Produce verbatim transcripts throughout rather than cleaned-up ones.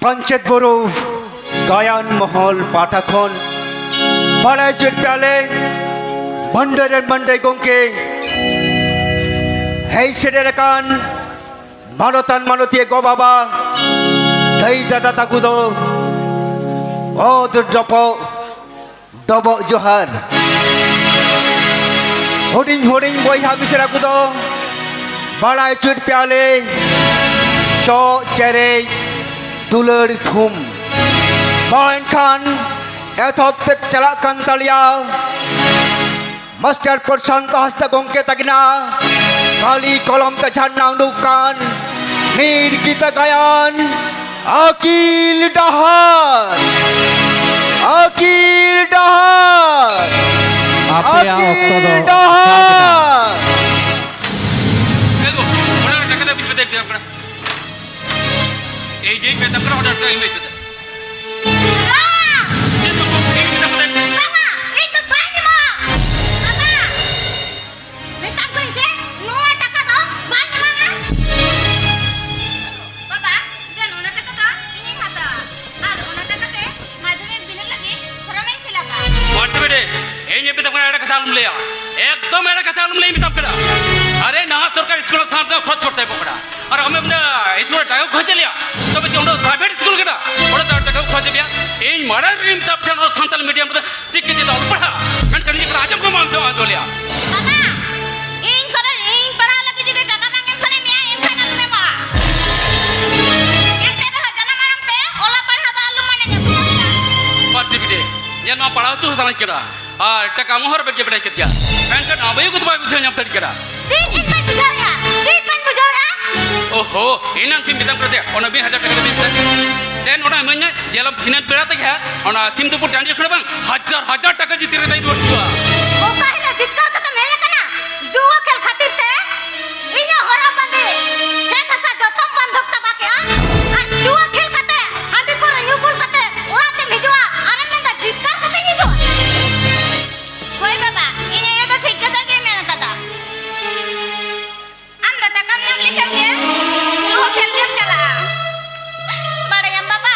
ᱯᱟᱧᱪᱮᱛ ᱵᱩᱨᱩ ᱜᱟᱭᱟᱱ ᱢᱚᱦᱚᱞ ᱯᱟᱦᱴᱟ ᱠᱷᱚᱱ ᱵᱟᱲᱟᱭ ᱦᱚᱪᱚᱭᱮᱫ ᱯᱮᱭᱟᱞᱮ, ᱢᱟᱹᱱᱰᱟᱹ ᱨᱮᱱ ᱢᱟᱹᱱᱰᱟᱹ ᱜᱚᱢᱠᱮ, ᱦᱮᱡ ᱥᱮᱴᱮᱨ ᱟᱠᱟᱱ ᱢᱟᱱᱚᱛᱟᱱ ᱢᱟᱱᱚᱛᱤᱭᱟᱹ ᱜᱚ ᱵᱟᱵᱟ, ᱫᱟᱹᱭ ᱫᱟᱫᱟ ᱛᱟᱠᱚ ᱫᱚ ᱚᱛ ᱰᱚᱯᱚᱜ ᱰᱚᱵᱚᱜ ᱡᱚᱦᱟᱨ᱾ ᱦᱩᱰᱤᱧ ᱦᱩᱰᱤᱧ ᱵᱚᱭᱦᱟ ᱢᱤᱥᱨᱟ ᱠᱚᱫᱚ ᱵᱟᱲᱟᱭ ᱦᱚᱪᱚᱭᱮᱫ ᱯᱮᱭᱟᱞᱮ ᱪᱚᱜ ᱪᱮᱨᱮᱡ ᱫᱩᱞᱟᱹᱲ ᱛᱷᱩᱢ᱾ ᱢᱟ ᱮᱱᱠᱷᱟᱱ ᱮᱛᱚᱦᱚᱵ ᱛᱮ ᱪᱟᱞᱟᱜ ᱠᱟᱱ ᱛᱟᱞᱮᱭᱟ ᱢᱟᱥᱴᱟᱨ ᱯᱨᱚᱥᱟᱱᱛ ᱦᱟᱸᱥᱫᱟ ᱜᱚᱢᱠᱮ ᱛᱟᱹᱠᱤᱱᱟᱜ ᱠᱟᱹᱞᱤ ᱠᱚᱞᱚᱢ ᱛᱮ ᱡᱷᱟᱨᱱᱟ ᱩᱰᱩᱠ ᱠᱟᱱ ᱢᱤᱫ ᱜᱤᱛᱟᱹ ᱜᱟᱭᱟᱱ, ᱟᱹᱠᱤᱞ ᱰᱟᱦᱟᱨ, ᱟᱹᱠᱤᱞ ᱰᱟᱦᱟᱨ, ᱟᱯᱮᱭᱟᱜ ᱚᱠᱛᱚ ᱫᱚ ᱟᱹᱠᱤᱞ ᱰᱟᱦᱟᱨ᱾ ᱮ ᱜᱳ, ᱚᱱᱟ ᱴᱟᱠᱟ ᱫᱚ ᱵᱤᱱ ᱵᱮᱫᱮᱞ ᱠᱮᱫᱟ ᱠᱟᱱᱟ᱾ ᱮᱭ ᱡᱮ ᱯᱮ ᱛᱟᱠᱚ ᱚᱱᱟ ᱴᱟᱠᱟ ᱤᱧ ᱵᱮᱫᱮᱞ ᱠᱮᱫᱟ᱾ ᱵᱟᱵᱟ! ᱤᱧ ᱫᱚ ᱵᱟᱹᱧ ᱮᱢᱚᱜᱼᱟ! ᱵᱟᱵᱟ! ᱢᱮᱛᱟ ᱠᱚᱣᱟᱧ ᱥᱮ, ᱱᱚᱣᱟ ᱴᱟᱠᱟ ᱫᱚ ᱵᱟᱹᱧ ᱮᱢᱟᱢᱟ᱾ ᱵᱟᱵᱟ, ᱫᱮᱱ ᱚᱱᱟ ᱴᱟᱠᱟ ᱫᱚ ᱤᱧᱤᱧ ᱦᱟᱛᱟᱣᱟ᱾ ᱟᱨ ᱚᱱᱟ ᱴᱟᱠᱟ ᱛᱮ ᱢᱟᱫᱽᱫᱷᱚᱢᱤᱠ ᱵᱤᱱᱤᱰ ᱞᱟᱹᱜᱤᱫ ᱯᱷᱚᱨᱚᱢᱤᱧ ᱯᱷᱤᱞᱟᱯᱟ᱾ ᱵᱟᱴ ᱵᱮᱴᱮ, ᱤᱧ ᱢᱮᱛᱟᱢ ᱠᱟᱱᱟ, ᱮᱲᱮ ᱠᱟᱛᱷᱟ ᱟᱞᱚᱢ ᱞᱟᱹᱭᱟ᱾ ᱮᱠᱫᱚᱢ ᱮᱲᱮ ᱠᱟᱛᱷᱟ ᱟᱞᱚᱢ ᱞᱟᱹᱭ, ᱢᱮᱛᱟᱢ ᱠᱟᱱᱟ᱾ ᱟᱨᱮ, ᱱᱟᱦᱟᱜ ᱥᱚᱨᱠᱟᱨ ᱥᱠᱩᱞ ᱨᱮ ᱥᱟᱱᱟᱢ ᱠᱷᱚᱨᱚᱪ ᱠᱚᱨᱛᱮ ᱵᱚᱠᱲᱟ᱾ ᱟᱨ ᱟᱢᱮᱢ ᱢᱮᱱᱫᱟ ᱥᱠᱩᱞ ᱨᱮ ᱴᱟᱠᱟ ᱠᱚ ᱠᱷᱚᱨᱪᱟ ᱞᱮᱭᱟ, ᱛᱚᱵᱮ ᱪᱮᱫ ᱚᱸᱰᱮ ᱯᱨᱟᱭᱵᱷᱮᱴ ᱥᱠᱩᱞ ᱠᱟᱱᱟ? ᱚᱸᱰᱮ ᱫᱚ ᱴᱟᱠᱟ ᱠᱚ ᱠᱷᱚᱨᱪᱟ ᱞᱮᱭᱟ? ᱤᱧ ᱢᱟᱲᱟᱝ ᱨᱮᱧ ᱢᱮᱛᱟᱫ ᱯᱮ ᱛᱟᱦᱮᱸᱱᱟ ᱥᱟᱱᱛᱟᱞᱤ ᱢᱤᱰᱤᱭᱟᱢ ᱨᱮ ᱪᱤᱠᱤ ᱛᱮᱫᱚ ᱟᱞᱚ ᱯᱟᱲᱦᱟᱜ, ᱢᱮᱱᱠᱷᱟᱱ ᱱᱤᱡᱮ ᱠᱟᱱᱟ ᱟᱸᱡᱚᱢ ᱜᱮ ᱵᱟᱢ ᱟᱸᱡᱚᱢ ᱞᱮᱭᱟ᱾ ᱵᱟᱵᱟ, ᱤᱧ ᱠᱚᱨᱮ, ᱤᱧ ᱯᱟᱲᱦᱟᱣ ᱞᱟᱹᱜᱤᱫ ᱡᱩᱫᱤ ᱴᱟᱠᱟ ᱵᱟᱝ ᱮᱢ ᱥᱟᱱᱟᱭᱮᱫ ᱢᱮᱭᱟ, ᱮᱱᱠᱷᱟᱱ ᱟᱞᱚᱢ ᱮᱢᱟ᱾ ᱮᱱᱛᱮ ᱨᱮᱦᱚᱸ ᱡᱟᱱᱟᱢ ᱟᱲᱟᱝ ᱛᱮ ᱚᱞᱚᱜ ᱯᱟᱲᱦᱟᱣ ᱫᱚ ᱟᱞᱚᱢ ᱢᱟᱱᱟᱧᱟ, ᱵᱩᱡᱷᱟᱹᱣ ᱠᱮᱫᱟ? ᱯᱟᱹᱨᱥᱤ ᱵᱤᱴᱤ, ᱧᱮᱞ ᱢᱟ, ᱯᱟᱲᱦᱟᱣ ᱦᱚᱪᱚ ᱦᱚᱸ ᱥᱟᱱᱟᱧ ᱠᱟᱱᱟ᱾ ᱟᱨ ᱴᱟᱠᱟ ᱢᱟ ᱦᱚᱨ ᱵᱮᱜ ᱜᱮ ᱵᱟᱲᱟᱭ ᱠᱮᱫ ᱜᱮᱭᱟ, ᱢᱮᱱᱠᱷᱟᱱ ᱟᱵᱚ ᱟᱭᱳ ᱠᱚᱫᱚ ᱵᱟᱭ ᱵᱩᱡᱷᱟᱹᱣ ᱧᱟᱢ ᱫᱟᱲᱮᱭᱟᱜ ᱠᱟᱱᱟ᱾ ᱪᱮᱫ ᱤᱧ ᱵᱟᱹᱧ ᱵᱩᱡᱷᱟᱹᱣᱮᱫᱼᱟ? ᱪᱮᱫ ᱵᱟᱹᱧ ᱵᱩᱡᱷᱟᱹᱣᱮᱫᱼᱟ? ᱳᱦᱳ, ᱮᱱᱟᱝ ᱠᱤᱱ ᱢᱮᱛᱟᱢ ᱠᱟᱱᱟ ᱡᱮ ᱚᱱᱟ ᱢᱤᱫ ᱦᱟᱡᱟᱨ ᱴᱟᱠᱟ ᱫᱚ ᱵᱤᱞ ᱛᱮ᱾ ᱫᱮᱱ ᱚᱱᱟ ᱤᱢᱟᱹᱧ ᱢᱮ, ᱧᱮᱞᱟᱢ ᱫᱷᱤᱱᱟᱹᱱ ᱵᱮᱲᱟ ᱛᱮᱜᱮ ᱦᱟᱸᱜ ᱚᱱᱟ ᱥᱤᱢᱫᱩᱯᱩᱨ ᱴᱟᱺᱰᱤ ᱠᱷᱚᱱ ᱵᱟᱝ ᱦᱟᱡᱟᱨ ᱦᱟᱡᱟᱨ ᱴᱟᱠᱟ ᱡᱤᱛᱤ ᱨᱮ ᱫᱟᱭ ᱨᱩᱣᱟᱹᱲ ᱦᱤᱡᱩᱜᱼᱟ᱾ ᱚᱠᱟ ᱦᱤᱞᱳᱜ ᱡᱤᱛᱠᱟᱹᱨ ᱠᱟᱛᱮᱢ ᱦᱮᱡ ᱟᱠᱟᱱᱟ? ᱡᱩᱣᱟᱹ ᱠᱷᱮᱞ ᱠᱷᱟᱹᱛᱤᱨ ᱛᱮ ᱤᱧᱟᱹᱜ ᱦᱚᱨᱚᱜ ᱵᱟᱸᱫᱮ, ᱠᱷᱮᱛ ᱦᱟᱥᱟ ᱡᱚᱛᱚᱢ ᱵᱚᱱᱫᱷᱚᱠ ᱪᱟᱵᱟ ᱠᱮᱜᱼᱟ᱾ ᱟᱨ ᱡᱩᱣᱟᱹ ᱠᱷᱮᱞ ᱠᱟᱛᱮ, ᱦᱟᱺᱰᱤ ᱯᱟᱹᱣᱨᱟᱹ ᱧᱩ ᱵᱩᱞ ᱠᱟᱛᱮ ᱚᱲᱟᱜ ᱛᱮᱢ ᱦᱤᱡᱩᱜᱼᱟ᱾ ᱟᱨᱮᱢ ᱢᱮᱱᱫᱟ ᱡᱤᱛᱠᱟᱹᱨ ᱠᱟᱛᱮᱧ ᱦᱤᱡᱩᱜᱼᱟ? ᱦᱳᱭ ᱵᱟᱵᱟ, ᱤᱧ ᱟᱭᱳ ᱫᱚ ᱴᱷᱤᱠ ᱠᱟᱛᱷᱟ ᱜᱮᱭ ᱢᱮᱱ ᱟᱠᱟᱫᱟ᱾ ᱟᱢ ᱫᱚ ᱴᱟᱠᱟᱢ ᱧᱟᱢ ᱞᱮᱠᱷᱟᱱ ᱜᱮ ᱡᱩᱣᱟᱹ ᱠᱷᱮᱞ ᱜᱮᱢ ᱪᱟᱞᱟᱜᱼᱟ᱾ ᱵᱟᱲᱟᱭᱟᱢ ᱵᱟᱵᱟ,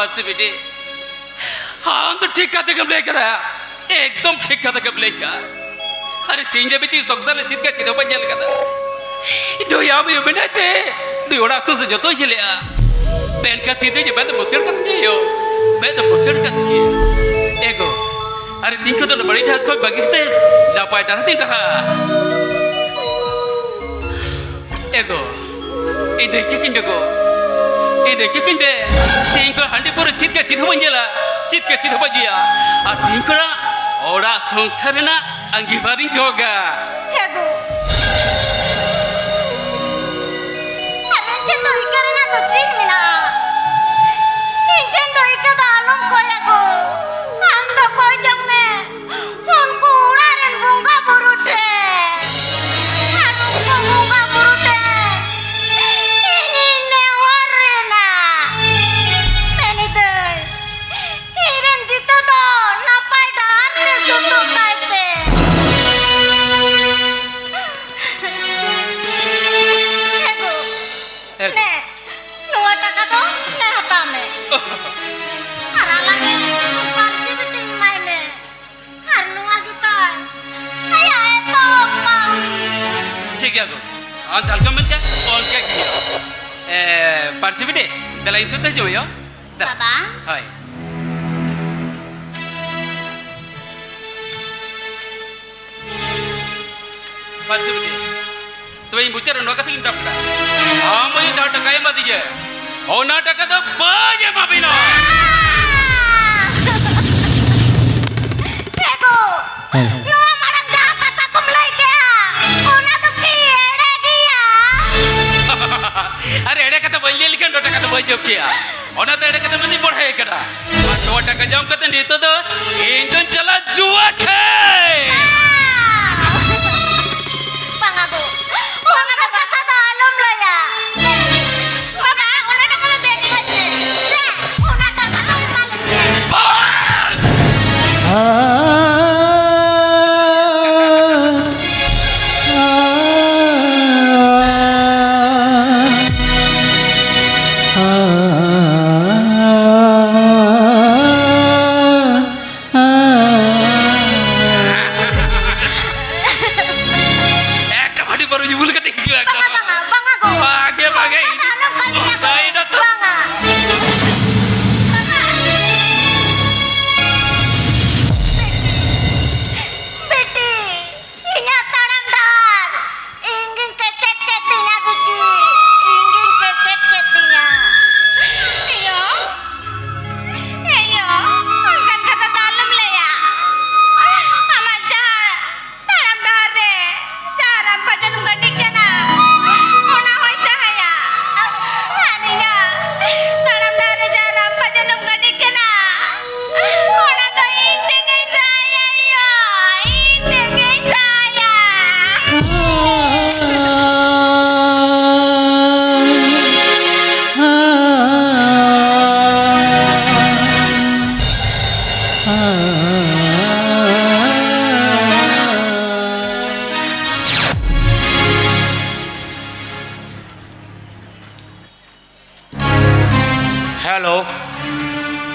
ᱢᱟᱹᱥᱤ ᱵᱤᱴᱤ, ᱟᱢ ᱫᱚ ᱴᱷᱤᱠ ᱠᱟᱛᱷᱟ ᱜᱮᱢ ᱞᱟᱹᱭ ᱠᱟᱫᱟ, ᱮᱠᱫᱚᱢ ᱴᱷᱤᱠ ᱠᱟᱛᱷᱟ ᱜᱮᱢ ᱞᱟᱹᱭ ᱠᱟᱫᱟ᱾ ᱟᱨᱮ, ᱛᱤᱦᱤᱧ ᱫᱷᱟᱹᱵᱤᱡ ᱤᱧ ᱥᱚᱝᱥᱟᱨ ᱨᱮ ᱪᱮᱫ ᱜᱮ ᱪᱮᱫ ᱦᱚᱸ ᱵᱟᱹᱧ ᱧᱮᱞ ᱠᱟᱫᱟ᱾ ᱫᱩᱭ ᱟᱢ ᱟᱭᱳ ᱢᱮᱱᱟᱭ ᱛᱮ, ᱫᱩᱭ ᱚᱲᱟᱜ ᱥᱩᱨ ᱥᱮ ᱡᱚᱛᱚᱭ ᱧᱮᱞᱮᱜᱼᱟ᱾ ᱢᱮᱱᱠᱷᱟᱱ ᱛᱤᱦᱤᱧ ᱫᱚ ᱢᱮᱫ ᱫᱚ ᱵᱚᱥᱮᱲ ᱠᱟᱛᱤᱧᱟ ᱭᱳ, ᱢᱮᱫ ᱫᱚ ᱵᱚᱥᱮᱲ ᱠᱟᱛᱤᱧᱟ᱾ ᱮ ᱜᱳ, ᱟᱨᱮ, ᱛᱤᱦᱤᱧ ᱠᱷᱚᱱ ᱫᱚ ᱚᱱᱟ ᱵᱟᱹᱲᱤᱡ ᱰᱟᱦᱟᱨ ᱠᱷᱚᱱ ᱵᱟᱹᱜᱤ ᱠᱟᱛᱮ ᱱᱟᱯᱟᱭ ᱰᱟᱦᱟᱨ ᱛᱮᱧ ᱰᱟᱦᱟᱨᱟ᱾ ᱮ ᱜᱳ, ᱤᱧ ᱫᱚ ᱤᱠᱟᱹ ᱠᱟᱹᱧ ᱵᱮ ᱜᱳ, ᱤᱧ ᱫᱚ ᱤᱠᱟᱹ ᱠᱟᱹᱧ ᱵᱮ᱾ ᱛᱮᱦᱮᱧ ᱠᱷᱚᱱ ᱦᱟᱺᱰᱤ ᱯᱟᱹᱣᱨᱟᱹ ᱪᱮᱫ ᱜᱮ ᱪᱮᱫ ᱦᱚᱸ ᱵᱟᱹᱧ ᱧᱮᱞᱟ, ᱪᱮᱫ ᱜᱮ ᱪᱮᱫ ᱦᱚᱸ ᱵᱟᱹᱧ ᱧᱩᱭᱟ᱾ ᱟᱨ ᱛᱮᱦᱮᱧ ᱠᱷᱚᱱᱟᱜ ᱚᱲᱟᱜ ᱥᱚᱝᱥᱟᱨ ᱨᱮᱱᱟᱜ ᱟᱺᱜᱤᱵᱷᱟᱨᱤᱧ ᱜᱚᱜᱟ᱾ ᱦᱮ ᱜᱳ, ᱟᱨ ᱤᱧ ᱴᱷᱮᱱ ᱫᱚ ᱤᱠᱟᱹ ᱨᱮᱱᱟᱜ ᱫᱚ ᱪᱮᱫ ᱢᱮᱱᱟᱜᱼᱟ? ᱤᱧ ᱴᱷᱮᱱ ᱫᱚ ᱤᱠᱟᱹ ᱫᱚ ᱟᱞᱚᱢ ᱠᱚᱭᱟ ᱜᱳ, ᱟᱢ ᱫᱚ ᱠᱚᱭ ᱡᱚᱝ ᱢᱮ᱾ ᱩᱱᱠᱩ ᱚᱲᱟᱜ ᱨᱮᱱ ᱵᱚᱸᱜᱟ ᱵᱩᱨᱩ ᱴᱷᱮᱱ, ᱟᱨ ᱩᱱᱠᱩ ᱵᱚᱸᱜᱟ ᱵᱩᱨᱩ ᱴᱷᱮᱱ ᱤᱧᱤᱧ ᱱᱮᱦᱚᱨ ᱨᱮᱱᱟ, ᱢᱮᱱᱤᱫᱟᱹᱧ, ᱤᱧ ᱨᱮᱱ ᱡᱤᱛᱟᱹ ᱫᱚ ᱱᱟᱯᱟᱭ ᱰᱟᱦᱟᱨ ᱛᱮ ᱥᱩᱛᱩᱜ ᱠᱟᱭ ᱯᱮ᱾ ᱮ ᱜᱳ, ᱮ ᱜᱳ᱾ ᱱᱮ, ᱱᱚᱣᱟ ᱴᱟᱠᱟ ᱫᱚ ᱱᱮ ᱦᱟᱛᱟᱣ ᱢᱮ᱾ ᱟᱨ ᱟᱞᱟᱝ ᱮ ᱯᱟᱹᱨᱥᱤ ᱵᱤᱴᱤ ᱮᱢᱟᱭ ᱢᱮ᱾ ᱟᱨ ᱱᱚᱣᱟ ᱜᱮ ᱛᱟᱭ ᱟᱭᱟᱜ ᱮᱛᱚᱦᱚᱵ ᱯᱟᱹᱣᱲᱤ᱾ ᱴᱷᱤᱠ ᱜᱮᱭᱟ ᱜᱳ, ᱟᱢ ᱡᱟᱦᱟᱸ ᱞᱮᱠᱟᱢ ᱢᱮᱱ ᱠᱮᱫ, ᱚᱱᱠᱟ ᱜᱮ ᱦᱩᱭᱩᱜᱼᱟ᱾ ᱮ, ᱯᱟᱹᱨᱥᱤ ᱵᱤᱴᱤ, ᱫᱮᱞᱟ ᱤᱧ ᱥᱩᱨ ᱛᱮ ᱦᱤᱡᱩᱜ ᱢᱮ ᱭᱳ᱾ ᱫᱮᱞᱟ᱾ ᱵᱟᱵᱟ᱾ ᱦᱳᱭ᱾ ᱯᱟᱹᱨᱥᱤ ᱵᱤᱴᱤ, ᱛᱚᱵᱮ ᱤᱧ ᱢᱩᱪᱟᱹᱫ ᱨᱮ ᱱᱚᱣᱟ ᱠᱟᱛᱷᱟ ᱜᱤᱧ ᱢᱮᱛᱟᱢ ᱠᱟᱱᱟ, ᱟᱢ ᱟᱭᱳ ᱡᱟᱦᱟᱸ ᱴᱟᱠᱟᱭ ᱮᱢᱟ ᱫᱤᱧᱟ, ᱚᱱᱟ ᱴᱟᱠᱟ ᱫᱚ ᱵᱟᱹᱧ ᱮᱢᱟ ᱵᱤᱱᱟ᱾ ᱮ ᱜᱳ, ᱦᱮᱸ᱾ ᱱᱚᱣᱟ ᱢᱟᱲᱟᱝ ᱡᱟᱦᱟᱸ ᱠᱟᱛᱷᱟ ᱠᱚᱢ ᱞᱟᱹᱭ ᱠᱮᱜᱼᱟ, ᱚᱱᱟ ᱫᱚ ᱠᱤ ᱮᱲᱮ ᱜᱮᱭᱟ? ᱟᱨ ᱮᱲᱮ ᱠᱟᱛᱷᱟ ᱵᱟᱹᱧ ᱞᱟᱹᱭ ᱞᱮᱠᱷᱟᱱ ᱱᱚᱣᱟ ᱴᱟᱠᱟ ᱫᱚ ᱵᱟᱹᱧ ᱡᱚᱢ ᱠᱮᱭᱟ᱾ ᱚᱱᱟᱛᱮ ᱮᱲᱮ ᱠᱟᱛᱮ ᱵᱟᱹᱧ ᱯᱟᱲᱦᱟᱣ ᱠᱟᱱᱟ᱾ ᱟᱨ ᱱᱚᱣᱟ ᱴᱟᱠᱟ ᱧᱟᱢ ᱠᱟᱛᱮ ᱱᱤᱛᱚᱜ ᱫᱚ ᱤᱧ ᱫᱚᱧ ᱪᱟᱞᱟᱜ ᱡᱩᱣᱟ ᱠᱷᱮᱞ᱾ ᱵᱟᱝᱟ ᱜᱳ, ᱚᱱᱟ ᱫᱚ ᱠᱟᱛᱷᱟ ᱫᱚ ᱟᱞᱚᱢ ᱞᱟᱹᱭᱟ᱾ ᱵᱟᱵᱟ, ᱚᱱᱟ ᱴᱟᱠᱟ ᱫᱚ ᱫᱮᱱ ᱤᱢᱟᱹᱧ ᱢᱮ᱾ ᱫᱮ, ᱚᱱᱟ ᱴᱟᱠᱟ ᱫᱚ ᱮᱢᱟᱞᱤᱧ ᱢᱮ᱾ ᱵᱟᱝ! ᱦᱮᱞᱳ,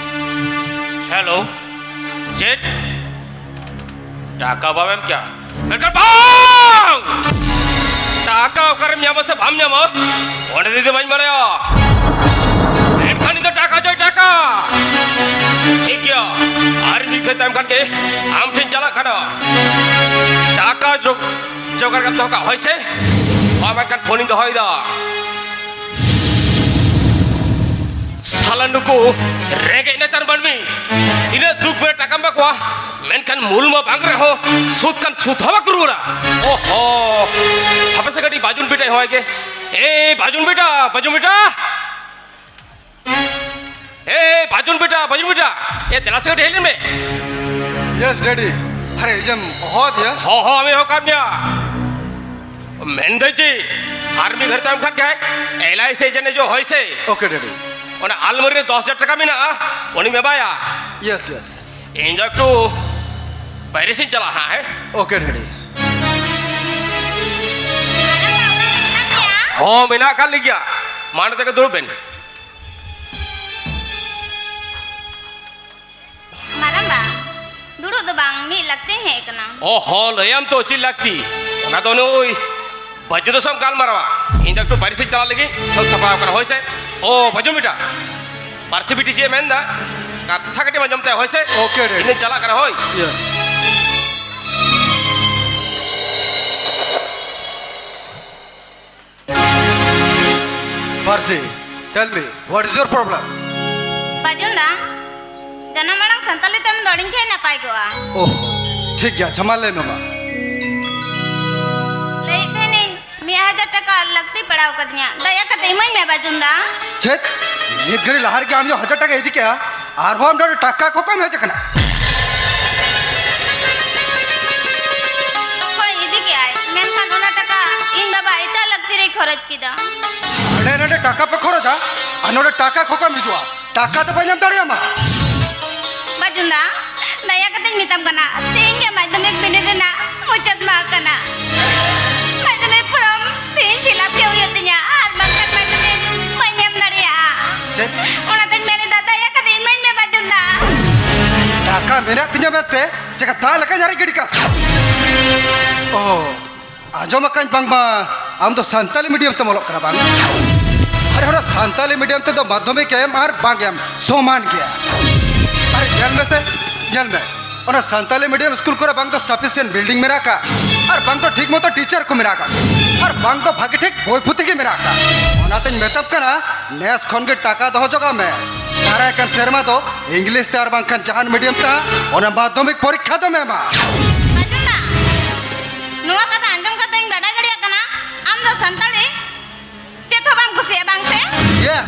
ᱦᱮᱞᱳ, ᱪᱮᱫ? ᱴᱟᱠᱟ ᱵᱟᱢ ᱮᱢ ᱠᱮᱭᱟ? ᱢᱮᱱᱠᱷᱟᱱ ᱵᱟᱝ! ᱴᱟᱠᱟ ᱚᱠᱟᱨᱮᱢ ᱧᱟᱢᱟ ᱥᱮ ᱵᱟᱢ ᱧᱟᱢᱟ, ᱚᱸᱰᱮ ᱫᱚ ᱤᱧ ᱫᱚ ᱵᱟᱹᱧ ᱵᱟᱲᱟᱭᱟ᱾ ᱢᱮᱱᱠᱷᱟᱱ ᱤᱧ ᱫᱚ ᱴᱟᱠᱟ ᱪᱟᱭ, ᱴᱟᱠᱟ᱾ ᱴᱷᱤᱠ ᱜᱮᱭᱟ, ᱟᱨ ᱢᱤᱫ ᱜᱷᱟᱹᱲᱤ ᱛᱟᱭᱚᱢ ᱠᱷᱟᱱ ᱜᱮ ᱟᱢ ᱴᱷᱮᱱ ᱪᱟᱞᱟᱜ ᱠᱟᱱᱟ᱾ ᱴᱟᱠᱟ ᱡᱚ-, ᱡᱚᱜᱟᱲ ᱠᱟᱛᱮ ᱫᱚᱦᱚ ᱠᱟᱜ, ᱦᱳᱭ ᱥᱮ? ᱦᱳᱭ, ᱢᱮᱱᱠᱷᱟᱱ ᱯᱷᱳᱱᱤᱧ ᱫᱚᱦᱚᱭᱮᱫᱟ᱾ ᱥᱟᱞᱟ ᱱᱩᱠᱩ ᱨᱮᱸᱜᱮᱡ ᱱᱟᱪᱟᱨ ᱢᱟᱹᱱᱢᱤ ᱛᱤᱱᱟᱹᱜ ᱫᱩᱠ ᱵᱮᱲᱮ ᱴᱟᱠᱟᱢ ᱮᱢᱟ ᱠᱚᱣᱟ, ᱢᱮᱱᱠᱷᱟᱱ ᱢᱩᱞ ᱢᱟ ᱵᱟᱝ ᱨᱮᱦᱚᱸ ᱥᱩᱫ ᱠᱷᱟᱱ ᱥᱩᱫ ᱦᱚᱸ ᱵᱟᱠᱚ ᱨᱩᱣᱟᱹᱲᱟ᱾ ᱳᱦᱳ, ᱦᱟᱯᱮ ᱥᱮ ᱠᱟᱹᱴᱤᱡ ᱵᱟᱡᱩᱱ ᱵᱮᱴᱟᱭ ᱦᱚᱦᱚᱭ ᱜᱮ᱾ ᱮ ᱵᱟᱡᱩᱱ ᱵᱮᱴᱟ, ᱵᱟᱡᱩᱱ ᱵᱮᱴᱟ, ᱮ ᱵᱟᱡᱩᱱ ᱵᱮᱴᱟ, ᱵᱟᱡᱩᱱ ᱵᱮᱴᱟ, ᱮ ᱫᱮᱞᱟ ᱥᱮ ᱠᱟᱹᱴᱤᱡ ᱦᱮᱡ ᱞᱮᱱ ᱢᱮ᱾ ᱭᱮᱥ ᱰᱮᱰᱤ᱾ ᱟᱨᱮ ᱤᱧᱮᱢ ᱦᱚᱦᱚ ᱟᱫᱤᱧᱟ? ᱦᱚᱦᱚ ᱟᱢᱮ ᱦᱚᱦᱚ ᱠᱟᱫ ᱢᱮᱭᱟ᱾ ᱢᱮᱱᱫᱟᱹᱧ ᱪᱮᱫ, ᱟᱨ ᱢᱤᱫ ᱜᱷᱟᱹᱲᱤᱡ ᱛᱟᱭᱚᱢ ᱠᱷᱟᱱ ᱜᱮ ᱮᱞ ᱟᱭ ᱥᱤ ᱮᱡᱮᱱᱴ ᱦᱤᱡᱩᱜ, ᱦᱳᱭ ᱥᱮ? ᱳᱠᱮ ᱰᱮᱰᱤ᱾ ᱚᱱᱟ ᱟᱞᱢᱟᱨᱤ ᱨᱮ ᱫᱚᱥ ᱦᱟᱡᱟᱨ ᱴᱟᱠᱟ ᱢᱮᱱᱟᱜᱼᱟ, ᱩᱱᱤᱢ ᱮᱢᱟᱭᱟ᱾ Yes, yes. ᱤᱧ ᱫᱚ ᱮᱠᱴᱩ ᱵᱟᱭᱨᱮ ᱥᱮᱫ ᱤᱧ ᱪᱟᱞᱟᱜᱼᱟ ᱦᱟᱸᱜ, ᱦᱮᱸ? ᱳᱠᱮ ᱰᱮᱰᱤ᱾ ᱦᱚᱸ, ᱢᱮᱱᱟᱜ ᱟᱠᱟᱫ ᱞᱤᱧ ᱜᱮᱭᱟ᱾ ᱢᱟ ᱱᱚᱛᱮ ᱜᱮ ᱫᱩᱲᱩᱵ ᱵᱮᱱ᱾ ᱢᱟᱨᱟᱝᱵᱟ, ᱫᱩᱲᱩᱵ ᱫᱚ ᱵᱟᱝ, ᱢᱤᱫ ᱞᱟᱹᱠᱛᱤᱧ ᱦᱮᱡ ᱟᱠᱟᱱᱟ᱾ ᱚ ᱦᱚᱸ, ᱞᱟᱹᱭᱟᱢ ᱛᱚ ᱪᱮᱫ ᱞᱟᱹᱠᱛᱤ? ᱚᱱᱟ ᱫᱚ ᱱᱩᱭ ᱵᱟᱹᱡᱩ ᱫᱚ ᱥᱟᱶ ᱜᱟᱞᱢᱟᱨᱟᱣᱟ᱾ ᱤᱧ ᱫᱚ ᱮᱠᱴᱩ ᱵᱟᱭᱨᱮ ᱥᱮᱫ ᱪᱟᱞᱟᱜ ᱞᱟᱹᱜᱤᱫ ᱥᱟᱹᱛ ᱥᱟᱯᱲᱟᱣ ᱟᱠᱟᱱᱟ, ᱦᱳᱭ ᱥᱮ? ᱳ ᱵᱟᱹᱡᱩ ᱵᱮᱴᱟ, ᱯᱟᱹᱨᱥᱤ ᱵᱤᱴᱤ ᱪᱮᱫ ᱮ ᱢᱮᱱᱫᱟ, ᱠᱟᱛᱷᱟ ᱠᱟᱹᱴᱤᱡ ᱮᱢ ᱟᱸᱡᱚᱢ ᱛᱟᱭᱟ, ᱦᱳᱭ ᱥᱮ? ᱳᱠᱮ ᱰᱮᱰᱤ᱾ ᱤᱧ ᱫᱚᱧ ᱪᱟᱞᱟᱜ ᱠᱟᱱᱟ, ᱦᱳᱭ᱾ ᱭᱮᱥ᱾ ᱯᱟᱹᱨᱥᱤ, tell me, what is your problem? ᱵᱟᱹᱡᱩᱱ ᱫᱟ, ᱡᱟᱱᱟᱢ ᱟᱲᱟᱝ ᱥᱟᱱᱛᱟᱞᱤ ᱛᱮᱢ ᱨᱚᱲᱤᱧ ᱠᱷᱟᱱ ᱱᱟᱯᱟᱭ ᱠᱚᱜᱼᱟ᱾ ᱳᱦ, ᱴᱷᱤᱠ ᱜᱮᱭᱟ, ᱟᱪᱪᱷᱟ, ᱢᱟ ᱞᱟᱹᱭ ᱢᱮ ᱢᱟ᱾ ᱞᱟᱹᱭᱮᱫ ᱛᱟᱦᱮᱱᱤᱧ, ᱢᱤᱫ ᱦᱟᱡᱟᱨ ᱴᱟᱠᱟ ᱞᱟᱹᱠᱛᱤ ᱯᱟᱲᱟᱣ ᱠᱟᱫᱤᱧᱟ, ᱫᱟᱭᱟ ᱠᱟᱛᱮ ᱤᱢᱟᱹᱧ ᱢᱮ ᱵᱟᱹᱡᱩᱱ ᱫᱟ᱾ ᱪᱮᱫ? ᱢᱤᱫ ᱜᱷᱟᱹᱲᱤ ᱞᱟᱦᱟ ᱨᱮᱜᱮ ᱟᱢ ᱫᱚ ᱦᱟᱡᱟᱨ ᱴᱟᱠᱟ ᱤᱫᱤ ᱠᱮᱜᱼᱟ, ᱟᱨᱦᱚᱸ ᱟᱢ ᱫᱚ ᱴᱟᱠᱟ ᱠᱚ ᱠᱚᱢ ᱦᱮᱡ ᱟᱠᱟᱱᱟ? ᱦᱳᱭ, ᱤᱫᱤ ᱠᱮᱜᱼᱟᱭ, ᱢᱮᱱᱠᱷᱟᱱ ᱚᱱᱟ ᱴᱟᱠᱟ ᱤᱧ ᱵᱟᱵᱟ ᱮᱴᱟᱜ ᱞᱟᱹᱠᱛᱤ ᱨᱮᱭ ᱠᱷᱚᱨᱚᱪ ᱠᱮᱫᱟ᱾ ᱦᱟᱸᱰᱮ ᱱᱟᱰᱮ ᱴᱟᱠᱟ ᱯᱮ ᱠᱷᱚᱨᱚᱪᱟ ᱟᱨ ᱱᱚᱰᱮ ᱴᱟᱠᱟ ᱠᱚ ᱠᱚᱢ ᱦᱤᱡᱩᱜᱼᱟ, ᱴᱟᱠᱟ ᱫᱚ ᱵᱟᱹᱧ ᱮᱢ ᱫᱟᱲᱮᱭᱟᱢᱟ᱾ ᱵᱟᱹᱡᱩᱱ ᱫᱟ, ᱫᱟᱭᱟ ᱠᱟᱛᱮᱧ ᱢᱮᱛᱟᱢ ᱠᱟᱱᱟ, ᱛᱮᱦᱮᱧ ᱜᱮ ᱢᱟᱫᱽᱫᱷᱚᱢᱤᱠ ᱵᱤᱱᱤᱰ ᱨᱮᱱᱟᱜ ᱢᱩᱪᱟᱹᱫ ᱢᱟᱦᱟ ᱠᱟᱱᱟ᱾ ᱢᱟᱫᱽᱫᱷᱚᱢᱤᱠ ᱯᱷᱚᱨᱚᱢ ᱛᱮᱦᱮᱧ ᱯᱷᱤᱞᱟᱯ ᱜᱮ ᱦᱩᱭᱩᱜ ᱛᱤᱧᱟ, ᱟᱨ ᱵᱟᱝᱠᱷᱟᱱ ᱢᱟᱫᱽᱫᱷᱚᱢᱤᱠ ᱵᱟᱹᱧ ᱮᱢ ᱫᱟᱲᱮᱭᱟᱜᱼᱟ᱾ ᱪᱮᱫ? ᱚᱱᱟᱛᱮ ᱢᱮᱱᱟᱜ ᱛᱤᱧᱟ ᱢᱮᱱᱛᱮ ᱪᱮᱠᱟ ᱫᱟᱜ ᱞᱮᱠᱟᱧ ᱟᱨᱮᱡ ᱜᱤᱰᱤ ᱠᱟᱜ ᱥᱮ? ᱚ, ᱟᱸᱡᱚᱢ ᱟᱠᱟᱧ ᱵᱟᱝᱢᱟ ᱟᱢ ᱫᱚ ᱥᱟᱱᱛᱟᱞᱤ medium ᱛᱮᱢ ᱚᱞᱚᱜ ᱠᱟᱱᱟ ᱵᱟᱝ? ᱟᱨᱮ, ᱚᱱᱟ ᱥᱟᱱᱛᱟᱞᱤ medium ᱛᱮᱫᱚ ᱢᱟᱫᱽᱫᱷᱚᱢᱤᱠ ᱮᱢ ᱟᱨ ᱵᱟᱝ ᱮᱢ ᱥᱚᱢᱟᱱ ᱜᱮᱭᱟ᱾ ᱟᱨᱮ, ᱧᱮᱞ ᱢᱮᱥᱮ, ᱧᱮᱞ ᱢᱮ, ᱚᱱᱟ ᱥᱟᱱᱛᱟᱞᱤ medium ᱥᱠᱩᱞ ᱠᱚᱨᱮ ᱵᱟᱝ ᱫᱚ sufficient building ᱢᱮᱱᱟᱜ ᱟᱠᱟᱫ, ᱟᱨ ᱵᱟᱝ ᱫᱚ ᱴᱷᱤᱠ ᱢᱚᱛᱚ teacher ᱠᱚ ᱢᱮᱱᱟᱜ ᱟᱠᱟᱫ, ᱟᱨ ᱵᱟᱝ ᱫᱚ ᱵᱷᱟᱜᱮ ᱴᱷᱤᱠ ᱵᱳᱭ ᱯᱩᱛᱷᱤ ᱜᱮ ᱢᱮᱱᱟᱜ ᱟᱠᱟᱫ᱾ ᱚᱱᱟᱛᱮᱧ ᱢᱮᱛᱟᱢ ᱠᱟᱱᱟ, ᱱᱮᱥ ᱠᱷᱚᱱ ᱜᱮ ᱴᱟᱠᱟ ᱫᱚᱦᱚ ᱡᱚᱜᱟᱣ ᱢᱮ᱾ ᱫᱟᱨᱟᱭ ᱠᱟᱱ ᱥᱮᱨᱢᱟ ᱫᱚ English ᱛᱮ ᱟᱨ ᱵᱟᱝᱠᱷᱟᱱ ᱡᱟᱦᱟᱱ medium ᱛᱮ ᱚᱱᱟ ᱢᱟᱫᱽᱫᱷᱚᱢᱤᱠ ᱯᱚᱨᱤᱠᱠᱷᱟ ᱫᱚᱢ ᱮᱢᱟ᱾ ᱵᱟᱹᱡᱩᱱ ᱫᱟ, ᱱᱚᱣᱟ ᱠᱟᱛᱷᱟ ᱟᱸᱡᱚᱢ ᱠᱟᱛᱮ ᱤᱧ ᱵᱟᱰᱟᱭ ᱫᱟᱲᱮᱭᱟᱜ ᱠᱟᱱᱟ, ᱟᱢ ᱫᱚ ᱥᱟᱱᱛᱟᱲᱤ ᱪᱮᱫ ᱦᱚᱸ ᱵᱟᱢ ᱠᱩᱥᱤᱭᱟᱜᱼᱟ, ᱵᱟᱝ ᱥᱮ? Yes,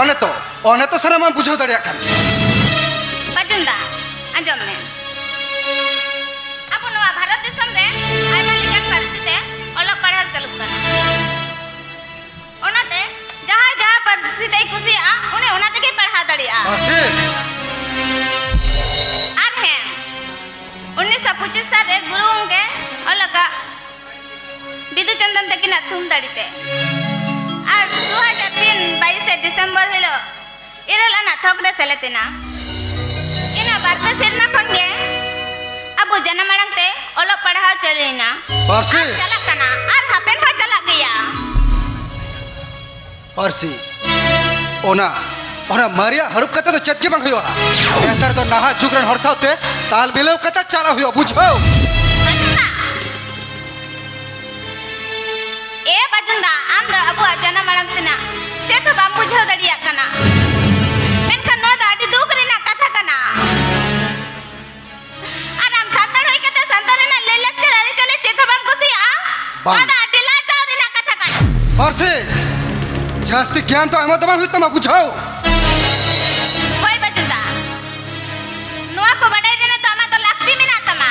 ᱚᱱᱮ ᱛᱚ, ᱚᱱᱮ ᱛᱚ ᱥᱟᱱᱟᱢᱟᱜ ᱮᱢ ᱵᱩᱡᱷᱟᱹᱣ ᱫᱟᱲᱮᱭᱟᱜ ᱠᱟᱱ᱾ ᱵᱟᱹᱡᱩᱱ ᱫᱟ, ᱟᱸᱡᱚᱢ ᱢᱮ᱾ ᱟᱵᱚ ᱱᱚᱣᱟ ᱵᱷᱟᱨᱚᱛ ᱫᱤᱥᱚᱢ ᱨᱮ ᱟᱭᱢᱟ ᱞᱮᱠᱟᱱ ᱯᱟᱹᱨᱥᱤ ᱛᱮ ᱚᱞᱚᱜ ᱯᱟᱲᱦᱟᱣ ᱪᱟᱹᱞᱩᱜ ᱠᱟᱱᱟ᱾ ᱚᱱᱟᱛᱮ ᱡᱟᱦᱟᱸᱭ ᱡᱟᱦᱟᱸ ᱯᱟᱹᱨᱥᱤ ᱛᱮᱭ ᱠᱩᱥᱤᱭᱟᱜᱼᱟ, ᱩᱱᱤ ᱚᱱᱟ ᱛᱮᱜᱮᱭ ᱯᱟᱲᱦᱟᱣ ᱫᱟᱲᱮᱭᱟᱜᱼᱟ᱾ ᱯᱟᱹᱨᱥᱤ᱾ ᱟᱨ ᱦᱮᱸ, ᱩᱱᱤᱥᱥᱚ ᱯᱚᱸᱪᱤᱥ ᱥᱟᱞ ᱨᱮ ᱜᱩᱨᱩ ᱜᱚᱢᱠᱮ ᱚᱞ ᱟᱠᱟᱫ ᱵᱤᱫᱩ ᱪᱟᱸᱫᱟᱱ ᱛᱟᱹᱠᱤᱱᱟᱜ ᱛᱷᱩᱢ ᱫᱟᱲᱮ ᱛᱮ᱾ ᱟᱨ ᱫᱩ ᱦᱟᱡᱟᱨ ᱛᱤᱱ, ᱵᱟᱭᱤᱥᱮ ᱰᱤᱥᱮᱢᱵᱚᱨ ᱦᱤᱞᱳᱜ ᱤᱨᱟᱹᱞ ᱟᱱᱟᱜ ᱛᱷᱚᱠ ᱨᱮ ᱥᱮᱞᱮᱫ ᱮᱱᱟ᱾ ᱤᱱᱟᱹ ᱵᱟᱨ ᱯᱮ ᱥᱮᱨᱢᱟ ᱠᱷᱚᱱ ᱜᱮ ᱟᱵᱚ ᱡᱟᱱᱟᱢ ᱟᱲᱟᱝ ᱛᱮ ᱚᱞᱚᱜ ᱯᱟᱲᱦᱟᱣ ᱪᱟᱹᱞᱩᱭᱮᱱᱟ᱾ ᱯᱟᱹᱨᱥᱤ᱾ ᱟᱨ ᱪᱟᱞᱟᱜ ᱠᱟᱱᱟ, ᱟᱨ ᱦᱟᱯᱮᱱ ᱦᱚᱸ ᱪᱟᱞᱟᱜ ᱜᱮᱭᱟ᱾ ᱯᱟᱹᱨᱥᱤ, ᱚᱱᱟ, ᱚᱱᱟ ᱢᱟᱨᱮᱭᱟᱜ ᱦᱟᱹᱲᱩᱵ ᱠᱟᱛᱮ ᱫᱚ ᱪᱮᱫ ᱜᱮ ᱵᱟᱝ ᱦᱩᱭᱩᱜᱼᱟ᱾ ᱱᱮᱛᱟᱨ ᱫᱚ ᱱᱟᱦᱟᱜ ᱡᱩᱜᱽ ᱨᱮᱱ ᱦᱚᱲ ᱥᱟᱶᱛᱮ ᱛᱟᱞ ᱢᱤᱞᱟᱹᱣ ᱠᱟᱛᱮ ᱪᱟᱞᱟᱜ ᱦᱩᱭᱩᱜᱼᱟ, ᱵᱩᱡᱷᱟᱹᱣ? ᱟᱸᱡᱚᱢ ᱫᱟ? ᱮ ᱵᱟᱡᱩᱱ ᱫᱟ, ᱟᱢ ᱫᱚ ᱟᱵᱚᱣᱟᱜ ᱡᱟᱱᱟᱢ ᱟᱲᱟᱝ ᱛᱮᱱᱟᱜ ᱪᱮᱫ ᱦᱚᱸ ᱵᱟᱢ ᱵᱩᱡᱷᱟᱹᱣ ᱫᱟᱲᱮᱭᱟᱜ ᱠᱟᱱᱟ᱾ ᱢᱮᱱᱠᱷᱟᱱ ᱱᱚᱣᱟ ᱫᱚ ᱟᱹᱰᱤ ᱫᱩᱠ ᱨᱮᱱᱟᱜ ᱠᱟᱛᱷᱟ ᱠᱟᱱᱟ᱾ ᱟᱨ ᱟᱢ ᱥᱟᱱᱛᱟᱲ ᱦᱩᱭ ᱠᱟᱛᱮ ᱥᱟᱱᱛᱟᱲ ᱨᱮᱱᱟᱜ ᱞᱟᱹᱭᱼᱞᱟᱠᱪᱟᱨ ᱟᱹᱨᱤᱪᱟᱹᱞᱤ ᱪᱮᱫ ᱦᱚᱸ ᱵᱟᱢ ᱠᱩᱥᱤᱭᱟᱜᱼᱟ? ᱵᱟᱝ᱾ ᱱᱚᱣᱟ ᱫᱚ ᱟᱹᱰᱤ ᱞᱟᱡᱟᱣ ᱨᱮᱱᱟᱜ ᱠᱟᱛᱷᱟ ᱠᱟᱱᱟ᱾ ᱯᱟᱹᱨᱥᱤ, ᱡᱟᱹᱥᱛᱤ ᱜᱮᱭᱟᱱ ᱫᱚ ᱟᱭᱢᱟ ᱫᱚ ᱵᱟᱝ ᱦᱩᱭᱩᱜ ᱛᱟᱢᱟ, ᱵᱩᱡᱷᱟᱹᱣ? ᱦᱳᱭ ᱵᱟᱡᱩᱱ ᱫᱟ, ᱱᱚᱣᱟ ᱠᱚ ᱵᱟᱰᱟᱭ ᱨᱮᱱᱟᱜ ᱫᱚ ᱟᱢᱟᱜ ᱫᱚ ᱞᱟᱹᱠᱛᱤ ᱢᱮᱱᱟᱜ ᱛᱟᱢᱟ᱾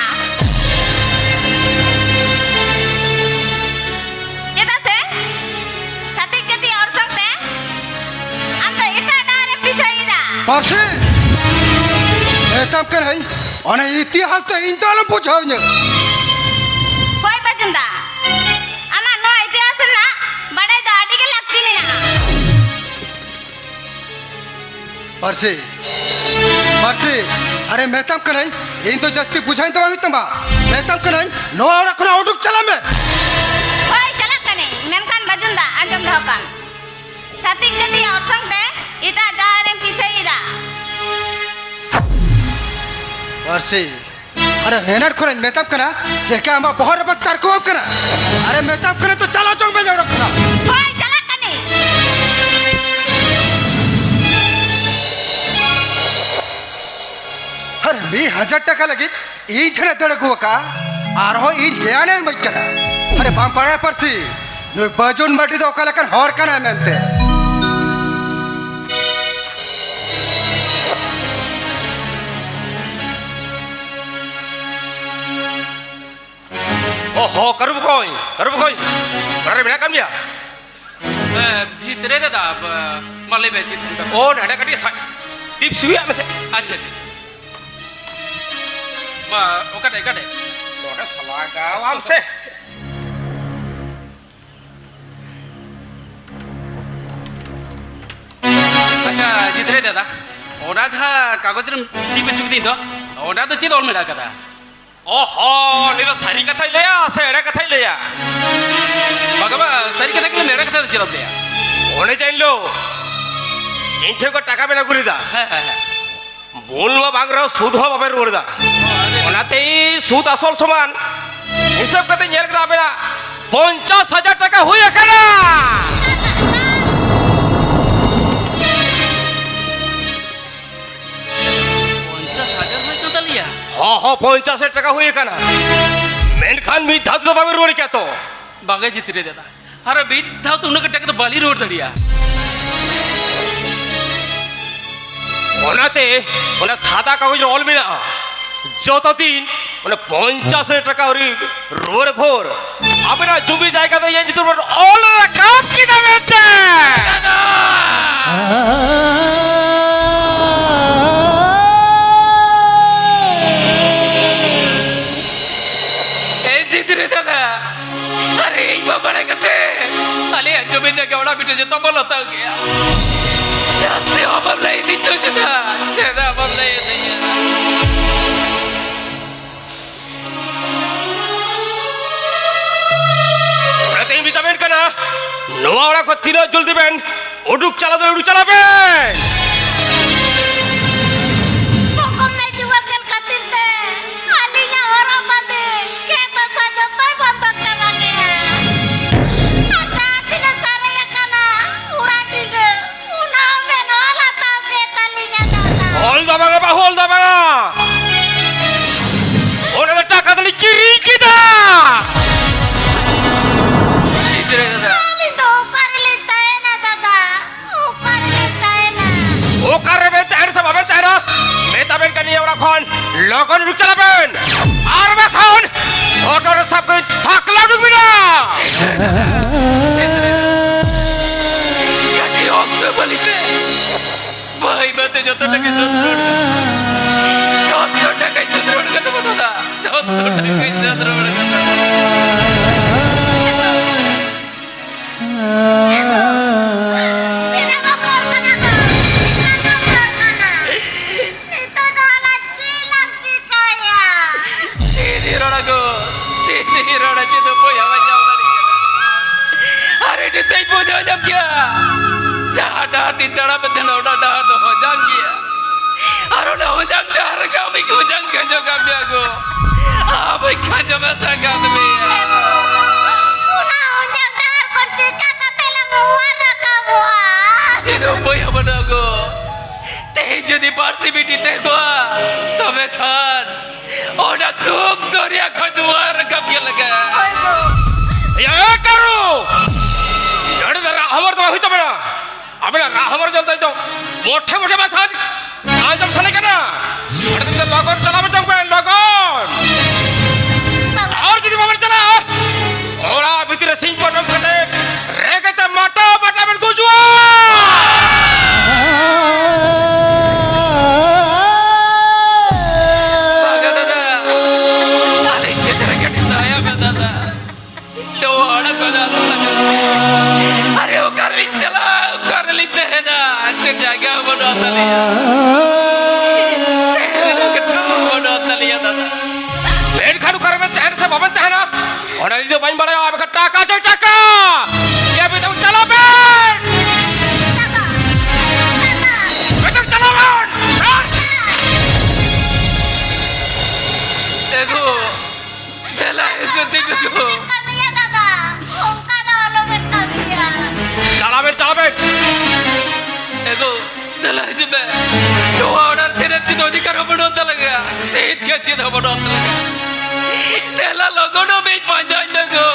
ᱪᱮᱫᱟᱜ ᱥᱮ ᱪᱷᱟᱹᱛᱤᱠ ᱡᱟᱹᱛᱤ ᱚᱨᱥᱚᱝ ᱛᱮ ᱟᱢ ᱫᱚ ᱮᱴᱟᱜ ᱰᱟᱦᱟᱨ ᱮᱢ ᱯᱤᱪᱷᱟᱹᱭᱮᱫᱟ᱾ ᱯᱟᱹᱨᱥᱤ! ᱢᱮᱛᱟᱢ ᱠᱟᱹᱱᱟᱹᱧ, ᱚᱱᱟ ᱤᱛᱤᱦᱟᱥ ᱫᱚ ᱤᱧ ᱫᱚ ᱟᱞᱚᱢ ᱵᱩᱡᱷᱟᱹᱣᱤᱧᱟᱹ᱾ ᱦᱳᱭ ᱵᱟᱡᱩᱱ ᱫᱟ, ᱟᱢᱟᱜ ᱱᱚᱣᱟ ᱤᱛᱤᱦᱟᱥ ᱨᱮᱱᱟᱜ ᱵᱟᱰᱟᱭ ᱫᱚ ᱟᱹᱰᱤ ᱜᱮ ᱞᱟᱹᱠᱛᱤ ᱢᱮᱱᱟᱜᱼᱟ᱾ ᱯᱟᱹᱨᱥᱤ, ᱯᱟᱹᱨᱥᱤ, ᱟᱨᱮ ᱢᱮᱛᱟᱢ ᱠᱟᱹᱱᱟᱹᱧ, ᱤᱧ ᱫᱚ ᱡᱟᱹᱥᱛᱤ ᱵᱩᱡᱷᱟᱹᱣ ᱫᱚ ᱵᱟᱝ ᱦᱩᱭᱩᱜ ᱛᱟᱢᱟ᱾ ᱢᱮᱛᱟᱢ ᱠᱟᱹᱱᱟᱹᱧ, ᱱᱚᱣᱟ ᱚᱲᱟᱜ ᱠᱷᱚᱱᱟᱜ ᱩᱰᱩᱠ ᱪᱟᱞᱟᱜ ᱢᱮ᱾ ᱦᱳᱭ, ᱪᱟᱞᱟᱜ ᱠᱟᱹᱱᱟᱹᱧ, ᱢᱮᱱᱠᱷᱟᱱ ᱵᱟᱹᱡᱩᱱ ᱫᱟ, ᱟᱸᱡᱚᱢ ᱫᱚᱦᱚ ᱠᱟᱜ ᱢᱮ᱾ ᱪᱷᱟᱹᱛᱤᱠ ᱡᱟᱹᱛᱤᱭᱟᱜ ᱚᱨᱥᱚᱝ ᱛᱮ ᱮᱴᱟᱜ ᱡᱟᱦᱟᱸ ᱨᱮᱢ ᱯᱤᱪᱷᱟᱹᱭᱮᱫᱟ᱾ ᱯᱟᱹᱨᱥᱤ, ᱟᱨᱮ ᱦᱮᱱᱟᱴ ᱠᱷᱚᱱᱤᱧ ᱢᱮᱛᱟᱢ ᱠᱟᱱᱟ, ᱡᱮ ᱠᱟ ᱟᱢᱟᱜ ᱵᱚᱦᱚᱜ ᱨᱮ ᱵᱟᱝ ᱛᱟᱨᱠᱚ ᱠᱟᱱᱟ᱾ ᱟᱨᱮ ᱢᱮᱛᱟᱢ ᱠᱟᱱᱟ ᱛᱚ, ᱪᱟᱞᱟᱣ ᱪᱚᱝ ᱢᱮ ᱚᱲᱟᱜ ᱠᱷᱚᱱᱟᱜ᱾ ᱦᱳᱭ, ᱪᱟᱞᱟᱜ ᱠᱟᱹᱱᱟᱹᱧ᱾ ᱟᱨ ᱢᱤᱫ ᱦᱟᱡᱟᱨ ᱴᱟᱠᱟ ᱞᱟᱹᱜᱤᱫ ᱤᱧ ᱴᱷᱮᱱᱮ ᱫᱟᱹᱲ ᱟᱹᱜᱩ ᱟᱠᱟᱫᱼᱟ, ᱟᱨᱦᱚᱸ ᱤᱧ ᱜᱮᱭᱟᱱᱮ ᱮᱢᱟᱹᱧ ᱠᱟᱱᱟ᱾ ᱟᱨᱮ ᱵᱟᱢ ᱵᱟᱲᱟᱭᱟ ᱯᱟᱹᱨᱥᱤ, ᱱᱩᱭ ᱵᱟᱹᱡᱩᱱ ᱢᱟᱨᱰᱤ ᱫᱚ ᱚᱠᱟ ᱞᱮᱠᱟᱱ ᱦᱚᱲ ᱠᱟᱱᱟᱭ ᱢᱮᱱᱛᱮ? ᱚ ᱦᱚ, ᱠᱟᱹᱨᱩ ᱵᱚᱠᱚᱧ, ᱠᱟᱹᱨᱩ ᱵᱚᱠᱚᱧ, ᱚᱲᱟᱜ ᱨᱮ ᱢᱮᱱᱟᱜ ᱠᱟᱜ ᱢᱮᱭᱟ? ᱮ, ᱡᱤᱛᱨᱮ ᱫᱟᱫᱟ, ᱵ-, ᱢᱟ ᱞᱟᱹᱭ ᱢᱮ, ᱪᱮᱫ ᱮᱢ ᱠᱟᱹᱢᱤ? ᱚ, ᱱᱚᱰᱮ ᱠᱟᱹᱴᱤᱡ ᱥᱟ-, ᱴᱤᱯᱥ ᱦᱩᱭᱟᱜ ᱢᱮᱥᱮ᱾ ᱟᱪᱪᱷᱟ, ᱟᱪᱪᱷᱟ, ᱟᱪᱪᱷᱟ᱾ ᱢᱟ, ᱚᱠᱟᱴᱷᱮᱡ, ᱚᱠᱟᱴᱷᱮᱡ? ᱱᱚᱰᱮ ᱥᱟᱞᱟ ᱜᱟᱣᱟᱢ ᱥᱮ᱾ ᱟᱪᱪᱷᱟ, ᱡᱤᱛᱨᱮ ᱫᱟᱫᱟ, ᱚᱱᱟ ᱡᱟᱦᱟᱸ ᱠᱟᱜᱚᱡᱽ ᱨᱮᱢ ᱴᱤᱯ ᱦᱚᱪᱚ ᱠᱤᱫᱤᱧ ᱫᱚ, ᱚᱱᱟ ᱫᱚ ᱪᱮᱫ ᱚᱞ ᱢᱮᱱᱟᱜ ᱠᱟᱫᱟ? ᱚ ᱦᱚ, ᱩᱱᱤ ᱫᱚ ᱥᱟᱹᱨᱤ ᱠᱟᱛᱷᱟᱭ ᱞᱟᱹᱭᱟ ᱥᱮ ᱮᱲᱮ ᱠᱟᱛᱷᱟᱭ ᱞᱟᱹᱭᱟ? ᱵᱟᱝᱟ ᱵᱟ, ᱥᱟᱹᱨᱤ ᱠᱟᱛᱷᱟ ᱜᱮ ᱞᱟᱹᱭ ᱢᱮ, ᱮᱲᱮ ᱠᱟᱛᱷᱟ ᱫᱚ ᱪᱮᱫᱟᱜ ᱮᱢ ᱞᱟᱹᱭᱟ? ᱚᱱᱮ ᱡᱮ ᱦᱤᱞᱳᱜ ᱤᱧ ᱴᱷᱮᱱ ᱠᱷᱚᱱ ᱴᱟᱠᱟ ᱵᱮᱱ ᱟᱹᱜᱩ ᱞᱮᱫᱟ, ᱦᱮᱸ, ᱦᱮᱸ, ᱦᱮᱸ᱾ ᱢᱩᱞ ᱢᱟ ᱵᱟᱝ ᱨᱮᱦᱚᱸ ᱥᱩᱫ ᱦᱚᱸ ᱵᱟᱵᱮᱱ ᱨᱩᱣᱟᱹᱲ ᱮᱫᱟ᱾ ᱚᱱᱟᱛᱮ ᱥᱩᱫ ᱟᱥᱚᱞ ᱥᱚᱢᱟᱱ ᱦᱤᱥᱟᱹᱵ ᱠᱟᱛᱮ ᱧᱮᱞ ᱠᱮᱫᱟ, ᱟᱵᱮᱱᱟᱜ ᱯᱚᱧᱪᱟᱥ ᱦᱟᱡᱟᱨ ᱴᱟᱠᱟ ᱦᱩᱭ ᱟᱠᱟᱱᱟ᱾ ᱯᱚᱧᱪᱟᱥ ᱦᱟᱡᱟᱨ ᱦᱩᱭ ᱠᱟᱱ ᱛᱟᱞᱮᱭᱟ? ᱦᱚᱸ, ᱦᱚᱸ, ᱯᱚᱧᱪᱟᱥ ᱦᱟᱡᱟᱨ ᱴᱟᱠᱟ ᱦᱩᱭ ᱟᱠᱟᱱᱟ᱾ ᱢᱮᱱᱠᱷᱟᱱ ᱢᱤᱫ ᱫᱷᱟᱣ ᱛᱮᱫᱚ ᱵᱟᱵᱮᱱ ᱨᱩᱣᱟᱹᱲ ᱠᱮᱭᱟ ᱛᱚ? ᱵᱟᱝᱟ ᱡᱤᱛᱨᱮ ᱫᱟᱫᱟ, ᱟᱨ ᱢᱤᱫ ᱫᱷᱟᱣ ᱛᱮ ᱩᱱᱟᱹᱜ ᱴᱟᱠᱟ ᱫᱚ ᱵᱟᱹᱞᱤᱧ ᱨᱩᱣᱟᱹᱲ ᱫᱟᱲᱮᱭᱟᱜᱼᱟ᱾ ᱚᱱᱟᱛᱮ ᱚᱱᱟ ᱥᱟᱫᱟ ᱠᱟᱜᱚᱡᱽ ᱨᱮ ᱚᱞ ᱢᱮᱱᱟᱜᱼᱟ, ᱡᱚᱛᱚ ᱫᱤᱱ ᱚᱱᱟ ᱯᱚᱧᱪᱟᱥ ᱦᱟᱡᱟᱨ ᱴᱟᱠᱟ ᱟᱹᱣᱨᱤ ᱨᱩᱣᱟᱹᱲ ᱵᱷᱳᱨ ᱟᱵᱮᱱᱟᱜ ᱡᱩᱢᱤ ᱡᱟᱭᱜᱟ ᱫᱚ ᱤᱧᱟᱹᱜ ᱧᱩᱛᱩᱢ ᱨᱮ ᱚᱞ ᱨᱟᱠᱟᱵ ᱠᱮᱫᱟ ᱢᱮᱱᱛᱮ᱾ ᱮ ᱡᱤᱛᱨᱮ ᱫᱟᱫᱟ, ᱟᱨᱮ ᱤᱧ ᱵᱟᱵᱟ ᱵᱟᱲᱟᱭ ᱠᱟᱛᱮ ᱟᱞᱮᱭᱟᱜ ᱡᱚᱢᱤ ᱡᱟᱭᱜᱟ ᱚᱲᱟᱜ ᱵᱷᱤᱴᱟᱹ ᱡᱚᱛᱚ ᱵᱚᱱ ᱦᱟᱛᱟᱣ ᱠᱮᱜᱼᱟ᱾ ᱪᱮᱫᱟᱜ ᱥᱮ ᱵᱟᱢ ᱞᱟᱹᱭ ᱫᱤᱧ ᱫᱚ ᱪᱮᱫᱟᱜ? ᱪᱮᱫᱟᱜ ᱵᱟᱢ ᱞᱟᱹᱭ ᱩᱰᱩᱠ ᱪᱟᱞᱟᱣ ᱫᱚ ᱩᱰᱩᱠ ᱪᱟᱞᱟᱣ ᱯᱮ᱾ ᱠᱚᱠᱚᱢ ᱢᱮ ᱡᱩᱣᱟᱹ ᱠᱟᱱ ᱠᱷᱟᱹᱛᱤᱨ ᱛᱮ ᱟᱹᱞᱤᱧᱟᱜ ᱦᱚᱨᱚᱜ ᱵᱟᱸᱫᱮ ᱠᱷᱮᱛ ᱦᱟᱥᱟ ᱡᱚᱛᱚᱭ ᱵᱚᱱᱫᱚᱠ ᱪᱟᱵᱟ ᱠᱮᱜᱼᱟ᱾ ᱟᱨ ᱡᱟᱦᱟᱸ ᱛᱤᱱᱟᱹᱜ ᱥᱟᱨᱮᱡ ᱟᱠᱟᱱᱟ ᱚᱲᱟᱜ ᱰᱤᱸᱰᱟᱹ, ᱚᱱᱟ ᱦᱚᱸ ᱵᱮᱱ ᱚᱞ ᱦᱟᱛᱟᱣ ᱠᱮᱫ ᱛᱟᱹᱞᱤᱧᱟ ᱫᱟᱫᱟ᱾ ᱚᱞ ᱫᱚ ᱵᱟᱝᱟ ᱵᱟᱹᱦᱩ, ᱚᱞ ᱫᱚ ᱵᱟᱝᱟ᱾ ᱚᱱᱟ ᱫᱚ ᱴᱟᱠᱟ ᱛᱮᱞᱤᱧ ᱠᱤᱨᱤᱧ ᱠᱮᱫᱟ᱾ ᱪᱤᱛᱨᱮ ᱫᱟᱫᱟ᱾ ᱟᱹᱞᱤᱧ ᱫᱚ ᱚᱠᱟ ᱨᱮᱞᱤᱧ ᱛᱟᱦᱮᱱᱟ ᱫᱟᱫᱟ? ᱚᱠᱟ ᱨᱮᱞᱤᱧ ᱛᱟᱦᱮᱱᱟ? ᱚᱠᱟ ᱨᱮᱵᱮᱱ ᱛᱟᱦᱮᱱᱟ ᱥᱮ ᱵᱟᱵᱮᱱ ᱛᱟᱦᱮᱱᱟ? ᱢᱮᱛᱟ ᱵᱮᱱ ᱠᱟᱱ ᱱᱤᱭᱟᱹ ᱚᱲᱟᱜ ᱠᱷᱚᱱ ᱞᱚᱜᱚᱱ ᱩᱰᱩᱠ ᱪᱟᱞᱟᱜ ᱵᱮᱱ, ᱟᱨ ᱵᱟᱠᱷᱟᱱ ᱦᱚᱴᱚᱜ ᱨᱮ ᱥᱟᱵ ᱠᱟᱛᱮ ᱛᱷᱟᱠᱞᱟ ᱩᱰᱩᱠ ᱵᱮᱱᱟ᱾ ᱠᱟᱹᱴᱤᱡ ᱚᱠᱛᱚ ᱵᱟᱹᱞᱤ ᱯᱮ᱾ ᱵᱟᱹᱭ ᱵᱟᱹᱭᱛᱮ ᱡᱚᱛᱚ ᱴᱟᱠᱟᱭ ᱥᱳᱫᱷ ᱨᱩᱣᱟᱹᱲ ᱠᱟᱫᱟ᱾ ᱡᱚᱛᱚ ᱴᱟᱠᱟᱭ ᱥᱳᱫᱷ ᱨᱩᱣᱟᱹᱲ ᱠᱟᱫᱟ ᱵᱟᱹᱵᱩ ᱫᱟ᱾ ᱡᱚᱛᱚ ᱴᱟᱠᱟᱭ ᱥᱳᱫᱷ ᱨᱩᱣᱟᱹᱲ ᱠᱟᱫᱟ᱾ ᱛᱤᱱᱟᱹᱜ ᱵᱚᱠᱚᱨ ᱠᱟᱱᱟ ᱠᱚ? ᱛᱤᱱᱟᱹᱜ ᱵᱚᱠᱚᱨ ᱠᱟᱱᱟ? ᱱᱤᱛᱚᱜ ᱫᱚ ᱟᱞᱟᱝ ᱪᱮᱫ ᱞᱟᱝ ᱪᱤᱠᱟᱹᱭᱟ? ᱪᱮᱫ ᱤᱧ ᱨᱚᱲᱟ ᱜᱚ? ᱪᱮᱫ ᱤᱧ ᱨᱚᱲᱟ? ᱪᱮᱫ ᱩᱯᱟᱹᱭ ᱦᱚᱸ ᱵᱟᱹᱧ ᱧᱟᱢ ᱫᱟᱲᱮᱭᱟᱜ ᱠᱟᱱᱟ᱾ ᱟᱨ ᱱᱤᱛᱚᱜ ᱤᱧ ᱵᱩᱡᱷᱟᱹᱣ ᱧᱟᱢ ᱠᱮᱭᱟ, ᱡᱟᱦᱟᱸ ᱰᱟᱦᱟᱨ ᱛᱤᱧ ᱛᱟᱲᱟᱢᱮᱫ ᱛᱟᱦᱮᱱᱟ, ᱚᱱᱟ ᱰᱟᱦᱟᱨ ᱫᱚ ᱦᱚᱡᱟᱝ ᱜᱮᱭᱟ᱾ ᱟᱨ ᱚᱱᱟ ᱦᱚᱡᱟᱝ ᱰᱟᱦᱟᱨ ᱨᱮᱜᱮ ᱟᱢᱤᱧ ᱦᱚᱡᱟᱝ ᱠᱷᱟᱸᱡᱚ ᱠᱟᱜ ᱢᱮᱭᱟ ᱜᱚ᱾ ᱟᱢᱤᱧ ᱠᱷᱟᱸᱡᱚ ᱢᱮᱥᱟ ᱠᱟᱜ ᱢᱮᱭᱟ᱾ ᱚᱱᱟ ᱦᱚᱡᱟᱝ ᱰᱟᱦᱟᱨ ᱠᱷᱚᱱ ᱪᱤᱠᱟ ᱠᱟᱛᱮ ᱞᱟᱝ ᱚᱣᱟᱨ ᱨᱟᱠᱟᱵᱚᱜᱼᱟ? ᱪᱮᱫ ᱦᱚᱸ ᱩᱯᱟᱹᱭ ᱦᱚᱸ ᱵᱟᱹᱱᱩᱜᱼᱟ ᱜᱚ᱾ ᱛᱮᱦᱮᱧ ᱡᱩᱫᱤ ᱯᱟᱹᱨᱥᱤ ᱵᱤᱴᱤ ᱛᱟᱦᱮᱸ ᱠᱚᱜᱼᱟ, ᱛᱚᱵᱮ ᱠᱷᱟᱱ ᱚᱱᱟ ᱫᱩᱠ ᱫᱚᱨᱭᱟ ᱠᱷᱚᱱ ᱫᱩᱣᱟᱨ ᱨᱟᱠᱟᱵ ᱜᱮ ᱞᱟᱜᱟᱜᱼᱟ᱾ ᱮᱭᱟ, ᱮ ᱠᱟᱹᱨᱩ! ᱱᱚᱰᱮ ᱫᱚ ᱨᱟᱜ ᱦᱚᱵᱚᱨ ᱫᱚ ᱵᱟᱝ ᱦᱩᱭ ᱛᱟᱵᱮᱱᱟ᱾ ᱟᱵᱮᱱᱟᱜ ᱨᱟᱜ ᱦᱚᱵᱚᱨ ᱧᱮᱞ ᱫᱚ ᱤᱧ ᱫᱚ ᱢᱚᱴᱷᱮ ᱢᱚᱴᱷᱮ ᱵᱟᱝ ᱥᱟᱱ-, ᱟᱸᱡᱚᱢ ᱥᱟᱱᱟᱧ ᱠᱟᱱᱟ᱾ ᱱᱚᱰᱮ ᱫᱚ ᱞᱚᱜᱚᱱ ᱪᱟᱞᱟᱣ ᱪᱚᱝ ᱵᱮᱱ, ᱞᱚᱜᱚᱱ᱾ ᱟᱨ ᱡᱩᱫᱤ ᱵᱟᱵᱮᱱ ᱪᱟᱞᱟᱜᱼᱟ, ᱚᱲᱟᱜ ᱵᱷᱤᱛᱤᱨ ᱨᱮ ᱥᱤᱧ ᱯᱚᱴᱚᱢ ᱠᱟᱛᱮ ᱨᱮᱸᱜᱮᱡ ᱛᱮ ᱢᱟᱴᱟ ᱢᱟᱴᱟ ᱵᱮᱱ ᱜᱩᱡᱩᱜᱼᱟ᱾ ᱵᱟᱝᱟ ᱫᱟᱫᱟ, ᱟᱞᱮ ᱪᱮᱛᱟᱱ ᱨᱮ ᱠᱟᱹᱴᱤᱡ ᱫᱟᱭᱟ ᱢᱮ ᱫᱟᱫᱟ᱾ ᱱᱚᱣᱟ ᱚᱲᱟᱜ ᱠᱷᱚᱱ ᱟᱞᱚ ᱞᱟᱜᱟ ᱞᱮ᱾ ᱟᱨᱮ ᱚᱠᱟ ᱨᱮᱞᱤᱧ ᱪᱟᱞᱟᱜᱼᱟ, ᱚᱠᱟ ᱨᱮᱞᱤᱧ ᱛᱟᱦᱮᱱᱟ? ᱪᱮᱫ ᱡᱟᱭᱜᱟ ᱦᱚᱸ ᱵᱟᱹᱱᱩᱜ ᱛᱟᱞᱮᱭᱟ᱾ ᱛᱟᱦᱮᱱ ᱨᱮᱱᱟᱜ ᱴᱷᱟᱶ ᱦᱚᱸ ᱵᱟᱹᱱᱩᱜ ᱛᱟᱞᱮᱭᱟ ᱫᱟᱫᱟ᱾ ᱢᱮᱱᱠᱷᱟᱱ ᱚᱠᱟ ᱨᱮᱵᱮᱱ ᱛᱟᱦᱮᱱᱟ ᱥᱮ ᱵᱟᱵᱮᱱ ᱛᱟᱦᱮᱱᱟ, ᱚᱱᱟ ᱤᱧ ᱫᱚ ᱵᱟᱹᱧ ᱵᱟᱲᱟᱭᱟ᱾ ᱟᱨ ᱵᱟᱠᱷᱟᱱ ᱴᱟᱠᱟ ᱪᱟᱹᱭ ᱴᱟᱠᱟ᱾ ᱤᱭᱟᱹ ᱵᱤᱱ ᱪᱟᱞᱟᱜ ᱵᱮᱱ᱾ ᱫᱮᱞᱟ ᱦᱤᱡᱩᱜ ᱢᱮ᱾ ᱱᱚᱣᱟ ᱚᱲᱟᱜ ᱨᱮ ᱛᱮᱨᱮᱢ ᱪᱮᱫ ᱚᱫᱷᱤᱠᱟᱨ ᱦᱚᱸ ᱵᱟᱹᱱᱩᱜ ᱛᱟᱞᱮᱭᱟ, ᱪᱮᱫ ᱜᱮ ᱪᱮᱫ ᱦᱚᱸ ᱵᱟᱹᱱᱩᱜ ᱛᱟᱞᱮᱭᱟ᱾ ᱫᱮᱞᱟ ᱞᱚᱜᱚᱱ ᱦᱚᱸ ᱢᱤᱫ ᱯᱟᱸᱡᱟᱧ ᱫᱚ ᱜᱚ᱾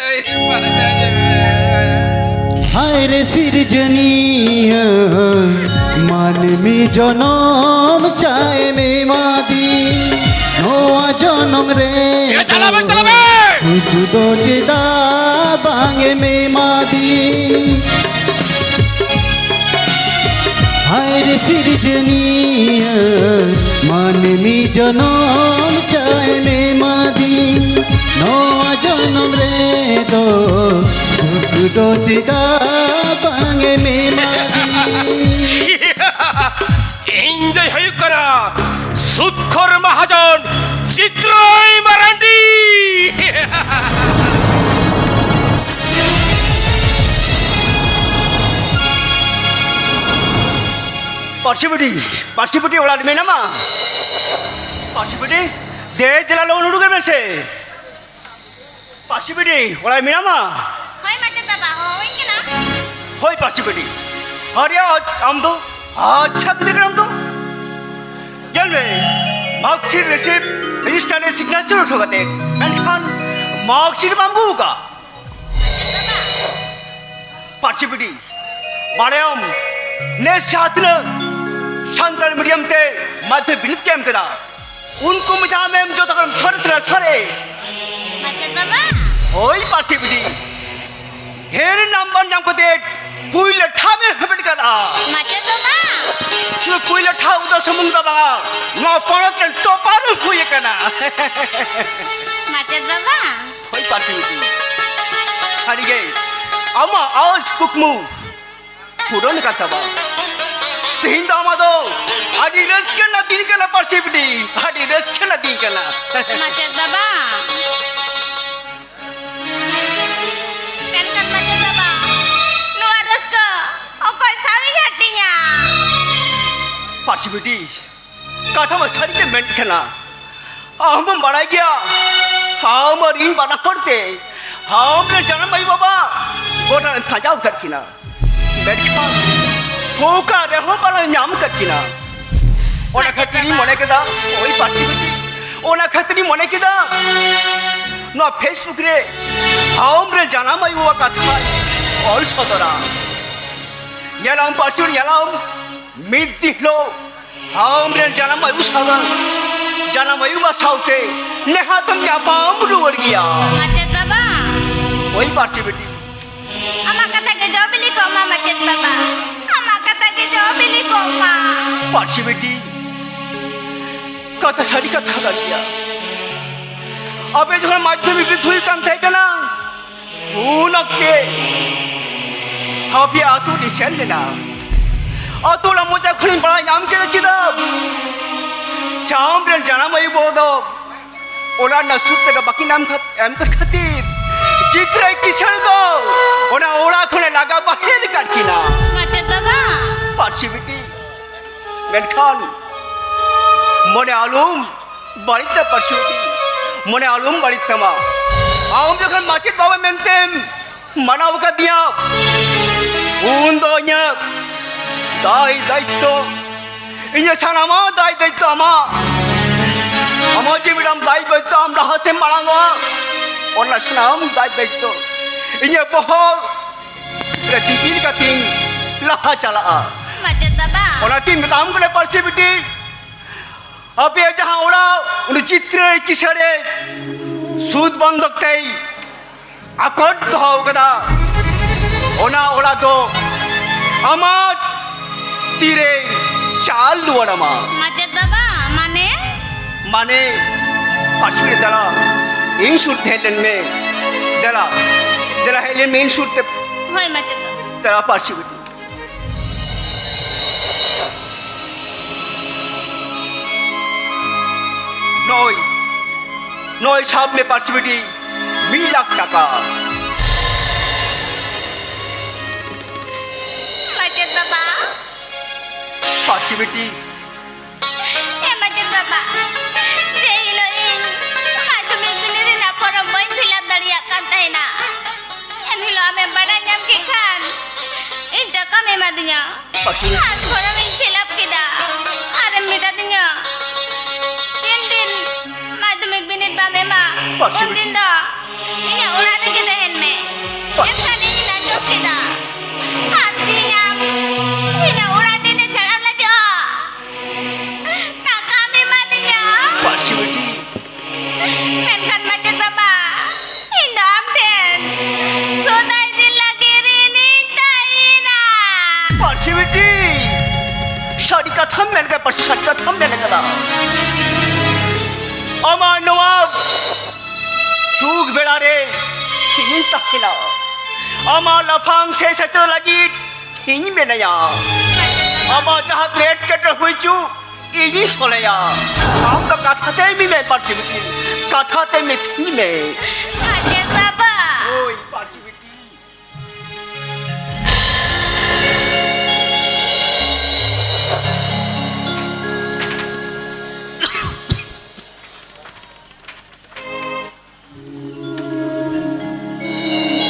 ᱮᱭ ᱯᱟᱸᱡᱟᱧ ᱢᱮ᱾ ᱦᱟᱭ ᱨᱮ ᱥᱤᱨᱡᱚᱱᱤᱭᱟᱹ, ᱢᱟᱹᱱᱢᱤ ᱡᱚᱱᱚᱢ ᱪᱟᱭ ᱢᱮ ᱢᱟᱫᱤ, ᱱᱚᱣᱟ ᱡᱚᱱᱚᱢ ᱨᱮ ᱮ, ᱪᱟᱞᱟᱣ ᱢᱮ, ᱪᱟᱞᱟᱣ ᱢᱮ! ᱫᱩᱠ ᱫᱚ ᱪᱮᱫᱟᱜ ᱵᱟᱝ ᱮᱢ ᱮᱢᱟᱫᱤᱧ? ᱦᱟᱭ ᱨᱮ ᱥᱤᱨᱡᱚᱱᱤᱭᱟᱹ, ᱢᱟᱹᱱᱢᱤ ᱡᱚᱱᱚᱢ ᱪᱟᱭ ᱢᱮ ᱢᱟᱫᱤ, ᱱᱚᱣᱟ ᱡᱚᱱᱚᱢ ᱨᱮᱫᱚ ᱥᱩᱠ ᱫᱚ ᱪᱮᱫᱟᱜ ᱵᱟᱝ ᱮᱢ ᱮᱢᱟᱫᱤᱧ? ᱤᱧ ᱫᱚᱧ ᱦᱩᱭᱩᱜ ᱠᱟᱱᱟ ᱥᱩᱫᱽᱠᱷᱚᱨ ᱢᱟᱦᱟᱡᱚᱱ ᱪᱤᱛᱨᱚᱭ ᱢᱟᱨᱟᱱᱰᱤ᱾ ᱯᱟᱹᱨᱥᱤ ᱵᱤᱴᱤ, ᱯᱟᱹᱨᱥᱤ ᱵᱤᱴᱤ ᱚᱲᱟᱜ ᱨᱮ ᱢᱮᱱᱟᱢᱟ? ᱯᱟᱹᱨᱥᱤ ᱵᱤᱴᱤ, ᱫᱮ ᱫᱮᱞᱟ ᱞᱚᱜᱚᱱ ᱩᱰᱩᱠ ᱢᱮᱥᱮ᱾ ᱯᱟᱹᱨᱥᱤ ᱵᱤᱴᱤ ᱚᱲᱟᱜ ᱨᱮ ᱢᱮᱱᱟᱢᱟ? ᱦᱳᱭ ᱢᱟᱪᱮᱫ ᱵᱟᱵᱟ, ᱦᱚᱦᱚᱣᱟᱹᱧ ᱠᱟᱱᱟ᱾ ᱦᱳᱭ ᱯᱟᱹᱨᱥᱤ ᱵᱤᱴᱤ, ᱟᱨᱮ ᱟᱡ-, ᱟᱢ ᱫᱚ ᱟᱪᱪᱷᱟ ᱜᱤᱫᱽᱨᱟᱹ ᱠᱟᱱᱟᱢ ᱛᱚ᱾ ᱧᱮᱞ ᱢᱮ, marksheet receipt register ᱨᱮ signature ᱦᱚᱴᱚ ᱠᱟᱛᱮ, ᱢᱮᱱᱠᱷᱟᱱ marksheet ᱵᱟᱢ ᱟᱹᱜᱩ ᱟᱠᱟᱫ᱾ ᱯᱟᱹᱨᱥᱤ ᱵᱤᱴᱤ, ᱵᱟᱲᱟᱭᱟᱢ, ᱱᱮᱥ ᱡᱟᱦᱟᱸ ᱛᱤᱱᱟᱹᱜ ᱥᱟᱱᱛᱟᱲᱤ medium ᱛᱮ ᱢᱟᱫᱽᱫᱷᱚᱢᱤᱠ ᱵᱤᱱᱤᱰ ᱠᱚ ᱮᱢ ᱠᱮᱫᱟ, ᱩᱱᱠᱩ ᱢᱩᱫᱽᱨᱮ ᱟᱢᱮᱢ ᱡᱚᱛᱚ ᱠᱷᱚᱱ ᱥᱚᱨᱮᱥ ᱨᱮ ᱥᱚᱨᱮᱥ᱾ ᱢᱟᱪᱮᱫ ᱵᱟᱵᱟ᱾ ᱦᱳᱭ ᱯᱟᱹᱨᱥᱤ ᱵᱤᱴᱤ, ᱰᱷᱮᱨ number ᱧᱟᱢ ᱠᱟᱛᱮ ᱯᱩᱭᱞᱟᱹ ᱴᱷᱟᱶ ᱮᱢ ᱦᱟᱢᱮᱴ ᱠᱟᱫᱟ᱾ ᱢᱟᱪᱮᱫ ᱵᱟᱵᱟ᱾ ᱥᱩᱫᱷᱩ ᱯᱩᱭᱞᱟᱹ ᱴᱷᱟᱶ ᱫᱚ ᱥᱩᱢᱩᱝ ᱫᱚ ᱵᱟᱝᱟ, ᱱᱚᱣᱟ ᱯᱚᱱᱚᱛ ᱨᱮᱱ topper ᱮᱢ ᱦᱩᱭ ᱟᱠᱟᱱᱟ᱾ ᱢᱟᱪᱮᱫ ᱵᱟᱵᱟ᱾ ᱦᱳᱭ ᱯᱟᱹᱨᱥᱤ ᱵᱤᱴᱤ, ᱥᱟᱹᱨᱤᱜᱮ ᱟᱢᱟᱜ ᱟᱸᱥ ᱠᱩᱠᱢᱩ ᱯᱩᱨᱚᱱ ᱟᱠᱟᱱ ᱛᱟᱢᱟ᱾ ᱛᱮᱦᱮᱧ ᱫᱚ ᱟᱢᱟᱜ ᱫᱚ ᱟᱹᱰᱤ ᱨᱟᱹᱥᱠᱟᱹ ᱨᱮᱱᱟᱜ ᱫᱤᱱ ᱠᱟᱱᱟ ᱯᱟᱹᱨᱥᱤ ᱵᱤᱴᱤ, ᱟᱹᱰᱤ ᱨᱟᱹᱥᱠᱟᱹ ᱨᱮᱱᱟᱜ ᱫᱤᱱ ᱠᱟᱱᱟ᱾ ᱢᱟᱪᱮᱫ ᱵᱟᱵᱟ᱾ ᱢᱮᱱᱠᱷᱟᱱ ᱢᱟᱪᱮᱫ ᱵᱟᱵᱟ, ᱱᱚᱣᱟ ᱨᱟᱹᱥᱠᱟᱹ ᱚᱠᱚᱭ ᱥᱟᱶ ᱤᱧ ᱦᱟᱹᱴᱤᱧᱟ? ᱯᱟᱹᱨᱥᱤ ᱵᱤᱴᱤ, ᱠᱟᱛᱷᱟ ᱢᱟ ᱥᱟᱹᱨᱤ ᱜᱮ ᱢᱮᱱ ᱠᱟᱱᱟ᱾ ᱟᱢ ᱵᱟᱢ ᱵᱟᱲᱟᱭ ᱜᱮᱭᱟ, ᱟᱢ ᱟᱨ ᱤᱧ ᱵᱟᱱᱟ ᱦᱚᱲ ᱛᱮ ᱟᱢ ᱨᱮᱱ ᱡᱟᱱᱟᱢ ᱟᱭᱳ ᱵᱟᱵᱟ ᱜᱚᱴᱟ ᱞᱮ ᱯᱟᱸᱡᱟ ᱟᱠᱟᱫ ᱠᱤᱱᱟ᱾ ᱢᱮᱱᱠᱷᱟᱱ ᱚᱠᱟ ᱨᱮᱦᱚᱸ ᱵᱟᱞᱮ ᱧᱟᱢ ᱠᱟᱫ ᱠᱤᱱᱟ᱾ ᱚᱱᱟ ᱠᱷᱟᱹᱛᱤᱨ ᱤᱧ ᱢᱚᱱᱮ ᱠᱮᱫᱟ, ᱳᱭ ᱯᱟᱹᱨᱥᱤ ᱵᱤᱴᱤ, ᱚᱱᱟ ᱠᱷᱟᱹᱛᱤᱨ ᱤᱧ ᱢᱚᱱᱮ ᱠᱮᱫᱟ, ᱱᱚᱣᱟ Facebook ᱨᱮ ᱟᱢ ᱨᱮᱱ ᱡᱟᱱᱟᱢ ᱟᱭᱳᱣᱟᱜ ᱠᱟᱛᱷᱟ ᱚᱞ ᱥᱚᱫᱚᱨᱟ᱾ ᱧᱮᱞᱟᱢ ᱯᱟᱹᱨᱥᱤ, ᱧᱮᱞᱟᱢ, ᱢᱤᱫ ᱫᱤᱱ ᱦᱤᱞᱳᱜ ᱟᱢ ᱨᱮᱱ ᱡᱟᱱᱟᱢ ᱟᱭᱳ ᱥᱟᱶ ᱡᱟᱱᱟᱢ ᱟᱭᱳ ᱵᱟ ᱥᱟᱶᱛᱮ ᱱᱮᱦᱟᱛᱮᱢ ᱧᱟᱯᱟᱢ ᱨᱩᱣᱟᱹᱲ ᱜᱮᱭᱟ᱾ ᱢᱟᱪᱮᱛ ᱵᱟᱵᱟ᱾ ᱳᱭ ᱯᱟᱹᱨᱥᱤ ᱵᱤᱴᱤ᱾ ᱟᱢᱟᱜ ᱠᱟᱛᱷᱟ ᱜᱮ ᱡᱚ ᱵᱤᱞᱤ ᱠᱚᱜ ᱢᱟ, ᱢᱟᱪᱮᱛ ᱵᱟᱵᱟ᱾ ᱟᱢᱟᱜ ᱠᱟᱛᱷᱟ ᱜᱮ ᱡᱚ ᱵᱤᱞᱤ ᱠᱚᱜ ᱢᱟ᱾ ᱯᱟᱹᱨᱥᱤ ᱵᱤᱴᱤ, ᱠᱟᱛᱷᱟ ᱥᱟᱹᱨᱤ ᱠᱟᱛᱷᱟ ᱠᱟᱱ ᱜᱮᱭᱟ᱾ ᱟᱯᱮ ᱡᱚᱠᱷᱚᱱ ᱢᱟᱫᱽᱫᱷᱚᱢᱤᱠ ᱨᱮ ᱦᱩᱭᱩᱜ ᱠᱟᱱ ᱛᱟᱦᱮᱸ ᱠᱟᱱᱟ, ᱩᱱ ᱚᱠᱛᱮ ᱟᱯᱮ ᱟᱹᱛᱩ ᱨᱤᱧ ᱥᱮᱱ ᱞᱮᱱᱟ᱾ ᱟᱹᱛᱩ ᱚᱲᱟᱜ ᱢᱚᱪᱟ ᱠᱷᱚᱱᱤᱧ ᱵᱟᱲᱟᱭ ᱧᱟᱢ ᱠᱮᱫᱟ ᱪᱮᱫᱟᱜ ᱪᱟᱢ ᱨᱮᱱ ᱡᱟᱱᱟᱢ ᱟᱭᱳ ᱵᱟᱵᱟ ᱫᱚ ᱚᱲᱟᱜ ᱨᱮᱱᱟᱜ ᱥᱩᱨ ᱛᱮᱜᱮ ᱵᱟᱹᱠᱤᱱ ᱮᱢ ᱠᱷᱟᱛ-, ᱮᱢ ᱠᱟᱫ ᱠᱷᱟᱹᱛᱤᱨ ᱪᱤᱛᱨᱟᱹ ᱠᱤᱥᱟᱹᱬ ᱫᱚ ᱚᱱᱟ ᱚᱲᱟᱜ ᱠᱷᱚᱱᱮ ᱞᱟᱜᱟ ᱵᱟᱦᱮᱨ ᱟᱠᱟᱫ ᱠᱤᱱᱟ᱾ ᱢᱟᱪᱮᱛ ᱵᱟᱵᱟ᱾ ᱯᱟᱹᱨᱥᱤ ᱵᱤᱴᱤ, ᱢᱮᱱᱠᱷᱟᱱ ᱢᱚᱱᱮ ᱟᱞᱚᱢ ᱵᱟᱹᱲᱤᱡ ᱛᱟᱢᱟ ᱯᱟᱹᱨᱥᱤ ᱵᱤᱴᱤ, ᱢᱚᱱᱮ ᱟᱞᱚᱢ ᱵᱟᱹᱲᱤᱡ ᱛᱟᱢᱟ᱾ ᱟᱢ ᱡᱚᱠᱷᱚᱱ ᱢᱟᱪᱮᱛ ᱵᱟᱵᱟ ᱢᱮᱱᱛᱮᱢ ᱢᱟᱱᱟᱣ ᱟᱠᱟᱫᱤᱧᱟ, ᱩᱱ ᱫᱚ ᱤᱧᱟᱹᱜ ᱫᱟᱭ ᱫᱟᱭᱤᱛᱛᱚ, ᱤᱧᱟᱹᱜ ᱥᱟᱱᱟᱢᱟᱜ ᱫᱟᱭ ᱫᱟᱭᱤᱛᱛᱚ ᱟᱢᱟᱜ᱾ ᱟᱢᱟᱜ ᱡᱮ ᱢᱤᱫᱴᱟᱝ ᱫᱟᱭ ᱫᱟᱭᱤᱛᱛᱚ ᱟᱢ ᱞᱟᱦᱟ ᱥᱮᱫ ᱢᱟᱲᱟᱝᱚᱜᱼᱟ, ᱚᱱᱟ ᱥᱟᱱᱟᱢ ᱫᱟᱭ ᱫᱟᱭᱤᱛᱛᱚ ᱤᱧᱟᱹᱜ ᱵᱚᱦᱚᱜ ᱨᱮ ᱫᱤᱯᱤᱞ ᱠᱟᱛᱮᱧ ᱞᱟᱦᱟ ᱪᱟᱞᱟᱜᱼᱟ᱾ ᱢᱟᱪᱮᱛ ᱵᱟᱵᱟ᱾ ᱚᱱᱟᱛᱤᱧ ᱢᱮᱛᱟᱢ ᱠᱟᱱᱟ ᱯᱟᱹᱨᱥᱤ ᱵᱤᱴᱤ, ᱟᱯᱮᱭᱟᱜ ᱡᱟᱦᱟᱸ ᱚᱲᱟᱜ ᱩᱱᱤ ᱪᱤᱛᱨᱟᱹ ᱠᱤᱥᱟᱹᱬᱮ ᱥᱩᱫ ᱵᱚᱱᱫᱷᱚᱠ ᱛᱮᱭ ᱟᱠᱚᱴ ᱫᱚᱦᱚ ᱠᱟᱫᱟ, ᱚᱱᱟ ᱚᱲᱟᱜ ᱫᱚ ᱟᱢᱟᱜ ᱛᱤᱨᱮ ᱪᱟᱞ ᱨᱩᱣᱟᱹᱲ ᱟᱢᱟ᱾ ᱢᱟᱪᱮᱛ ᱵᱟᱵᱟ, ᱢᱟᱱᱮ? ᱢᱟᱱᱮ, ᱯᱟᱹᱨᱥᱤ ᱵᱤᱴᱤ ᱫᱮᱞᱟ, ᱤᱧ ᱥᱩᱨ ᱛᱮ ᱦᱮᱡ ᱞᱮᱱ ᱢᱮ᱾ ᱫᱮᱞᱟ, ᱫᱮᱞᱟ ᱦᱮᱡ ᱞᱮᱱ ᱢᱮ ᱤᱧ ᱥᱩᱨ ᱛᱮ᱾ ᱦᱳᱭ, ᱢᱟᱪᱮᱛ ᱵᱟᱵᱟ᱾ ᱫᱮᱞᱟ ᱯᱟᱹᱨᱥᱤ ᱵᱤᱴᱤ᱾ ᱱᱚᱜᱼᱚᱭ, ᱱᱚᱜᱼᱚᱭ ᱥᱟᱵ ᱢᱮ ᱯᱟᱹᱨᱥᱤ ᱵᱤᱴᱤ, ᱢᱤᱫ ᱞᱟᱠᱷ ᱴᱟᱠᱟ᱾ ᱢᱟᱪᱮᱛ ᱵᱟᱵᱟ᱾ ᱯᱟᱹᱨᱥᱤ ᱵᱤᱴᱤ᱾ ᱦᱮᱸ ᱢᱟᱪᱮᱛ ᱵᱟᱵᱟ, ᱡᱮ ᱦᱤᱞᱳᱜ ᱤᱧ ᱢᱟᱫᱽᱫᱷᱚᱢᱤᱠ ᱵᱤᱱᱤᱰ ᱨᱮᱱᱟᱜ ᱯᱷᱚᱨᱚᱢ ᱵᱟᱹᱧ ᱯᱷᱤᱞᱟᱯ ᱫᱟᱲᱮᱭᱟᱜ ᱠᱟᱱ ᱛᱟᱦᱮᱱᱟ, ᱮᱱ ᱦᱤᱞᱳᱜ ᱟᱢᱮᱢ ᱵᱟᱰᱟᱭ ᱧᱟᱢ ᱠᱮᱫ ᱠᱷᱟᱱ ᱤᱧ ᱴᱟᱠᱟᱢ ᱮᱢᱟᱫᱤᱧᱟ᱾ ᱟᱨ ᱯᱷᱚᱨᱚᱢ ᱤᱧ ᱯᱷᱤᱞᱟᱯ ᱠᱮᱫᱟ᱾ ᱟᱨᱮᱢ ᱢᱮᱛᱟᱫᱤᱧᱟ, ᱛᱤᱱ ᱫᱤᱱ ᱢᱟᱫᱽᱫᱷᱚᱢᱤᱠ ᱵᱤᱱᱤᱰ ᱵᱟᱢ ᱮᱢᱟ, ᱯᱟᱹᱨᱥᱤ ᱩᱱ ᱫᱤᱱ ᱵᱤᱴᱤ᱾ ᱫᱚ ᱤᱧᱟᱹᱜ ᱚᱲᱟᱜ ᱨᱮᱜᱮ ᱛᱟᱦᱮᱱ ᱢᱮ᱾ ᱯᱟᱹᱨᱥᱤ ᱮᱱᱠᱷᱟᱱ ᱤᱧᱤᱧ ᱟᱸᱡᱚᱢ ᱠᱮᱫᱟ᱾ ᱟᱨ ᱛᱮᱦᱮᱧ ᱟᱢ ᱤᱧᱟᱹᱜ ᱚᱲᱟᱜ ᱴᱷᱮᱱᱮ ᱪᱟᱞᱟᱜ ᱞᱟᱹᱜᱤᱫᱼᱟ᱾ ᱱᱟᱠᱟᱢ ᱮᱢᱟᱫᱤᱧᱟ᱾ ᱯᱟᱹᱨᱥᱤ ᱵᱤᱴᱤ᱾ ᱢᱮᱱᱠᱷᱟᱱ ᱢᱟᱪᱮᱫ ᱵᱟᱵᱟ, ᱤᱧ ᱫᱚ ᱟᱢ ᱴᱷᱮᱱ ᱥᱚᱫᱟᱭ ᱫᱤᱱ ᱞᱟᱹᱜᱤᱫ ᱨᱤᱱᱤᱧ ᱛᱟᱦᱮᱸᱭᱮᱱᱟ᱾ ᱯᱟᱹᱨᱥᱤ ᱵᱤᱴᱤ, ᱥᱟᱹᱨᱤ ᱠᱟᱛᱷᱟᱢ ᱢᱮᱱ ᱠᱟᱫᱟ, ᱯᱟᱹᱨᱥᱤ, ᱥᱟᱹᱨᱤ ᱠᱟᱛᱷᱟᱢ ᱢᱮᱱ ᱠᱟᱫᱟ᱾ ᱟᱢᱟᱜ ᱱᱚᱣᱟ ᱫᱩᱠ ᱵᱮᱲᱟ ᱨᱮ ᱤᱧᱤᱧ ᱛᱟᱦᱮᱱᱟ᱾ ᱟᱢᱟᱜ ᱞᱟᱯᱷᱟᱝ ᱥᱮ ᱥᱮᱪᱮᱫ ᱞᱟᱹᱜᱤᱫ ᱤᱧ ᱢᱮᱱᱟᱭᱟ᱾ ᱟᱢᱟᱜ ᱡᱟᱦᱟᱸ ᱛᱤᱱᱟᱹᱜ ᱮᱴᱠᱮᱴᱚᱬᱮ ᱦᱩᱭ ᱦᱚᱪᱚ, ᱤᱧᱤᱧ ᱥᱚᱞᱦᱮᱭᱟ᱾ ᱟᱢ ᱫᱚ ᱠᱟᱛᱷᱟ ᱛᱮ ᱢᱤᱫ ᱢᱮ ᱯᱟᱹᱨᱥᱤ ᱵᱤᱴᱤ, ᱠᱟᱛᱷᱟ ᱛᱮ ᱢᱤᱫ ᱢᱮ᱾ ᱢᱟᱪᱮᱫ ᱵᱟᱵᱟ᱾ ᱳᱭ ᱯᱟᱹᱨᱥᱤ ᱵᱤᱴᱤ᱾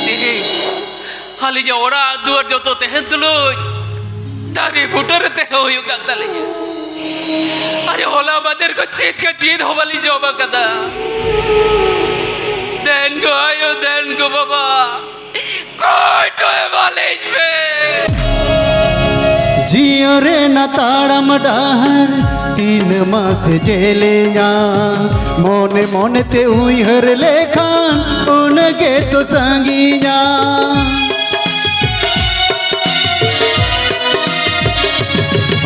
ᱛᱮᱦᱮᱧ ᱟᱹᱞᱤᱧᱟᱜ ᱚᱲᱟᱜ ᱫᱩᱣᱟᱹᱨ ᱡᱚᱛᱚ ᱛᱟᱦᱮᱱ ᱛᱩᱞᱩᱡ ᱫᱟᱨᱮ ᱵᱩᱴᱟᱹ ᱨᱮ ᱛᱟᱦᱮᱸ ᱦᱩᱭᱩᱜ ᱠᱟᱱ ᱛᱟᱹᱞᱤᱧᱟ᱾ ᱟᱨᱮ, ᱦᱚᱞᱟ ᱢᱟᱫᱷᱮᱨ ᱠᱚ ᱪᱮᱫ ᱠᱚ ᱪᱮᱫ ᱦᱚᱸ ᱵᱟᱹᱞᱤᱧ ᱡᱚᱢ ᱟᱠᱟᱫᱟ᱾ ᱫᱮᱱ ᱜᱚ ᱟᱭᱳ, ᱫᱮᱱ ᱜᱚ ᱵᱟᱵᱟ, ᱠᱚᱭ ᱴᱚ ᱮᱢᱟᱞᱤᱧ ᱯᱮ᱾ ᱡᱤᱭᱚᱱ ᱨᱮᱱᱟᱜ ᱛᱟᱲᱟᱢ ᱰᱟᱦᱟᱨ ᱛᱤᱱ ᱢᱟᱥ ᱡᱮᱞᱮᱧᱟ, ᱢᱚᱱᱮ ᱢᱚᱱᱮ ᱛᱮ ᱩᱭᱦᱟᱹᱨ ᱞᱮᱠᱷᱟᱱ ᱩᱱᱟᱹᱜ ᱜᱮ ᱛᱚ ᱥᱟᱺᱜᱤᱧᱟ᱾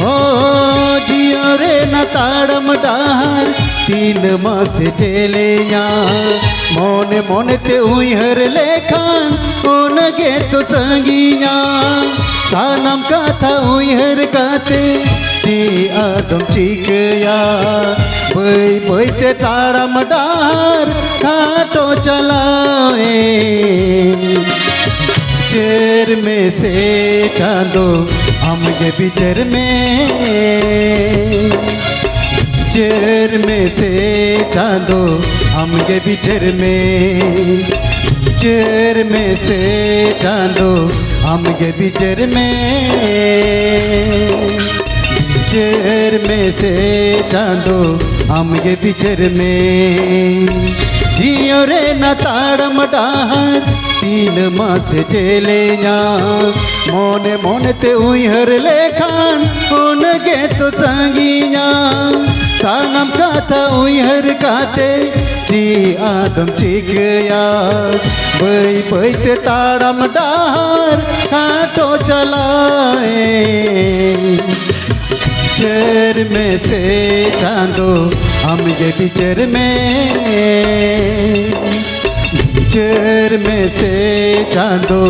ᱦᱚ, ᱡᱤᱭᱚᱱ ᱨᱮᱱᱟᱜ ᱛᱟᱲᱟᱢ ᱰᱟᱦᱟᱨ ᱛᱤᱱ ᱢᱟᱥ ᱡᱮᱞᱮᱧᱟ, ᱢᱚᱱᱮ ᱢᱚᱱᱮ ᱛᱮ ᱩᱭᱦᱟᱹᱨ ᱞᱮᱠᱷᱟᱱ ᱩᱱᱟᱹᱜ ᱜᱮ ᱛᱚ ᱥᱟᱺᱜᱤᱧᱟ᱾ ᱥᱟᱱᱟᱢ ᱠᱟᱛᱷᱟ ᱩᱭᱦᱟᱹᱨ ᱠᱟᱛᱮ ᱪᱮᱫ ᱟᱫᱚᱢ ᱪᱤᱠᱟᱹᱭᱟ? ᱵᱟᱹᱭ ᱵᱟᱹᱭ ᱛᱮ ᱛᱟᱲᱟᱢ ᱰᱟᱦᱟᱨ ᱠᱷᱟᱴᱚ ᱪᱟᱞᱟᱣ ᱮᱱ᱾ ᱵᱤᱪᱟᱹᱨ ᱢᱮ ᱥᱮ ᱪᱟᱸᱫᱚ, ᱟᱢ ᱜᱮ ᱵᱤᱪᱟᱹᱨ ᱢᱮ᱾ ᱵᱤᱪᱟᱹᱨ ᱢᱮ ᱥᱮ ᱪᱟᱸᱫᱚ, ᱟᱢ ᱜᱮ ᱵᱤᱪᱟᱹᱨ ᱢᱮ᱾ ᱵᱤᱪᱟᱹᱨ ᱢᱮ ᱥᱮ ᱪᱟᱸᱫᱚ, ᱟᱢᱜᱮ ᱵᱤᱪᱟᱹᱨ ᱢᱮ, ᱵᱤᱪᱟᱹᱨ ᱢᱮ ᱥᱮ ᱪᱟᱸᱫᱚ, ᱟᱢᱜᱮ ᱵᱤᱪᱟᱹᱨ ᱢᱮ᱾ ᱡᱤᱭᱚᱱ ᱨᱮᱱᱟᱜ ᱛᱟᱲᱟᱢ ᱰᱟᱦᱟᱨ ᱛᱤᱱ ᱢᱟᱥᱮ ᱡᱮᱞᱮᱧᱟ, ᱢᱚᱱᱮ ᱢᱚᱱᱮ ᱛᱮ ᱩᱭᱦᱟᱹᱨ ᱞᱮᱠᱷᱟᱱ ᱩᱱᱟᱹᱜ ᱜᱮ ᱛᱚ ᱥᱟᱺᱜᱤᱧᱟ᱾ ᱥᱟᱱᱟᱢ ᱠᱟᱛᱷᱟ ᱩᱭᱦᱟᱹᱨ ᱠᱟᱛᱮ ᱪᱮᱫ ᱟᱫᱚᱢ ᱪᱤᱠᱟᱹᱭᱟ? ᱵᱟᱹᱭ ᱵᱟᱹᱭ ᱛᱮ ᱛᱟᱲᱟᱢ ᱰᱟᱦᱟᱨ ᱠᱷᱟᱴᱚ ᱪᱟᱞᱟᱣᱮᱱ᱾ ᱵᱤᱪᱟᱹᱨ ᱢᱮ ᱥᱮ ᱪᱟᱸᱫᱚ, ᱟᱢᱜᱮ ᱵᱤᱪᱟᱹᱨ ᱢᱮ᱾ ᱵᱤᱪᱟᱹᱨ ᱢᱮ ᱥᱮ ᱪᱟᱸᱫᱚ,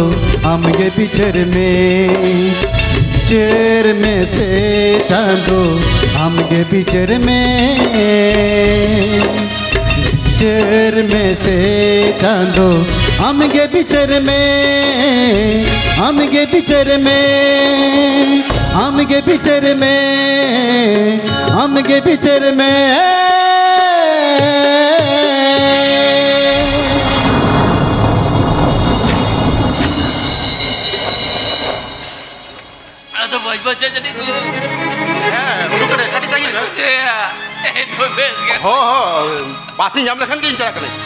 ᱟᱢᱜᱮ ᱵᱤᱪᱟᱹᱨ ᱢᱮ᱾ ᱵᱤᱪᱟᱹᱨ ᱢᱮ ᱥᱮ ᱪᱟᱸᱫᱚ, ᱟᱢᱜᱮ ᱵᱤᱪᱟᱹᱨ ᱢᱮ᱾ ᱵᱤᱪᱟᱹᱨ ᱢᱮ ᱥᱮ ᱪᱟᱸᱫᱚ, ᱟᱢᱜᱮ ᱵᱤᱪᱟᱹᱨ ᱢᱮ, ᱟᱢᱜᱮ ᱵᱤᱪᱟᱹᱨ ᱢᱮ, ᱟᱢᱜᱮ ᱵᱤᱪᱟᱹᱨ ᱢᱮ, ᱟᱢᱜᱮ ᱵᱤᱪᱟᱹᱨ ᱢᱮ᱾ ᱟᱫᱚ ᱵᱟᱹᱧ ᱵᱟᱪᱷᱟᱣ ᱡᱟᱹᱱᱤᱡ ᱠᱚ᱾ ᱦᱮᱸ, ᱩᱰᱩᱠ ᱠᱟᱱᱟᱭ, ᱠᱟᱹᱴᱤᱡ ᱛᱟᱺᱜᱤ ᱢᱮ᱾ ᱵᱩᱡᱷᱟᱹᱣᱟ᱾ ᱮᱭ ᱫᱚ ᱵᱮᱥ ᱜᱮ᱾ ᱦᱚᱸ, ᱦᱚᱸ, ᱵᱟᱥ ᱤᱧ ᱧᱟᱢ ᱞᱮᱠᱷᱟᱱ ᱜᱮ ᱤᱧ ᱪᱟᱞᱟᱜ ᱠᱟᱹᱱᱟᱹᱧ᱾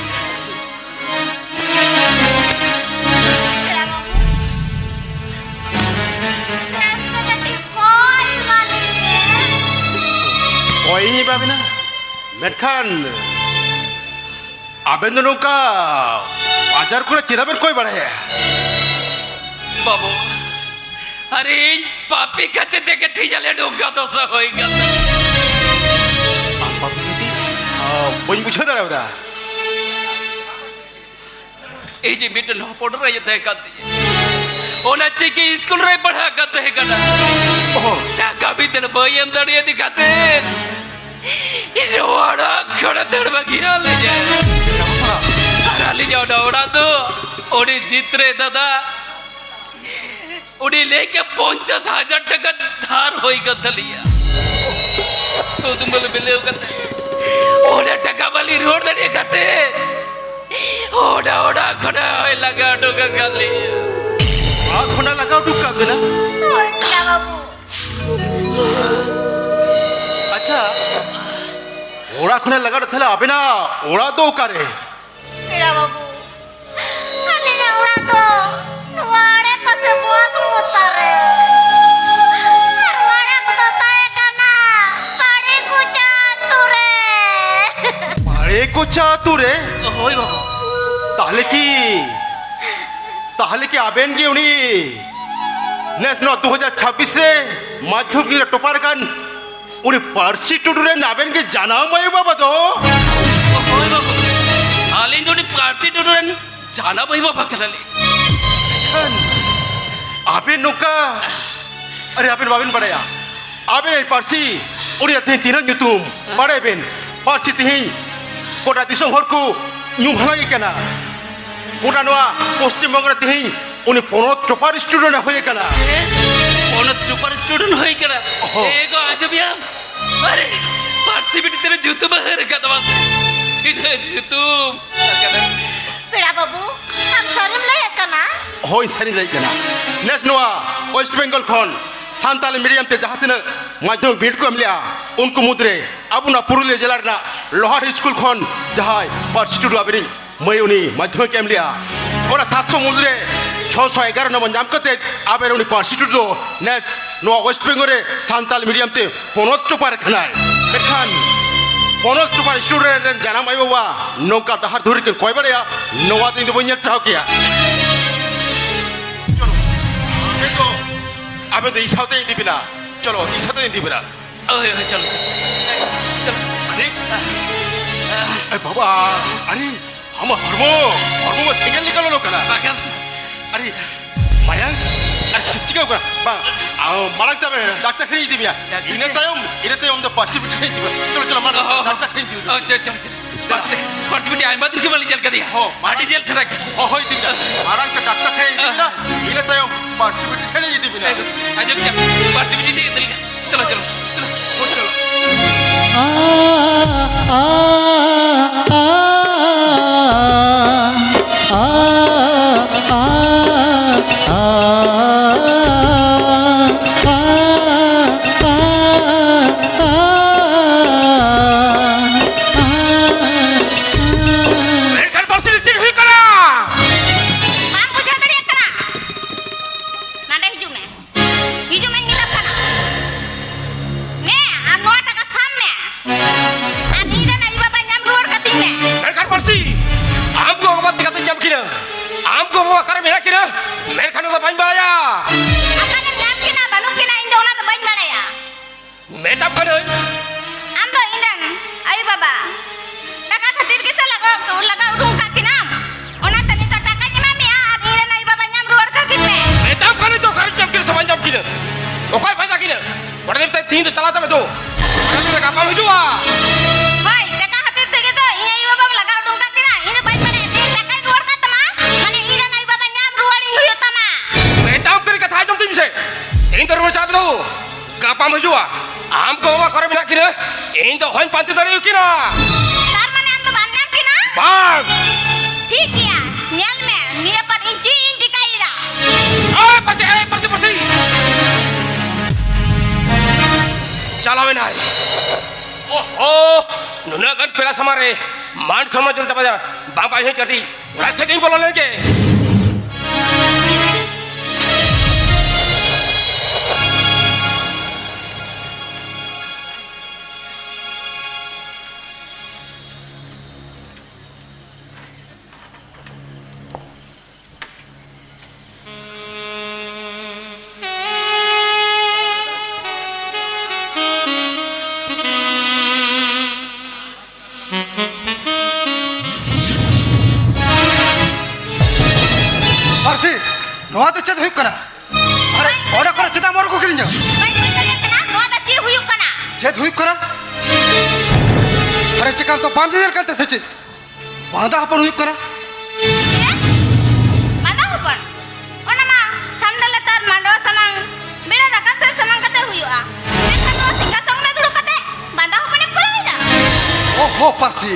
ᱦᱚᱭ ᱤᱧ ᱮᱢᱟ ᱵᱤᱱᱟ, ᱢᱮᱱᱠᱷᱟᱱ ᱟᱵᱮᱱ ᱫᱚ ᱱᱚᱝᱠᱟ ᱵᱟᱡᱟᱨ ᱠᱚᱨᱮ ᱪᱮᱫᱟᱜ ᱵᱮᱱ ᱠᱚᱭ ᱵᱟᱲᱟᱭᱟ? ᱵᱟᱹᱵᱩ, ᱟᱨ ᱤᱧ ᱯᱟᱯᱤ ᱠᱷᱟᱹᱛᱤᱨ ᱛᱮᱜᱮ ᱛᱤᱦᱤᱧ ᱟᱞᱮ ᱱᱚᱝᱠᱟ ᱫᱚᱥᱟ ᱦᱩᱭ ᱠᱟᱱᱟ᱾ ᱟᱢ ᱯᱟᱯᱤ ᱠᱷᱟᱹᱛᱤᱨ? ᱟ, ᱵᱟᱹᱧ ᱵᱩᱡᱷᱟᱹᱣ ᱫᱟᱲᱮᱭᱟᱫᱟ᱾ ᱤᱧ ᱡᱮ ᱢᱤᱫᱴᱮᱱ ᱦᱚᱯᱚᱱ ᱮᱨᱟᱭ ᱛᱟᱦᱮᱸ ᱠᱟᱱ ᱛᱤᱧᱟᱹ, ᱚᱱᱟ ᱪᱤᱠᱤ ᱥᱠᱩᱞ ᱨᱮ ᱯᱟᱲᱦᱟᱜ ᱠᱟᱱ ᱛᱟᱦᱮᱸ ᱠᱟᱱᱟ᱾ ᱚ᱾ ᱴᱟᱠᱟ ᱵᱤᱛᱟᱹᱨ ᱵᱟᱹᱧ ᱮᱢ ᱫᱟᱲᱮᱭᱟᱫᱮ ᱠᱷᱟᱹᱛᱤᱨ ᱤᱧ ᱚᱲᱟᱜ ᱠᱷᱚᱱᱮ ᱫᱟᱹᱲ ᱵᱟᱹᱜᱤᱭᱟᱫ ᱞᱤᱧᱟ᱾ ᱟᱨ ᱟᱹᱞᱤᱧᱟᱜ ᱚᱱᱟ ᱚᱲᱟᱜ ᱫᱚ ᱩᱱᱤ ᱡᱤᱛᱨᱮ ᱫᱟᱫᱟ, ᱩᱱᱤ ᱞᱟᱹᱭ ᱠᱮᱫ ᱯᱚᱧᱪᱟᱥ ᱦᱟᱡᱟᱨ ᱴᱟᱠᱟ ᱫᱷᱟᱨ ᱦᱩᱭ ᱠᱟᱱ ᱛᱟᱞᱤᱧᱟ᱾ ᱥᱩᱫ ᱢᱟᱞ ᱢᱤᱞᱟᱹᱣ ᱠᱟᱛᱮ ᱚᱱᱟ ᱴᱟᱠᱟ ᱵᱟᱹᱞᱤᱧ ᱨᱩᱣᱟᱹᱲ ᱫᱟᱲᱮᱭᱟᱜ ᱠᱟᱛᱮ ᱚᱱᱟ ᱚᱲᱟᱜ ᱠᱷᱚᱱᱟᱜ ᱦᱚᱸᱭ ᱞᱟᱜᱟ ᱩᱰᱩᱠ ᱟᱠᱟᱫ ᱞᱤᱧᱟ᱾ ᱚᱲᱟᱜ ᱠᱷᱚᱱᱟᱜ ᱞᱟᱜᱟ ᱩᱰᱩᱠ ᱠᱟᱜ ᱵᱮᱱᱟ? ᱦᱳᱭ, ᱯᱮᱲᱟ ᱵᱟᱹᱵᱩ᱾ ᱟᱪᱪᱷᱟ, ᱚᱲᱟᱜ ᱠᱷᱚᱱᱟᱜ ᱞᱟᱜᱟ ᱩᱰᱩᱠ, ᱛᱟᱦᱞᱮ ᱟᱵᱮᱱᱟᱜ ᱚᱲᱟᱜ ᱫᱚ ᱚᱠᱟᱨᱮ? ᱯᱮᱲᱟ ᱵᱟᱹᱵᱩ, ᱟᱹᱞᱤᱧᱟᱜ ᱚᱲᱟᱜ ᱫᱚ ᱱᱚᱣᱟ ᱟᱲᱮ ᱯᱟᱥᱮ ᱵᱚᱥ ᱢᱚᱛᱟ ᱨᱮ᱾ ᱟᱨ ᱢᱟᱲᱟᱝ ᱫᱚ ᱛᱟᱦᱮᱸ ᱠᱟᱱᱟ ᱵᱟᱲᱮ ᱠᱚᱪᱟ ᱟᱹᱛᱩ ᱨᱮ᱾ ᱵᱟᱲᱮ ᱠᱚᱪᱟ ᱟᱹᱛᱩ ᱨᱮ? ᱦᱳᱭ ᱵᱟᱹᱵᱩ᱾ ᱛᱟᱦᱞᱮ ᱠᱤ, ᱛᱟᱦᱞᱮ ᱠᱤ ᱟᱵᱮᱱ ᱜᱮ ᱩᱱᱤ ᱱᱮᱥ ᱱᱚᱣᱟ ᱫᱩ ᱦᱟᱡᱟᱨ ᱪᱷᱟᱵᱵᱤᱥ ᱨᱮ ᱢᱟᱫᱽᱫᱷᱚᱢᱤᱠ ᱨᱮ ᱴᱚᱯᱟᱨ ᱟᱠᱟᱱ ᱩᱱᱤ ᱯᱟᱹᱨᱥᱤ ᱴᱩᱰᱩ ᱨᱮᱱ ᱟᱵᱮᱱ ᱜᱮ ᱡᱟᱱᱟᱢ ᱟᱭᱳ ᱵᱟᱵᱟ ᱫᱚ? ᱦᱳᱭ ᱵᱟᱹᱵᱩ, ᱟᱹᱞᱤᱧ ᱫᱚ ᱩᱱᱤ ᱯᱟᱹᱨᱥᱤ ᱴᱩᱰᱩ ᱨᱮᱱ ᱡᱟᱱᱟᱢ ᱟᱭᱳ ᱵᱟᱵᱟ ᱠᱟᱱᱟᱞᱤᱧ᱾ ᱮᱱᱠᱷᱟᱱ ᱟᱵᱮᱱ ᱱᱚᱝᱠᱟ, ᱟᱨᱮ, ᱟᱵᱮᱱ ᱵᱟᱵᱮᱱ ᱵᱟᱲᱟᱭᱟ, ᱟᱵᱮᱱ ᱟᱡ ᱯᱟᱹᱨᱥᱤ, ᱩᱱᱤᱭᱟᱜ ᱛᱮᱦᱮᱧ ᱛᱤᱱᱟᱹᱜ ᱧᱩᱛᱩᱢ ᱵᱟᱲᱟᱭ ᱵᱮᱱ? ᱯᱟᱹᱨᱥᱤ ᱛᱮᱦᱮᱧ ᱜᱚᱴᱟ ᱫᱤᱥᱚᱢ ᱦᱚᱲ ᱠᱚ ᱧᱩᱢ ᱦᱟᱞᱟᱝ ᱮ ᱠᱟᱱᱟ᱾ ᱜᱚᱴᱟ ᱱᱚᱣᱟ ᱯᱚᱥᱪᱤᱢ ᱵᱚᱝᱜᱚ ᱨᱮ ᱛᱮᱦᱮᱧ ᱩᱱᱤ ᱯᱚᱱᱚᱛ ᱴᱚᱯᱟᱨ ᱥᱴᱩᱰᱮᱱᱴ ᱮ ᱦᱩᱭ ᱟᱠᱟᱱᱟ᱾ ᱦᱮᱸ? ᱯᱚᱱᱚᱛ ᱴᱚᱯᱟᱨ ᱥᱴᱩᱰᱮᱱᱴ ᱦᱩᱭ ᱟᱠᱟᱱᱟ? ᱦᱚᱸ᱾ ᱮ ᱜᱚ, ᱟᱸᱡᱚᱢ ᱭᱟ? ᱟᱨᱮ, ᱯᱟᱹᱨᱥᱤ ᱵᱤᱴᱤ ᱛᱮᱨᱮ ᱧᱩᱛᱩᱢ ᱮ ᱦᱟᱹᱨ ᱟᱠᱟᱫᱟ ᱵᱟᱝ? ᱤᱱᱟᱹ ᱧᱩᱛᱩᱢ ᱟᱠᱟᱫᱟ᱾ ᱯᱮᱲᱟ ᱵᱟᱹᱵᱩ, ᱟᱢ ᱥᱟᱹᱨᱤᱢ ᱞᱟᱹᱭᱮᱫ ᱠᱟᱱᱟ? ᱦᱳᱭ, ᱥᱟᱹᱨᱤᱧ ᱞᱟᱹᱭᱮᱫ ᱠᱟᱱᱟ᱾ ᱱᱮᱥ ᱱᱚᱣᱟ ᱳᱭᱮᱥᱴ ᱵᱮᱝᱜᱚᱞ ᱠᱷᱚᱱ ᱥᱟᱱᱛᱟᱞᱤ ᱢᱤᱰᱤᱭᱟᱢ ᱛᱮ ᱡᱟᱦᱟᱸ ᱛᱤᱱᱟᱹᱜ ᱢᱟᱫᱽᱫᱷᱚᱢᱤᱠ ᱵᱤᱱᱤᱰ ᱠᱚ ᱮᱢ ᱞᱮᱜᱼᱟ, ᱩᱱᱠᱩ ᱢᱩᱫᱽᱨᱮ ᱟᱵᱚ ᱱᱚᱣᱟ ᱯᱩᱨᱩᱞᱤᱭᱟᱹ ᱡᱮᱞᱟ ᱨᱮᱱᱟᱜ ᱞᱳᱦᱟᱨ ᱥᱠᱩᱞ ᱠᱷᱚᱱ ᱡᱟᱦᱟᱸᱭ ᱯᱟᱹᱨᱥᱤ ᱴᱩᱰᱩ ᱟᱵᱤᱱᱤᱡ ᱢᱟᱹᱭ ᱩᱱᱤ ᱢᱟᱫᱽᱫᱷᱚᱢᱤᱠ ᱮᱢ ᱞᱮᱜᱼᱟ, ᱚᱱᱟ ᱥᱟᱛᱥᱚ ᱢᱩᱫᱽᱨᱮ ᱪᱷᱚᱥᱚ ᱮᱜᱟᱨᱚ ᱱᱚᱢᱵᱚᱨ ᱧᱟᱢ ᱠᱟᱛᱮ ᱟᱵᱮᱱ ᱩᱱᱤ ᱯᱟᱹᱨᱥᱤ ᱴᱩᱰᱩ ᱫᱚ ᱱᱮᱥ ᱱᱚᱣᱟ ᱳᱭᱮᱥᱴ ᱵᱮᱝᱜᱚᱞ ᱨᱮ ᱥᱟᱱᱛᱟᱞᱤ ᱢᱤᱰᱤᱭᱟᱢ ᱛᱮ ᱯᱚᱱᱚᱛ ᱴᱚᱯᱟᱨ ᱠᱟᱱᱟᱭ᱾ ᱢᱮᱱᱠᱷᱟᱱ ᱯᱚᱱᱚᱛ ᱴᱚᱯᱟᱨ ᱥᱴᱩᱰᱮᱱᱴ ᱨᱮᱱ ᱡᱟᱱᱟᱢ ᱟᱭᱳ ᱵᱟᱵᱟ ᱱᱚᱝᱠᱟ ᱰᱟᱦᱟᱨ ᱫᱷᱩᱨᱤ ᱠᱤᱱ ᱠᱚᱭ ᱵᱟᱲᱟᱭᱟ, ᱱᱚᱣᱟ ᱫᱚ ᱤᱧ ᱫᱚ ᱵᱟᱹᱧ ᱧᱮᱞ ᱪᱟᱦᱟᱣ ᱠᱮᱭᱟ᱾ ᱪᱚᱞᱚ, ᱟᱵᱮᱱ ᱫᱚ, ᱟᱵᱮᱱ ᱫᱚ ᱤᱧ ᱥᱟᱶᱛᱮ ᱤᱫᱤ ᱵᱮᱱᱟ᱾ ᱪᱚᱞᱚ, ᱤᱧ ᱥᱟᱶᱛᱮ ᱤᱫᱤ ᱵᱮᱱᱟ᱾ ᱦᱳᱭ, ᱦᱳᱭ, ᱪᱚᱞᱚ᱾ ᱪᱚᱞᱚ᱾ ᱟᱨᱮ, ᱮ ᱵᱟᱵᱟ, ᱟᱨᱮ, ᱟᱢᱟᱜ ᱦᱚᱲᱢᱚ, ᱦᱚᱲᱢᱚ ᱢᱟ ᱥᱮᱸᱜᱮᱞ ᱞᱮᱠᱟ ᱞᱚᱞᱚ ᱠᱟᱱᱟ᱾ ᱵᱟᱠᱷᱟᱱ᱾ ᱟᱨᱮ, ᱢᱟᱭᱟᱝ, ᱟᱨ ᱪᱮᱫ ᱪᱤᱠᱟᱹᱣ ᱠᱟᱱᱟ? ᱵᱟᱝ, ᱟᱢ ᱢᱟᱲᱟᱝ ᱛᱮ ᱟᱵᱮᱱ ᱰᱟᱠᱛᱟᱨ ᱴᱷᱮᱱ ᱤᱫᱤ ᱢᱮᱭᱟ᱾ ᱰᱟᱠᱛᱟᱨ ᱤᱱᱟᱹ ᱴᱷᱮᱱ? ᱛᱟᱭᱚᱢ, ᱤᱱᱟᱹ ᱛᱟᱭᱚᱢ ᱫᱚ ᱯᱟᱹᱨᱥᱤ ᱵᱤᱴᱤ ᱴᱷᱮᱱ ᱤᱫᱤ ᱢᱮᱭᱟ᱾ ᱪᱚᱞᱚ, ᱪᱚᱞᱚ, ᱢᱟᱲᱟᱝ ᱚ, ᱰᱟᱠᱛᱟᱨ ᱴᱷᱮᱱ ᱤᱫᱤ ᱢᱮᱭᱟ᱾ ᱟᱪᱪᱷᱟ, ᱟᱪᱪᱷᱟ, ᱟᱪᱪᱷᱟ᱾ ᱯᱟᱹᱨᱥᱤ, ᱯᱟᱹᱨᱥᱤ ᱵᱤᱴᱤ ᱟᱭᱢᱟ ᱫᱤᱱ ᱠᱷᱚᱱ ᱵᱟᱹᱞᱤᱧ ᱧᱮᱞ ᱠᱟᱫᱮᱭᱟ᱾ ᱦᱚᱸ, ᱟᱹᱰᱤ ᱧᱮᱞ ᱥᱟᱱᱟ ᱠᱮᱫ᱾ ᱦᱚᱸ, ᱦᱳᱭ, ᱤᱫᱤ ᱢᱮᱭᱟ᱾ ᱢᱟᱲᱟᱝ ᱛᱮ ᱰᱟᱠᱛᱟᱨ ᱴᱷᱮᱱ ᱤᱫᱤ ᱢᱮᱭᱟ, ᱤᱱᱟᱹ ᱛᱟᱭᱚᱢ ᱯᱟᱹᱨᱥᱤ ᱵᱤᱴᱤ ᱴᱷᱮᱱ ᱤᱫᱤ ᱢᱮᱭᱟ᱾ ᱟᱸᱡᱚᱢ ᱠᱮᱫᱟ? ᱯᱟᱹᱨᱥᱤ ᱵᱤᱴᱤ ᱴᱷᱮᱱ ᱤᱫᱤ ᱞᱮᱠᱟ᱾ ᱪᱚᱞᱚ, ᱪᱚᱞᱚ, ᱪᱚᱞᱚ᱾ ᱪᱚᱞᱚ᱾ ᱟ, ᱟ, ᱟ, ᱟ, ᱟ, ᱟ, ᱟ, ᱟ᱾ ᱠᱤᱱᱟ, ᱢᱮᱱᱠᱷᱟᱱ ᱚᱱᱟ ᱫᱚ ᱵᱟᱹᱧ ᱵᱟᱲᱟᱭᱟ᱾ ᱚᱠᱟᱨᱮᱢ ᱧᱟᱢ ᱠᱤᱱᱟ? ᱵᱟᱹᱱᱩᱜ ᱠᱤᱱᱟ, ᱤᱧ ᱫᱚ ᱚᱱᱟ ᱫᱚ ᱵᱟᱹᱧ ᱵᱟᱲᱟᱭᱟ᱾ ᱢᱮᱛᱟᱢ ᱠᱟᱹᱱᱟᱹᱧ᱾ ᱟᱢ ᱫᱚ ᱤᱧ ᱨᱮᱱ ᱟᱭᱳ ᱵᱟᱵᱟ ᱴᱟᱠᱟ ᱠᱷᱟᱹᱛᱤᱨ ᱜᱮᱥᱮ ᱞᱟᱜᱟ, ᱞᱟᱜᱟ ᱩᱰᱩᱝ ᱟᱠᱟᱫ ᱠᱤᱱᱟᱢ? ᱚᱱᱟᱛᱮ ᱱᱤᱛᱚᱜ ᱴᱟᱠᱟᱧ ᱮᱢᱟᱫ ᱢᱮᱭᱟ ᱟᱨ ᱤᱧ ᱨᱮᱱ ᱟᱭᱳ ᱵᱟᱵᱟ ᱧᱟᱢ ᱨᱩᱣᱟᱹᱲ ᱠᱟᱠᱤᱱ ᱢᱮ᱾ ᱢᱮᱛᱟᱢ ᱠᱟᱹᱱᱟᱹᱧ ᱛᱚ, ᱚᱠᱟᱨᱮᱢ ᱧᱟᱢ ᱠᱤᱱᱟ ᱥᱮ ᱵᱟᱹᱧ ᱧᱟᱢ ᱠᱤᱱᱟ? ᱚᱠᱚᱭ ᱯᱟᱸᱡᱟ ᱠᱤᱱᱟ? ᱚᱸᱰᱮ ᱫᱚ ᱛᱮᱦᱤᱧ ᱫᱚ ᱪᱟᱞᱟᱣ ᱛᱟᱢᱮ ᱫᱚ᱾ ᱚᱸᱰᱮ ᱫᱚ ᱜᱟᱯᱟᱢ ᱦᱤᱡᱩᱜᱼᱟ᱾ ᱦᱳᱭ, ᱴᱟᱠᱟ ᱠᱷᱟᱹᱛᱤᱨ ᱛᱮᱜᱮ ᱛᱚ ᱤᱧ ᱟᱭᱳ ᱵᱟᱵᱟᱢ ᱞᱟᱜᱟ ᱩᱰᱩᱝ ᱠᱟᱜ ᱠᱤᱱᱟ᱾ ᱤᱧ ᱫᱚ ᱵᱟᱹᱧ ᱵᱟᱲᱟᱭᱟ ᱡᱮ ᱴᱟᱠᱟᱧ ᱨᱩᱣᱟᱹᱲ ᱠᱟᱜ ᱛᱟᱢᱟ, ᱢᱟᱱᱮ ᱤᱧ ᱨᱮᱱ ᱟᱭᱳ ᱵᱟᱵᱟ ᱧᱟᱢ ᱨᱩᱣᱟᱹᱲᱤᱧ ᱦᱩᱭᱩᱜ ᱛᱟᱢᱟ᱾ ᱢᱮᱛᱟᱢ ᱠᱟᱹᱱᱟᱹᱧ, ᱠᱟᱛᱷᱟ ᱟᱸᱡᱚᱢ ᱛᱤᱧ ᱢᱮᱥᱮ᱾ ᱛᱮᱦᱤᱧ ᱫᱚ ᱨᱩᱣᱟᱹᱲ ᱪᱟᱞᱟᱜ ᱢᱮ ᱫᱚ᱾ ᱜᱟᱯᱟᱢ ᱦᱤᱡᱩᱜᱼᱟ᱾ ᱟᱢ ᱜᱚ ᱵᱟᱵᱟ ᱚᱠᱟᱨᱮ ᱢᱮᱱᱟᱜ ᱠᱤᱱᱟ? ᱤᱧ ᱫᱚ ᱚᱦᱚᱧ ᱯᱟᱱᱛᱮ ᱫᱟᱲᱮᱭᱟᱠᱤᱱᱟ᱾ ᱛᱟᱨ ᱢᱟᱱᱮ ᱟᱢ ᱫᱚ ᱵᱟᱢ ᱧᱟᱢ ᱠᱤᱱᱟ? ᱵᱟᱝ᱾ ᱴᱷᱤᱠ ᱜᱮᱭᱟ, ᱧᱮᱞ ᱢᱮ ᱱᱤᱭᱟᱹ ᱯᱚᱨ ᱤᱧ ᱪᱮᱫ ᱤᱧ ᱪᱤᱠᱟᱹᱭᱮᱫᱟ᱾ ᱮᱭ ᱯᱟᱹᱥᱤ, ᱮᱭ ᱯᱟᱹᱥᱤ, ᱯᱟᱹᱥᱤ᱾ ᱪᱟᱞᱟᱣᱮᱱᱟᱭ᱾ ᱳᱦᱳ, ᱱᱩᱱᱟᱹᱜ ᱜᱟᱱ ᱯᱮᱲᱟ ᱥᱟᱢᱟᱝ ᱨᱮ ᱢᱟᱱ ᱥᱚᱱᱢᱟᱱ ᱡᱚᱛᱚ ᱪᱟᱵᱟᱭᱟ᱾ ᱵᱟᱝ, ᱵᱟᱝ, ᱦᱮᱡ ᱠᱟᱹᱴᱤᱡ ᱚᱲᱟᱜ ᱥᱮᱫ ᱜᱤᱧ ᱵᱚᱞᱚ ᱞᱮᱱ ᱜᱮ᱾ ᱯᱟᱹᱨᱥᱤ, ᱱᱚᱣᱟ ᱫᱚ ᱪᱮᱫ ᱦᱩᱭᱩᱜ ᱠᱟᱱᱟ? ᱟᱨᱮ, ᱚᱸᱰᱮ ᱠᱷᱚᱱ ᱪᱮᱫᱟᱜ ᱮᱢ ᱚᱰᱚᱠ ᱠᱤᱫᱤᱧᱟ? ᱵᱟᱹᱧ ᱵᱩᱡᱽ ᱫᱟᱲᱮᱭᱟᱜ ᱠᱟᱱᱟ, ᱱᱚᱣᱟ ᱫᱚ ᱪᱮᱫ ᱦᱩᱭᱩᱜ ᱠᱟᱱᱟ? ᱪᱮᱫ ᱦᱩᱭᱩᱜ ᱠᱟᱱᱟ? ᱟᱨᱮ, ᱪᱮᱠᱟ ᱛᱚ ᱵᱟᱢ ᱧᱮᱧᱮᱞ ᱠᱟᱱ ᱛᱮ ᱥᱮ ᱪᱮᱫ? ᱵᱟᱸᱫᱟ ᱦᱚᱯᱚᱱ ᱦᱩᱭᱩᱜ ᱠᱟᱱᱟ᱾ ᱪᱮᱫ? ᱵᱟᱸᱫᱟ ᱦᱚᱯᱚᱱ? ᱚᱱᱟ ᱢᱟ ᱪᱷᱟᱢᱰᱟ ᱞᱟᱛᱟᱨ ᱢᱟᱰᱣᱟ ᱥᱟᱢᱟᱝ ᱵᱮᱲᱟ ᱨᱟᱠᱟᱵ ᱥᱮᱫ ᱥᱟᱢᱟᱝ ᱠᱟᱛᱮ ᱦᱩᱭᱩᱜᱼᱟ᱾ ᱢᱮᱱᱠᱷᱟᱱ ᱱᱚᱣᱟ ᱥᱤᱝᱦᱟᱥᱚᱱ ᱨᱮ ᱫᱩᱲᱩᱵ ᱠᱟᱛᱮ ᱵᱟᱸᱫᱟ ᱦᱚᱯᱚᱱᱮᱢ ᱠᱚᱨᱟᱣ ᱮᱫᱟ? ᱳᱦᱳ ᱯᱟᱹᱨᱥᱤ,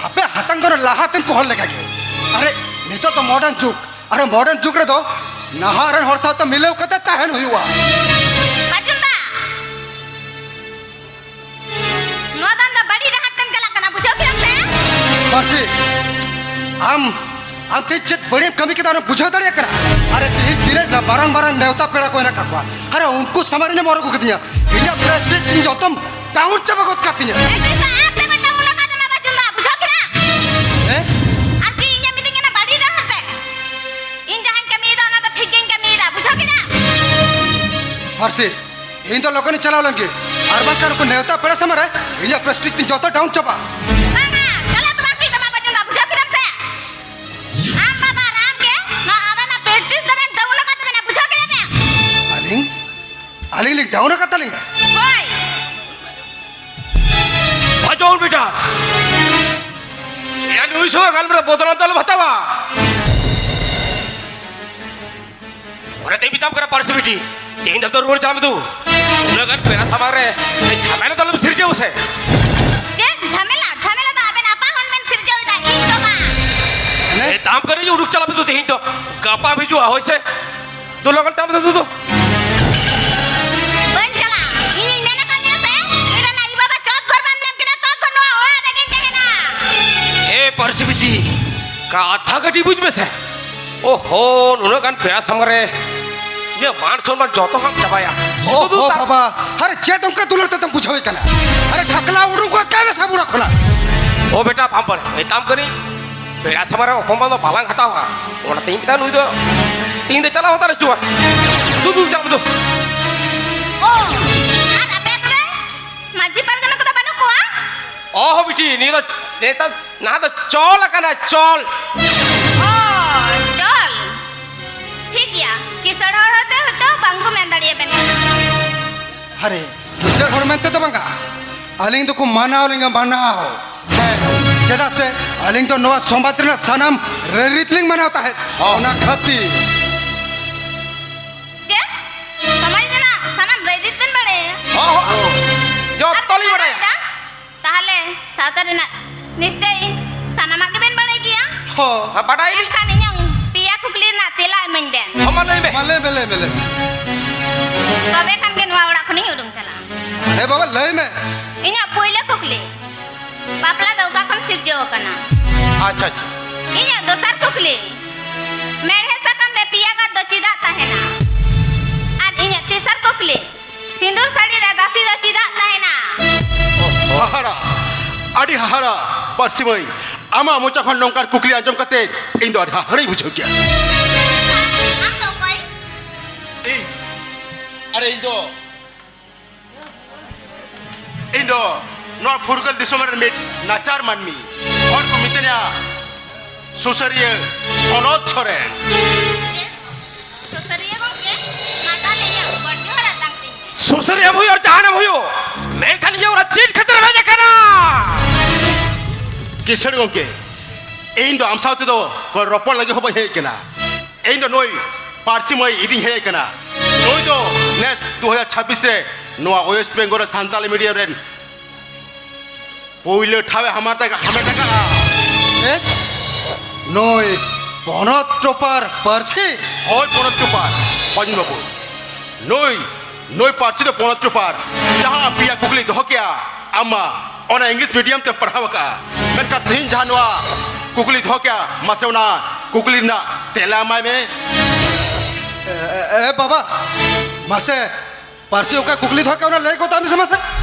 ᱟᱯᱮ ᱦᱟᱛᱟᱝ ᱫᱚ ᱞᱟᱦᱟ ᱛᱮᱱ ᱠᱚ ᱦᱚᱲ ᱞᱮᱠᱟ ᱜᱮ᱾ ᱟᱨᱮ, ᱱᱤᱛᱚᱜ ᱫᱚ modern ᱡᱩᱜᱽ᱾ ᱟᱨᱮ, modern ᱡᱩᱜᱽ ᱨᱮᱫᱚ ᱱᱟᱦᱟᱜ ᱨᱮᱱ ᱦᱚᱲ ᱥᱟᱶᱛᱮ ᱢᱤᱞᱟᱹᱣ ᱠᱟᱛᱮ ᱛᱟᱦᱮᱱ ᱦᱩᱭᱩᱜᱼᱟ᱾ ᱵᱟᱹᱡᱩᱱ ᱫᱟ, ᱱᱚᱣᱟ ᱫᱚ ᱟᱢ ᱫᱚ ᱵᱟᱹᱲᱤᱡ ᱰᱟᱦᱟᱨ ᱛᱮᱢ ᱪᱟᱞᱟᱜ ᱠᱟᱱᱟ, ᱵᱩᱡᱷᱟᱹᱣ ᱠᱮᱫᱟᱢ ᱥᱮ? ᱯᱟᱹᱨᱥᱤ, ᱟᱢ, ᱟᱢ ᱛᱮ ᱪᱮᱫ ᱵᱟᱹᱲᱤᱡ ᱮᱢ ᱠᱟᱹᱢᱤ ᱠᱮᱫᱟ, ᱚᱱᱟ ᱵᱩᱡᱷᱟᱹᱣ ᱫᱟᱲᱮᱭᱟᱜ ᱠᱟᱱᱟ? ᱟᱨᱮ, ᱛᱮᱦᱮᱧ ᱛᱤᱱᱟᱹᱜ ᱢᱟᱨᱟᱝ ᱢᱟᱨᱟᱝ ᱱᱮᱣᱛᱟ ᱯᱮᱲᱟ ᱠᱚ ᱦᱮᱱᱟᱜ ᱠᱟᱜ ᱠᱚᱣᱟ, ᱟᱨᱮ, ᱩᱱᱠᱩ ᱥᱟᱢᱟᱝ ᱨᱮ ᱦᱚᱨᱚᱜ ᱟᱹᱜᱩ ᱠᱤᱫᱤᱧᱟ, ᱤᱧᱟᱹᱜ prestige ᱤᱧ ᱡᱚᱛᱚᱢ down ᱪᱟᱵᱟ ᱜᱚᱫ ᱠᱟᱜ ᱛᱤᱧᱟᱹ᱾ ᱮᱭ ᱛᱤᱥ ᱟᱨ ᱛᱮ ᱵᱟᱹᱧ down ᱟᱠᱟᱫ ᱛᱟᱢᱟ ᱵᱟᱹᱡᱩᱱ ᱫᱟ, ᱵᱩᱡᱷᱟᱹᱣ ᱠᱮᱫᱟᱢ? ᱦᱮᱸ? ᱟᱨ ᱪᱮᱫ ᱤᱧᱮᱢ ᱢᱤᱛᱟᱹᱧ ᱠᱟᱱᱟ ᱵᱟᱹᱲᱤᱡ ᱰᱟᱦᱟᱨ ᱛᱮ? ᱤᱧ ᱡᱟᱦᱟᱸᱧ ᱯᱟᱹᱨᱥᱤ, ᱤᱧ ᱫᱚ ᱞᱚᱜᱚᱱᱤᱧ ᱪᱟᱞᱟᱣ ᱞᱮᱱ ᱜᱮ, ᱟᱨ ᱵᱟᱝᱠᱷᱟᱱ ᱩᱱᱠᱩ ᱱᱮᱣᱛᱟ ᱯᱮᱲᱟ ᱥᱟᱢᱟᱝ ᱨᱮ ᱤᱧᱟᱹᱜ ᱯᱨᱮᱥᱴᱤᱡᱽ ᱛᱤᱧ ᱡᱚᱛᱚ ᱰᱟᱣᱩᱱ ᱪᱟᱵᱟᱜᱼᱟ᱾ ᱵᱟᱝᱟ, ᱪᱟᱞᱟᱜ ᱫᱚ ᱵᱟᱝ ᱦᱩᱭᱩᱜ ᱛᱟᱢᱟ, ᱵᱟᱹᱡᱩᱱ ᱫᱟ, ᱵᱩᱡᱷᱟᱹᱣ ᱠᱮᱫᱟᱢ ᱥᱮ? ᱟᱢ ᱵᱟᱵᱟ ᱟᱨ ᱟᱢ ᱜᱮ ᱱᱚᱣᱟ ᱟᱵᱮᱱᱟᱜ ᱯᱨᱮᱥᱴᱤᱡᱽ ᱫᱚᱵᱮᱱ ᱰᱟᱣᱩᱱ ᱟᱠᱟᱫ ᱛᱟᱵᱮᱱᱟ, ᱵᱩᱡᱷᱟᱹᱣ ᱠᱮᱫᱟ ᱯᱮ? ᱟᱹᱞᱤᱧ? ᱟᱹᱞᱤᱧ ᱞᱤᱧ ᱰᱟᱣᱩᱱ ᱟᱠᱟᱫ ᱛᱟᱹᱞᱤᱧᱟ? ᱦᱳᱭ᱾ ᱵᱟᱡᱚᱱ ᱵᱮᱴᱟ, ᱮᱱ ᱩᱭ ᱥᱚᱢᱚᱭ ᱜᱟᱞᱢᱟᱨᱟᱣ ᱵᱚᱫᱱᱟᱢ ᱫᱚ ᱟᱞᱚᱢ ᱦᱟᱛᱟᱣᱟ᱾ ᱚᱱᱟᱛᱮᱧ ᱢᱮᱛᱟᱢ ᱠᱟᱱᱟ ᱯᱟᱹᱨᱥᱤ ᱵᱤᱴᱤ, ᱛᱮᱦᱮᱧ ᱫᱚ ᱨᱩᱣᱟᱹᱲ ᱪᱟᱞᱟᱜ ᱢᱮ ᱫᱩ᱾ ᱩᱱᱟᱹᱜ ᱜᱟᱱ ᱯᱮᱲᱟ ᱥᱟᱢᱟᱝ ᱨᱮ ᱡᱷᱟᱢᱮᱞᱟ ᱫᱚ ᱟᱞᱚᱢ ᱥᱤᱨᱡᱟᱹᱣ ᱥᱮ᱾ ᱪᱮᱫ ᱡᱷᱟᱢᱮᱞᱟ? ᱡᱷᱟᱢᱮᱞᱟ ᱫᱚ ᱟᱵᱮᱱ ᱟᱯᱟ ᱦᱚᱱ ᱵᱮᱱ ᱥᱤᱨᱡᱟᱹᱣ ᱮᱫᱟ, ᱤᱧ ᱫᱚ ᱵᱟᱝ᱾ ᱢᱮᱛᱟᱢ ᱠᱟᱹᱱᱟᱹᱧ ᱩᱰᱩᱠ ᱪᱟᱞᱟᱜ ᱢᱮ ᱫᱩ ᱛᱮᱦᱮᱧ ᱫᱚ, ᱜᱟᱯᱟᱢ ᱦᱤᱡᱩᱜᱼᱟ ᱦᱳᱭ ᱥᱮ᱾ ᱫᱩ ᱞᱚᱜᱚᱱ ᱪᱟᱞᱟᱜ ᱢᱮ ᱫᱩ, ᱫᱩ, ᱫᱩ᱾ ᱵᱟᱹᱧ ᱪᱟᱞᱟᱜᱼᱟ, ᱤᱧᱤᱧ ᱢᱮᱱ ᱟᱠᱟᱫ ᱢᱮᱭᱟ ᱥᱮ, ᱤᱧ ᱨᱮᱱ ᱟᱭᱳ ᱵᱟᱵᱟ ᱪᱚᱴ ᱵᱷᱳᱨ ᱵᱟᱢ ᱧᱟᱢ ᱠᱮᱫᱟ, ᱛᱚᱠᱷᱚᱱ ᱱᱚᱣᱟ ᱚᱲᱟᱜ ᱨᱮᱜᱮᱧ ᱛᱟᱦᱮᱱᱟ᱾ ᱮ ᱯᱟᱹᱨᱥᱤ ᱵᱤᱴᱤ, ᱠᱟᱛᱷᱟ ᱠᱟᱹᱴᱤᱡ ᱵᱩᱡᱽ ᱢᱮᱥᱮ᱾ ᱳᱦᱳ, ᱱᱩᱱᱟᱹᱜ ᱜᱟᱱ ᱯᱮᱲᱟ ᱥᱟᱢᱟᱝ ᱨᱮ ᱤᱧᱟᱹᱜ ᱢᱟᱱ ᱥᱚᱱᱢᱟᱱ ᱡᱚᱛᱚ ᱦᱟᱸᱜ ᱪᱟᱵᱟᱭᱟ᱾ ᱳᱦᱳ ᱥᱩᱫᱷᱩ ᱛᱟ- ᱵᱟᱵᱟ, ᱟᱨᱮ ᱪᱮᱫ ᱚᱱᱠᱟ ᱫᱩᱞᱟᱹᱲ ᱛᱮᱫᱚᱢ ᱵᱩᱡᱷᱟᱹᱣᱮ ᱠᱟᱱᱟ? ᱟᱨᱮ ᱰᱷᱟᱠᱞᱟ ᱩᱰᱩᱠ ᱜᱚᱫ ᱠᱟᱭ ᱢᱮ ᱥᱟᱵ ᱚᱲᱟᱜ ᱠᱷᱚᱱᱟᱜ᱾ ᱳ ᱵᱮᱴᱟ, ᱵᱟᱢ ᱵᱟᱲᱟᱭ, ᱢᱮᱛᱟᱢ ᱠᱟᱹᱱᱟᱹᱧ, ᱯᱮᱲᱟ ᱥᱟᱢᱟᱝ ᱨᱮ ᱚᱯᱚᱢᱟᱱ ᱫᱚ ᱵᱟᱞᱟᱝ ᱦᱟᱛᱟᱣᱟ᱾ ᱚᱱᱟᱛᱮᱧ ᱢᱮᱛᱟᱭ, ᱱᱩᱭ ᱫᱚ ᱛᱤᱦᱤᱧ ᱫᱚ ᱪᱟᱞᱟᱣ ᱦᱟᱛᱟᱲ ᱦᱚᱪᱚᱣᱟᱭ᱾ ᱫᱩ, ᱫᱩ, ᱪᱟᱞᱟᱣ ᱫᱩ᱾ ᱳ, ᱟᱨ ᱟᱯᱮ ᱟᱹᱛᱩ ᱨᱮ ᱢᱟᱹᱡᱷᱤ ᱯᱟᱨᱜᱟᱱᱟ ᱠᱚᱫᱚ ᱵᱟᱹᱱᱩᱜ ᱠᱚᱣᱟ? ᱚᱦᱚ ᱵᱤᱴᱤ, ᱱᱤᱭᱟᱹ ᱫᱚ ᱱᱮᱛᱟᱨ ᱱᱟᱦᱟᱜ ᱫᱚ ᱪᱚᱞ ᱟᱠᱟᱱᱟ, ᱪᱚᱞ᱾ ᱚ, ᱪᱚᱞ᱾ ᱴᱷᱤᱠ ᱜᱮᱭᱟ, ᱠᱤᱥᱟᱹᱬ ᱦᱚᱲ ᱦᱚᱛᱮ ᱦᱚᱭᱛᱳ ᱵᱟᱝ ᱠᱚ ᱢᱮᱱ ᱫᱟᱲᱮᱭᱟᱵᱮᱱ ᱠᱟᱱᱟ᱾ ᱟᱨᱮ, ᱠᱤᱥᱟᱹᱬ ᱦᱚᱲ ᱢᱮᱱᱛᱮ ᱫᱚ ᱵᱟᱝᱟ, ᱟᱹᱞᱤᱧ ᱫᱚᱠᱚ ᱢᱟᱱᱟᱣ ᱞᱤᱧᱟ, ᱢᱟᱱᱟᱣ᱾ ᱦᱮᱸ, ᱪᱮᱫᱟᱜ ᱥᱮ ᱟᱹᱞᱤᱧ ᱫᱚ ᱱᱚᱣᱟ ᱥᱚᱢᱟᱡᱽ ᱨᱮᱱᱟᱜ ᱥᱟᱱᱟᱢ ᱨᱟᱹᱭᱨᱤᱛ ᱞᱤᱧ ᱢᱟᱱᱟᱣ ᱛᱟᱦᱮᱸᱫ᱾ ᱦᱚᱸ᱾ ᱚᱱᱟ ᱠᱷᱟᱹᱛᱤᱨ᱾ ᱪᱮᱫ? ᱥᱚᱢᱟᱡᱽ ᱨᱮᱱᱟᱜ ᱥᱟᱱᱟᱢ ᱨᱟᱹᱭᱨᱤᱛ ᱵᱮᱱ ᱵᱟᱲᱟᱭᱟ? ᱦᱚᱸ, ᱦᱚᱸ᱾ ᱟᱨ ᱡᱚᱛᱚ ᱵᱮᱱ ᱞᱤᱧ ᱵᱟᱲᱟᱭᱟ᱾ ᱢᱟᱱᱟᱣᱮᱫᱟ? ᱛᱟᱦᱞᱮ ᱥᱟᱶᱛᱟ ᱨᱮᱱᱟᱜ ᱱᱤᱥᱪᱚᱭ ᱥᱟᱱᱟᱢᱟᱜ ᱜᱮᱵᱮᱱ ᱵᱟᱲᱟᱭ ᱜᱮᱭᱟ᱾ ᱦᱚᱸ᱾ ᱦᱮᱸ, ᱵᱟᱰᱟᱭ ᱞᱤᱧ᱾ ᱮᱱᱠᱷᱟᱱ ᱤᱧᱟᱹᱝ ᱯᱮᱭᱟ ᱠᱩᱠᱞᱤ ᱨᱮᱱᱟᱜ ᱛᱮᱞᱟ ᱤᱢᱟᱹᱧ ᱵᱮᱱ᱾ ᱦᱚᱸ, ᱢᱟ ᱞᱟᱹᱭ ᱢᱮ᱾ ᱢᱟ ᱞᱟᱹᱭ ᱢᱮ, ᱞᱟᱹᱭ ᱢᱮ, ᱞᱟᱹᱭ ᱢᱮ᱾ ᱛᱚᱵᱮ ᱠᱷᱟᱱ ᱜᱮ ᱱᱚᱣᱟ ᱚᱲᱟᱜ ᱠᱷᱚᱱᱤᱧ ᱩᱰᱩᱝ ᱪᱟᱞᱟᱜᱼᱟ᱾ ᱟᱨᱮ ᱵᱟᱵᱟ, ᱞᱟᱹᱭ ᱢᱮ᱾ ᱤᱧᱟᱹᱜ ᱯᱩᱭᱞᱟᱹ ᱠᱩᱠᱞᱤ, ᱵᱟᱯᱞᱟ ᱫᱚ ᱚᱠᱟ ᱠᱷᱚᱱ ᱥᱤᱨᱡᱟᱹᱣ ᱟᱠᱟᱱᱟ? ᱟᱪᱪᱷᱟ, ᱟᱪᱪᱷᱟ᱾ ᱤᱧᱟᱹᱜ ᱫᱚᱥᱟᱨ ᱠᱩᱠᱞᱤ, ᱢᱮᱲᱦᱮᱫ ᱥᱟᱠᱟᱢ ᱨᱮ ᱯᱮᱭᱟ ᱜᱟᱨ ᱫᱚ ᱪᱮᱫᱟᱜ ᱛᱟᱦᱮᱱᱟ? ᱟᱨ ᱤᱧᱟᱹᱜ ᱛᱮᱥᱟᱨ ᱠᱩᱠᱞᱤ, ᱥᱤᱸᱫᱩᱨ ᱥᱟᱹᱲᱤ ᱨᱮ ᱫᱟᱹᱥᱤ ᱫᱚ ᱪᱮᱫᱟᱜ ᱛᱟᱦᱮᱱᱟ? ᱦᱟᱦᱟᱲᱟ, ᱟᱹᱰᱤ ᱦᱟᱦᱟᱲᱟ᱾ ᱯᱟᱹᱨᱥᱤ ᱢᱟᱹᱭ, ᱟᱢᱟᱜ ᱢᱚᱪᱟ ᱠᱷᱚᱱ ᱱᱚᱝᱠᱟᱱ ᱠᱩᱠᱞᱤ ᱟᱸᱡᱚᱢ ᱠᱟᱛᱮ ᱤᱧ ᱫᱚ ᱟᱹᱰᱤ ᱦᱟᱦᱟᱲᱟᱧ ᱵᱩᱡᱷᱟᱹᱣ ᱠᱮᱜᱼᱟ᱾ ᱟᱢ ᱫᱚ ᱚᱠᱚᱭ? ᱤᱧ ᱟᱨ ᱤᱧ ᱫᱚ, ᱤᱧ ᱫᱚ ᱱᱚᱣᱟ ᱯᱷᱩᱨᱜᱟᱹᱞ ᱫᱤᱥᱚᱢ ᱨᱮᱱ ᱢᱤᱫ ᱱᱟᱪᱟᱨ ᱢᱟᱹᱱᱢᱤ, ᱦᱚᱲ ᱠᱚ ᱢᱤᱛᱟᱹᱧᱟ ᱥᱩᱥᱟᱹᱨᱤᱭᱟᱹ ᱥᱚᱱᱚᱛ ᱥᱚᱨᱮᱱ᱾ ᱥᱩᱥᱟᱹᱨᱤᱭᱟᱹ ᱜᱚᱢᱠᱮ, ᱢᱟ ᱛᱟᱦᱞᱮ ᱤᱧᱟᱹᱜ ᱜᱚᱰ ᱡᱚᱦᱟᱨ ᱟᱛᱟᱝ ᱛᱤᱧ ᱢᱮ᱾ ᱥᱩᱥᱟᱹᱨᱤᱭᱟᱹ ᱮᱢ ᱦᱩᱭᱩᱜ ᱟᱨ ᱡᱟᱦᱟᱱ ᱮᱢ ᱦᱩᱭᱩᱜ, ᱢᱮᱱᱠᱷᱟᱱ ᱤᱧ ᱚᱲᱟᱜ ᱪᱮᱫ ᱠᱷᱟᱹᱛᱤᱨ ᱮᱢ ᱦᱮᱡ ᱟᱠᱟᱱᱟ? ᱠᱤᱥᱟᱹᱬ ᱜᱚᱢᱠᱮ, ᱤᱧ ᱫᱚ ᱟᱢ ᱥᱟᱶ ᱛᱮᱫᱚ ᱨᱚᱯᱚᱲ ᱞᱟᱹᱜᱤᱫ ᱦᱚᱸ ᱵᱟᱹᱧ ᱦᱮᱡ ᱟᱠᱟᱱᱟ᱾ ᱤᱧ ᱫᱚ ᱱᱩᱭ ᱯᱟᱹᱨᱥᱤ ᱢᱟᱹᱭ ᱤᱫᱤᱧ ᱦᱮᱡ ᱟᱠᱟᱱᱟ᱾ ᱱᱩᱭ ᱫᱚ ᱱᱮᱥ ᱫᱩ ᱦᱟᱡᱟᱨ ᱪᱷᱟᱵᱵᱤᱥ ᱨᱮ ᱱᱚᱣᱟ ᱳᱭᱮᱥᱴ ᱵᱮᱝᱜᱚᱞ ᱨᱮ ᱥᱟᱱᱛᱟᱞᱤ ᱢᱤᱰᱤᱭᱟᱢ ᱨᱮᱱ ᱯᱳᱭᱞᱳ ᱴᱷᱟᱶ ᱮ ᱦᱟᱢᱮᱴ ᱟᱠᱟ-, ᱦᱟᱢᱮᱴ ᱟᱠᱟᱫᱼᱟ᱾ ᱪᱮᱫ? ᱱᱩᱭ ᱯᱚᱱᱚᱛ ᱴᱚᱯᱟᱨ ᱯᱟᱹᱨᱥᱤ? ᱦᱳᱭ, ᱯᱚᱱᱚᱛ ᱴᱚᱯᱟᱨ᱾ ᱯᱚᱧᱡᱽ ᱵᱟᱹᱵᱩ, ᱱᱩᱭ, ᱱᱩᱭ ᱯᱟᱹᱨᱥᱤ ᱫᱚ ᱯᱚᱱᱚᱛ ᱴᱚᱯᱟᱨ᱾ ᱡᱟᱦᱟᱸ ᱯᱮᱭᱟ ᱠᱩᱠᱞᱤ ᱫᱚᱦᱚ ᱠᱮᱜᱼᱟ, ᱟᱢ ᱢᱟ ᱚᱱᱟ ᱤᱝᱞᱤᱥ ᱢᱤᱰᱤᱭᱟᱢ ᱛᱮᱢ ᱯᱟᱲᱦᱟᱣ ᱟᱠᱟᱫᱼᱟ, ᱢᱮᱱᱠᱷᱟᱱ ᱛᱮᱦᱮᱧ ᱡᱟᱦᱟᱸ ᱱᱚᱣᱟ ᱠᱩᱠᱞᱤ ᱫᱚᱦᱚ ᱠᱮᱜᱼᱟ, ᱢᱟᱥᱮ ᱚᱱᱟ ᱠᱩᱠᱞᱤ ᱨᱮᱱᱟᱜ ᱛᱮᱞᱟ ᱮᱢᱟᱭ ᱢᱮ᱾ ᱮ, ᱮ, ᱮ, ᱵᱟᱵᱟ, ᱢᱟᱥᱮ ᱯᱟᱹᱨᱥᱤ ᱚᱠᱟ ᱠᱩᱠᱞᱤ ᱫᱚᱦᱚ ᱠᱮᱜᱼᱟ, ᱚᱱᱟ ᱞᱟᱹᱭ ᱜᱚᱫ ᱢᱮᱥᱮ ᱢᱟᱥᱮ᱾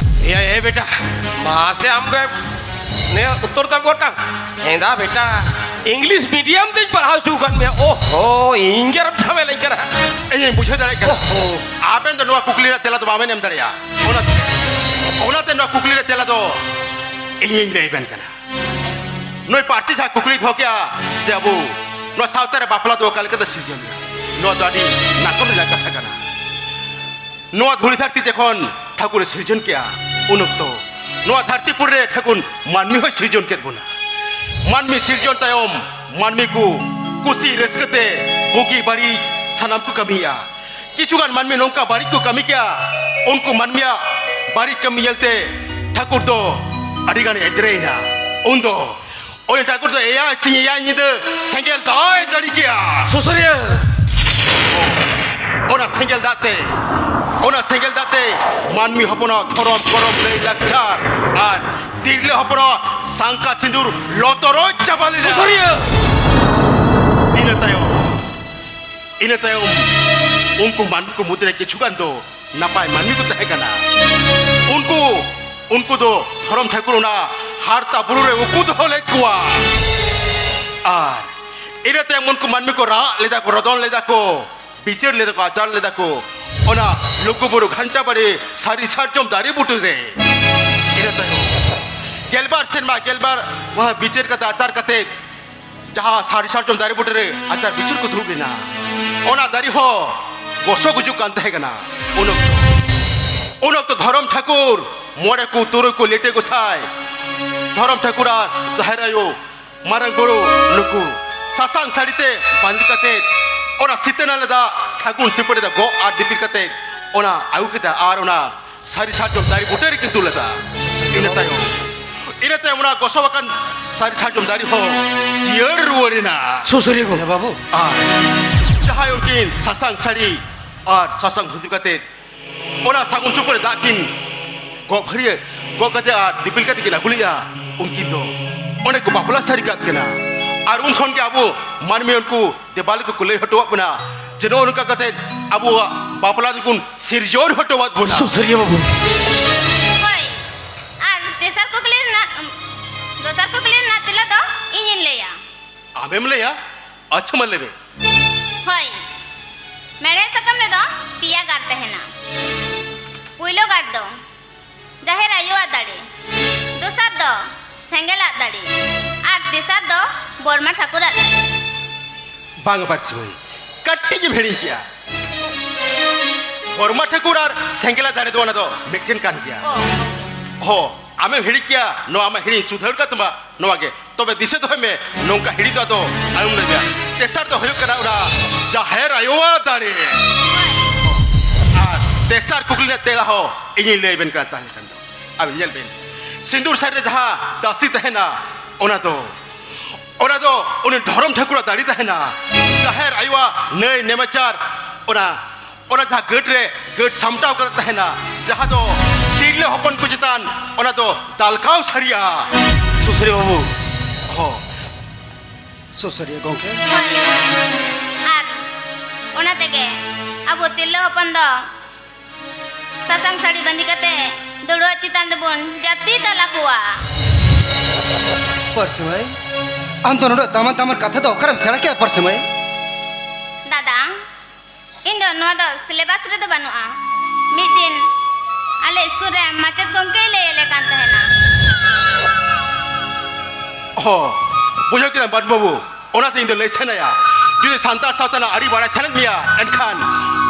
ᱮ, ᱮ ᱵᱮᱴᱟ, ᱢᱟᱥᱮ ᱟᱢ ᱜᱮ ᱱᱤᱭᱟᱹ ᱩᱛᱛᱚᱨ ᱫᱚ ᱮᱢ ᱜᱚᱫ ᱠᱟᱜ᱾ ᱦᱮᱸᱫᱟ ᱵᱮᱴᱟ, ᱤᱝᱞᱤᱥ ᱢᱤᱰᱤᱭᱟᱢ ᱛᱮᱧ ᱯᱟᱲᱦᱟᱣ ᱦᱚᱪᱚ ᱟᱠᱟᱫ ᱢᱮᱭᱟ᱾ ᱳᱦᱳ, ᱤᱧ ᱜᱮ ᱟᱨᱮᱢ ᱡᱷᱟᱢᱮᱞᱟᱧ ᱠᱟᱱᱟ᱾ ᱤᱧᱤᱧ ᱵᱩᱡᱷᱟᱹᱣ ᱫᱟᱲᱮᱭᱟᱜ ᱠᱟᱱᱟ᱾ ᱳᱦᱳ᱾ ᱟᱵᱮᱱ ᱫᱚ ᱱᱚᱣᱟ ᱠᱩᱠᱞᱤ ᱨᱮᱭᱟᱜ ᱛᱮᱞᱟ ᱫᱚ ᱵᱟᱵᱮᱱ ᱮᱢ ᱫᱟᱲᱮᱭᱟᱜᱼᱟ᱾ ᱚᱱᱟ, ᱚᱱᱟᱛᱮ ᱱᱚᱣᱟ ᱠᱩᱠᱞᱤ ᱨᱮᱭᱟᱜ ᱛᱮᱞᱟ ᱫᱚ ᱤᱧᱤᱧ ᱞᱟᱹᱭ ᱟᱵᱮᱱ ᱠᱟᱱᱟ᱾ ᱱᱩᱭ ᱯᱟᱹᱨᱥᱤ ᱡᱟᱦᱟᱸ ᱠᱩᱠᱞᱤ ᱫᱚᱦᱚ ᱠᱮᱜᱼᱟ ᱡᱮ ᱟᱵᱚ ᱱᱚᱣᱟ ᱥᱟᱶᱛᱟ ᱨᱮ ᱵᱟᱯᱞᱟ ᱫᱚ ᱚᱠᱟ ᱞᱮᱠᱟᱛᱮ ᱥᱤᱨᱡᱚᱱ ᱮᱱᱟ, ᱱᱚᱣᱟ ᱫᱚ ᱟᱹᱰᱤ ᱱᱟᱴᱚᱱ ᱨᱮᱱᱟᱜ ᱠᱟᱛᱷᱟ ᱠᱟᱱᱟ᱾ ᱱᱚᱣᱟ ᱫᱷᱩᱲᱤ ᱫᱷᱟᱹᱨᱛᱤ ᱡᱚᱠᱷᱚᱱ ᱴᱷᱟᱹᱠᱩᱨᱮ ᱥᱤᱨᱡᱚᱱ ᱠᱮᱜᱼᱟ, ᱩᱱ ᱚᱠᱛᱚ ᱱᱚᱣᱟ ᱫᱷᱟᱹᱨᱛᱤ ᱯᱩᱨᱤ ᱨᱮ ᱴᱷᱟᱹᱠᱩᱨ ᱢᱟᱹᱱᱢᱤ ᱦᱚᱸᱭ ᱥᱤᱨᱡᱚᱱ ᱠᱮᱫ ᱵᱚᱱᱟ᱾ ᱢᱟᱹᱱᱢᱤ ᱥᱤᱨᱡᱚᱱ ᱛᱟᱭᱚᱢ ᱢᱟᱹᱱᱢᱤ ᱠᱚ ᱠᱩᱥᱤ ᱨᱟᱹᱥᱠᱟᱹ ᱛᱮ ᱵᱩᱜᱤ ᱵᱟᱹᱲᱤᱡ ᱥᱟᱱᱟᱢ ᱠᱚ ᱠᱟᱹᱢᱤᱭᱮᱜᱼᱟ᱾ ᱠᱤᱪᱷᱩ ᱜᱟᱱ ᱢᱟᱹᱱᱢᱤ ᱱᱚᱝᱠᱟ ᱵᱟᱹᱲᱤᱡ ᱠᱚ ᱠᱟᱹᱢᱤ ᱠᱮᱜᱼᱟ, ᱩᱱᱠᱩ ᱢᱟᱹᱱᱢᱤᱭᱟᱜ ᱵᱟᱹᱲᱤᱡ ᱠᱟᱹᱢᱤ ᱧᱮᱞᱛᱮ ᱴᱷᱟᱹᱠᱩᱨ ᱫᱚ ᱟᱹᱰᱤ ᱜᱟᱱᱮ ᱮᱫᱽᱨᱮᱭᱮᱱᱟ᱾ ᱩᱱᱫᱚ ᱩᱱᱤ ᱴᱷᱟᱹᱠᱩᱨ ᱫᱚ ᱮᱭᱟᱭ ᱥᱤᱧ ᱮᱭᱟᱭ ᱧᱤᱫᱟᱹ ᱥᱮᱸᱜᱮᱞ ᱫᱟᱜ ᱮ ᱡᱟᱹᱲᱤ ᱠᱮᱜᱼᱟ᱾ ᱥᱩᱥᱟᱹᱨᱤᱭᱟᱹ! ᱚᱱᱟ ᱥᱮᱸᱜᱮᱞ ᱫᱟᱜ ᱛᱮ, ᱚᱱᱟ ᱥᱮᱸᱜᱮᱞ ᱫᱟᱜ ᱛᱮ ᱢᱟᱹᱱᱢᱤ ᱦᱚᱯᱚᱱᱟᱜ ᱫᱷᱚᱨᱚᱢ ᱠᱚᱨᱚᱢ ᱞᱟᱹᱭ ᱞᱟᱠᱪᱟᱨ ᱟᱨ ᱛᱤᱨᱞᱟᱹ ᱦᱚᱯᱚᱱᱟᱜ ᱥᱟᱝᱠᱟ ᱥᱤᱸᱫᱩᱨ ᱞᱚᱛᱚᱨᱚᱡ ᱪᱟᱵᱟ ᱞᱮᱱᱟ᱾ ᱥᱩᱥᱟᱹᱨᱤᱭᱟᱹ! ᱤᱱᱟᱹ ᱛᱟᱭᱚᱢ, ᱤᱱᱟᱹ ᱛᱟᱭᱚᱢ ᱩᱱᱠᱩ ᱢᱟᱹᱱᱢᱤ ᱠᱚ ᱢᱩᱫᱽᱨᱮ ᱠᱤᱪᱷᱩ ᱜᱟᱱ ᱫᱚ ᱱᱟᱯᱟᱭ ᱢᱟᱹᱱᱢᱤ ᱠᱚ ᱛᱟᱦᱮᱸ ᱠᱟᱱᱟ᱾ ᱩᱱᱠᱩ, ᱩᱱᱠᱩ ᱫᱚ ᱫᱷᱚᱨᱚᱢ ᱴᱷᱟᱹᱠᱩᱨ ᱚᱱᱟ ᱦᱟᱨᱛᱟ ᱵᱩᱨᱩ ᱨᱮ ᱩᱠᱩ ᱫᱚᱦᱚ ᱞᱮᱫ ᱠᱚᱣᱟ᱾ ᱟᱨ ᱤᱱᱟᱹ ᱛᱟᱭᱚᱢ ᱩᱱᱠᱩ ᱢᱟᱹᱱᱢᱤ ᱠᱚ ᱨᱟᱜ ᱞᱮᱫᱟ ᱠᱚ, ᱨᱚᱫᱚᱱ ᱞᱮᱫᱟ ᱠᱚ, ᱵᱤᱪᱟᱹᱨ ᱞᱮᱫᱟ ᱠᱚ, ᱟᱪᱟᱨ ᱞᱮᱫᱟ ᱠᱚ᱾ ᱚᱱᱟ ᱞᱩᱜᱩᱵᱩᱨᱩ ᱜᱷᱟᱱᱴᱟ ᱵᱟᱲᱤ ᱥᱟᱹᱨᱤ ᱥᱟᱨᱡᱚᱢ ᱫᱟᱨᱮ ᱵᱩᱴᱟᱹ ᱨᱮ᱾ ᱤᱱᱟᱹ ᱛᱟᱭᱚᱢ ᱜᱮᱞᱵᱟᱨ ᱥᱮᱨᱢᱟ ᱜᱮᱞᱵᱟᱨ ᱢᱟᱦᱟ ᱵᱤᱪᱟᱹᱨ ᱠᱟᱛᱮ, ᱟᱪᱟᱨ ᱠᱟᱛᱮ, ᱡᱟᱦᱟᱸ ᱥᱟᱹᱨᱤ ᱥᱟᱨᱡᱚᱢ ᱫᱟᱨᱮ ᱵᱩᱴᱟᱹ ᱨᱮ ᱟᱪᱟᱨ ᱵᱤᱪᱟᱹᱨ ᱠᱚ ᱫᱩᱲᱩᱵ ᱞᱮᱱᱟ, ᱚᱱᱟ ᱫᱟᱨᱮ ᱦᱚᱸ ᱜᱚᱥᱚ ᱜᱩᱡᱩᱜ ᱠᱟᱱ ᱛᱟᱦᱮᱸ ᱠᱟᱱᱟ᱾ ᱩᱱ ᱚᱠᱛᱚ, ᱩᱱ ᱚᱠᱛᱚ ᱫᱷᱚᱨᱚᱢ ᱴᱷᱟᱹᱠᱩᱨ, ᱢᱚᱬᱮ ᱠᱚ, ᱛᱩᱨᱩᱭ ᱠᱚ, ᱞᱤᱴᱟᱹ ᱜᱚᱸᱥᱟᱭ, ᱫᱷᱚᱨᱚᱢ ᱴᱷᱟᱹᱠᱩᱨ ᱟᱨ ᱡᱟᱦᱮᱨ ᱟᱭᱳ, ᱢᱟᱨᱟᱝ ᱵᱩᱨᱩ, ᱱᱩᱠᱩ ᱥᱟᱥᱟᱝ ᱥᱟᱹᱲᱤ ᱛᱮ ᱵᱟᱸᱫᱮ ᱠᱟᱛᱮ, ᱚᱱᱟ ᱥᱤᱛᱟᱹ ᱱᱟᱞᱟ ᱫᱟᱜ ᱥᱟᱹᱜᱩᱱ ᱥᱤᱯᱟᱹᱲᱤ ᱫᱟᱜ ᱜᱚᱜ ᱟᱨ ᱫᱤᱯᱤᱞ ᱠᱟᱛᱮ, ᱚᱱᱟ ᱟᱹᱜᱩ ᱠᱮᱫᱟ ᱟᱨ ᱚᱱᱟ ᱥᱟᱹᱨᱤ ᱥᱟᱨᱡᱚᱢ ᱫᱟᱨᱮ ᱵᱩᱴᱟᱹ ᱨᱮᱠᱤᱱ ᱫᱩᱞ ᱟᱫᱟ᱾ ᱤᱱᱟᱹ ᱛᱟᱭᱚᱢ, ᱤᱱᱟᱹ ᱛᱟᱭᱚᱢ ᱚᱱᱟ ᱜᱚᱥᱚ ᱟᱠᱟᱱ ᱥᱟᱹᱨᱤ ᱥᱟᱨᱡᱚᱢ ᱫᱟᱨᱮ ᱦᱚᱸ ᱡᱤᱭᱟᱹᱲ ᱨᱩᱣᱟᱹᱲ ᱮᱱᱟ᱾ ᱥᱩᱥᱟᱹᱨᱤᱭᱟᱹ ᱜᱚᱢᱠᱮ ᱵᱟᱹᱵᱩ᱾ ᱟᱨ ᱡᱟᱦᱟᱸᱭ ᱩᱱᱠᱤᱱ ᱥᱟᱥᱟᱝ ᱥᱟᱹᱲᱤ ᱟᱨ ᱥᱟᱥᱟᱝ ᱫᱷᱩᱛᱤ ᱠᱟᱛᱮ ᱚᱱᱟ ᱥᱟᱹᱜᱩᱱ ᱥᱤᱯᱟᱹᱲᱤ ᱫᱟᱜ ᱠᱤᱱ ᱜᱚᱜ ᱯᱷᱟᱹᱨᱭᱟᱹ, ᱜᱚᱜ ᱠᱟᱛᱮ ᱟᱨ ᱫᱤᱯᱤᱞ ᱠᱟᱛᱮ ᱠᱤᱱ ᱟᱹᱜᱩ ᱞᱮᱜᱼᱟ, ᱩᱱᱠᱤᱱ ᱫᱚ ᱚᱸᱰᱮ ᱠᱚ ᱵᱟᱯᱞᱟ ᱥᱟᱹᱨᱤ ᱠᱟᱫ ᱠᱤᱱᱟ᱾ ᱟᱨ ᱩᱱ ᱠᱷᱚᱱ ᱜᱮ ᱟᱵᱚ ᱢᱟᱹᱱᱢᱤ ᱩᱱᱠᱩ ᱫᱮᱵᱟᱞ ᱠᱚᱠᱚ ᱞᱟᱹᱭ ᱦᱚᱴᱚᱣᱟᱜ ᱵᱚᱱᱟ ᱡᱮ ᱱᱚᱜᱼᱚ ᱱᱚᱝᱠᱟ ᱠᱟᱛᱮ ᱟᱵᱚᱣᱟᱜ ᱵᱟᱯᱞᱟ ᱫᱚᱵᱚᱱ ᱥᱤᱨᱡᱚᱱ ᱦᱚᱴᱚᱣᱟᱫ ᱵᱚᱱᱟ᱾ ᱥᱩᱥᱟᱹᱨᱤᱭᱟᱹ ᱵᱟᱹᱵᱩ᱾ ᱦᱳᱭ, ᱟᱨ ᱛᱮᱥᱟᱨ ᱠᱩᱠᱞᱤ ᱨᱮᱱᱟᱜ, ᱫᱚᱥᱟᱨ ᱠᱩᱠᱞᱤ ᱨᱮᱱᱟᱜ ᱛᱮᱞᱟ ᱫᱚ ᱤᱧᱤᱧ ᱞᱟᱹᱭᱟ᱾ ᱟᱢᱮᱢ ᱞᱟᱹᱭᱟ? ᱟᱪᱪᱷᱟ, ᱢᱟ ᱞᱟᱹᱭ ᱢᱮ᱾ ᱦᱳᱭ, ᱢᱮᱲᱦᱮᱫ ᱥᱟᱠᱟᱢ ᱨᱮᱫᱚ ᱯᱮᱭᱟ ᱜᱟᱨ ᱛᱟᱦᱮᱱᱟ᱾ ᱯᱩᱭᱞᱩ ᱜᱟᱨ ᱫᱚ ᱡᱟᱦᱮᱨ ᱟᱭᱳᱣᱟᱜ ᱫᱟᱲᱮ, ᱫᱚᱥᱟᱨ ᱫᱚ ᱥᱮᱸᱜᱮᱞᱟᱜ ᱫᱟᱲᱮ, ᱟᱨ ᱛᱮᱥᱟᱨ ᱫᱚ ᱵᱚᱨᱢᱟ ᱴᱷᱟᱹᱠᱩᱨᱟᱜ ᱫᱟᱲᱮ᱾ ᱵᱟᱝ ᱵᱟᱪᱷᱩᱭ, ᱠᱟᱹᱴᱤᱡ ᱮᱢ ᱦᱤᱲᱤᱧ ᱠᱮᱜᱼᱟ᱾ ᱵᱚᱨᱢᱟ ᱴᱷᱟᱹᱠᱩᱨ ᱟᱨ ᱥᱮᱸᱜᱮᱞᱟᱜ ᱫᱟᱲᱮ ᱫᱚ ᱚᱱᱟ ᱫᱚ ᱢᱤᱫᱴᱮᱱ ᱠᱟᱱ ᱜᱮᱭᱟ᱾ ᱚ᱾ ᱦᱚ, ᱟᱢᱮᱢ ᱦᱤᱲᱤᱧ ᱠᱮᱜᱼᱟ, ᱱᱚᱣᱟ ᱟᱢᱟᱜ ᱦᱤᱲᱤᱧ ᱥᱩᱫᱷᱟᱹᱨ ᱠᱟᱱ ᱛᱟᱢᱟ, ᱱᱚᱣᱟ ᱜᱮ᱾ ᱛᱚᱵᱮ ᱫᱤᱥᱟᱹ ᱫᱚᱦᱚᱭ ᱢᱮ, ᱱᱚᱝᱠᱟ ᱦᱤᱲᱤᱧ ᱫᱚ ᱟᱫᱚ ᱟᱞᱚᱢ ᱞᱟᱹᱭᱟ᱾ ᱛᱮᱥᱟᱨ ᱫᱚ ᱦᱩᱭᱩᱜ ᱠᱟᱱᱟ ᱚᱱᱟ ᱡᱟᱦᱮᱨ ᱟᱭᱳᱣᱟᱜ ᱫᱟᱲᱮ᱾ ᱟᱨ ᱛᱮᱥᱟᱨ ᱠᱩᱠᱞᱤ ᱨᱮᱱᱟᱜ ᱛᱮᱞᱟ ᱦᱚᱸ ᱤᱧᱤᱧ ᱞᱟᱹᱭ ᱟᱵᱮᱱ ᱠᱟᱱᱟ᱾ ᱛᱟᱦᱞᱮ ᱠᱷᱟᱱ ᱫᱚ ᱟᱵᱮᱱ ᱧᱮᱞ ᱵᱮᱱ, ᱥᱤᱸᱫᱩᱨ ᱥᱟᱹᱨᱤ ᱨᱮ ᱡᱟᱦᱟᱸ ᱫᱟᱥᱤ ᱛᱟᱦᱮᱱᱟ, ᱚᱱᱟ ᱫᱚ, ᱚᱱᱟ ᱫᱚ ᱩᱱᱤ ᱫᱷᱚᱨᱚᱢ ᱴᱷᱟᱹᱠᱩᱨᱟᱜ ᱫᱟᱲᱮ ᱛᱟᱦᱮᱱᱟ᱾ ᱡᱟᱦᱮᱨ ᱟᱭᱳᱣᱟᱜ ᱱᱟᱹᱭ ᱱᱮᱢᱟᱪᱟᱨ, ᱚᱱᱟ ᱚᱱᱟ ᱡᱟᱦᱟᱸ ᱜᱟᱹᱴ ᱨᱮ, ᱜᱟᱹᱴ ᱥᱟᱢᱴᱟᱣ ᱠᱟᱛᱮ ᱛᱟᱦᱮᱱᱟ, ᱡᱟᱦᱟᱸ ᱫᱚ ᱛᱤᱨᱞᱟᱹ ᱦᱚᱯᱚᱱ ᱠᱚ ᱪᱮᱛᱟᱱ ᱚᱱᱟ ᱫᱚ ᱫᱟᱞᱠᱟᱣ ᱥᱟᱹᱨᱤᱜᱼᱟ᱾ ᱥᱩᱥᱟᱹᱨᱤᱭᱟᱹ ᱵᱟᱹᱵᱩ᱾ ᱦᱚᱸ᱾ ᱥᱩᱥᱟᱹᱨᱤᱭᱟᱹ ᱜᱚᱢᱠᱮ᱾ ᱦᱳᱭ᱾ ᱟᱨ ᱚᱱᱟ ᱛᱮᱜᱮ ᱟᱵᱚ ᱛᱤᱨᱞᱟᱹ ᱦᱚᱯᱚᱱ ᱫᱚ ᱥᱟᱥᱟᱝ ᱥᱟᱹᱲᱤ ᱵᱟᱸᱫᱮ ᱠᱟᱛᱮ ᱫᱟᱹᱲᱩᱣᱟᱹ ᱪᱮᱛᱟᱱ ᱨᱮᱵᱚᱱ ᱡᱟᱹᱛᱤ ᱫᱟᱞ ᱟᱠᱚᱣᱟ᱾ ᱯᱟᱹᱨᱥᱤ ᱢᱟᱹᱭ, ᱟᱢ ᱫᱚ ᱱᱩᱱᱟᱹᱜ ᱫᱟᱢᱟᱱ ᱫᱟᱢᱟᱱ ᱠᱟᱛᱷᱟ ᱫᱚ ᱚᱠᱟᱨᱮᱢ ᱥᱮᱬᱟ ᱠᱮᱜᱼᱟ, ᱯᱟᱹᱨᱥᱤ ᱢᱟᱹᱭ? ᱫᱟᱫᱟ, ᱤᱧ ᱫᱚ ᱱᱚᱣᱟ ᱫᱚ syllabus ᱨᱮᱫᱚ ᱵᱟᱹᱱᱩᱜᱼᱟ᱾ ᱢᱤᱫ ᱫᱤᱱ ᱟᱞᱮ ᱥᱠᱩᱞ ᱨᱮ ᱢᱟᱪᱮᱫ ᱜᱚᱢᱠᱮᱭ ᱞᱟᱹᱭ ᱟᱞᱮ ᱠᱟᱱ ᱛᱟᱦᱮᱱᱟ᱾ ᱦᱚᱸ, ᱵᱩᱡᱷᱟᱹᱣ ᱠᱮᱫᱟᱢ ᱵᱟᱹᱵᱩ ᱵᱟᱹᱵᱩ, ᱚᱱᱟᱛᱮ ᱤᱧ ᱫᱚ ᱞᱟᱹᱭ ᱥᱟᱱᱟᱭᱟ, ᱡᱩᱫᱤ ᱥᱟᱱᱛᱟᱲ ᱥᱟᱶᱛᱟ ᱨᱮᱱᱟᱜ ᱟᱹᱨᱤ ᱵᱟᱲᱟᱭ ᱥᱟᱱᱟᱭᱮᱫ ᱢᱮᱭᱟ, ᱮᱱᱠᱷᱟᱱ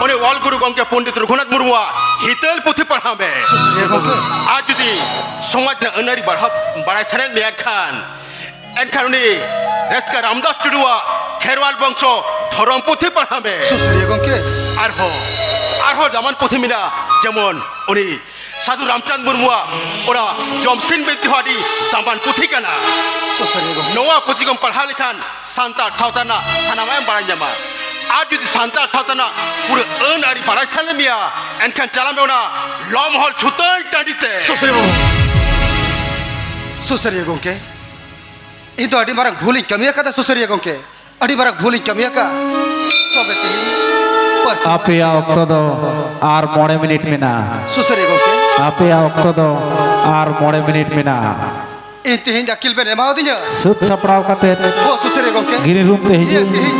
ᱚᱱᱮ ᱚᱞ ᱜᱩᱨᱩ ᱜᱚᱢᱠᱮ ᱯᱚᱱᱰᱤᱛ ᱨᱚᱜᱷᱩᱱᱟᱛᱷ ᱢᱩᱨᱢᱩᱣᱟᱜ ᱦᱤᱛᱟᱹᱞ ᱯᱩᱛᱷᱤ ᱯᱟᱲᱦᱟᱣ ᱢᱮ᱾ ᱥᱩᱥᱟᱹᱨᱤᱭᱟᱹ ᱜᱚᱢᱠᱮ᱾ ᱟᱨ ᱡᱩᱫᱤ ᱥᱚᱢᱟᱡᱽ ᱨᱮᱱᱟᱜ ᱟᱹᱱ ᱟᱹᱨᱤ ᱵᱟᱲᱦᱟᱣ, ᱵᱟᱲᱟᱭ ᱥᱟᱱᱟᱭᱮᱫ ᱢᱮᱭᱟ, ᱮᱱᱠᱷᱟᱱ ᱮᱱᱠᱷᱟᱱ ᱩᱱᱤ ᱨᱟᱹᱥᱠᱟᱹ ᱨᱟᱢᱫᱟᱥ ᱴᱩᱰᱩᱣᱟᱜ ᱠᱷᱮᱨᱣᱟᱞ ᱵᱚᱝᱥᱚ ᱫᱷᱚᱨᱚᱢ ᱯᱩᱛᱷᱤ ᱯᱟᱲᱦᱟᱣ ᱢᱮ᱾ ᱥᱩᱥᱟᱹᱨᱤᱭᱟᱹ ᱜᱚᱢᱠᱮ᱾ ᱟᱨᱦᱚᱸ, ᱟᱨᱦᱚᱸ ᱫᱟᱢᱟᱱ ᱯᱩᱛᱷᱤ ᱢᱮᱱᱟᱜᱼᱟ, ᱡᱮᱢᱚᱱ ᱩᱱᱤ ᱥᱟᱹᱫᱷᱩ ᱨᱟᱢᱪᱟᱸᱫᱽ ᱢᱩᱨᱢᱩᱣᱟᱜ ᱚᱱᱟ ᱡᱚᱢᱥᱤᱢ ᱵᱤᱱᱛᱤ ᱦᱚᱸ ᱟᱹᱰᱤ ᱫᱟᱢᱟᱱ ᱯᱩᱛᱷᱤ ᱠᱟᱱᱟ᱾ ᱥᱩᱥᱟᱹᱨᱤᱭᱟᱹ ᱜᱚᱢᱠᱮ᱾ ᱱᱚᱣᱟ ᱯᱩᱛᱷᱤ ᱠᱚᱢ ᱯᱟᱲᱦᱟᱣ ᱞᱮᱠᱷᱟᱱ ᱥᱟᱱᱛᱟᱲ ᱥᱟᱶᱛᱟ ᱨᱮᱱᱟᱜ ᱥᱟᱱᱟᱢᱟᱜ ᱮᱢ ᱵᱟᱲᱟᱭ ᱧᱟᱢᱟ᱾ ᱟᱨ ᱡᱩᱫᱤ ᱥᱟᱱᱛᱟᱲ ᱥᱟᱶᱛᱟ ᱨᱮᱱᱟᱜ ᱯᱩᱨᱟᱹ ᱟᱹᱱ ᱟᱹᱨᱤ ᱵᱟᱲᱟᱭ ᱥᱟᱱᱟ ᱢᱮᱭᱟ, ᱮᱱᱠᱷᱟᱱ ᱪᱟᱞᱟᱜ ᱢᱮ ᱚᱱᱟ ᱞᱚᱢᱦᱚᱞ ᱥᱩᱛᱟᱹᱱ ᱴᱟᱺᱰᱤ ᱛᱮ᱾ ᱥᱩᱥᱟᱹᱨᱤᱭᱟᱹ ᱵᱟᱹᱵᱩ᱾ ᱥᱩᱥᱟᱹᱨᱤᱭᱟᱹ ᱜᱚᱢᱠᱮ, ᱤᱧ ᱫᱚ ᱟᱹᱰᱤ ᱢᱟᱨᱟᱝ ᱵᱷᱩᱞᱤᱧ ᱠᱟᱹᱢᱤ ᱟᱠᱟᱫᱟ ᱥᱩᱥᱟᱹᱨᱤᱭᱟᱹ ᱜᱚᱢᱠᱮ, ᱟᱹᱰᱤ ᱢᱟᱨᱟᱝ ᱵᱷᱩᱞᱤᱧ ᱠᱟᱹᱢᱤ ᱟᱠᱟᱫ᱾ ᱛᱚᱵᱮ ᱛᱮᱦᱮᱧ ᱯᱟᱹᱨᱥᱤ ᱟᱯᱮᱭᱟᱜ ᱚᱠᱛᱚ ᱫᱚ ᱟᱨ ᱢᱚᱬᱮ ᱢᱤᱱᱤᱴ ᱢᱮᱱᱟᱜᱼᱟ᱾ ᱥᱩᱥᱟᱹᱨᱤᱭᱟᱹ ᱜᱚᱢᱠᱮ᱾ ᱟᱯᱮᱭᱟᱜ ᱚᱠᱛᱚ ᱫᱚ ᱟᱨ ᱢᱚᱬᱮ ᱢᱤᱱᱤᱴ ᱢᱮᱱᱟᱜᱼᱟ᱾ ᱤᱧ ᱛᱮᱦᱮᱧ ᱟᱹᱠᱤᱞ ᱵᱮᱱ ᱮᱢᱟᱣᱟᱫᱤᱧᱟ᱾ ᱥᱟᱹᱛ ᱥᱟᱯᱲᱟᱣ ᱠᱟᱛᱮ ᱦᱚᱸ ᱥᱩᱥᱟᱹᱨᱤᱭᱟᱹ ᱜᱚᱢᱠᱮ᱾ ᱜᱤᱨᱤ ᱨᱩᱢ ᱛᱮ ᱦᱤᱡᱩᱜ ᱤᱧ᱾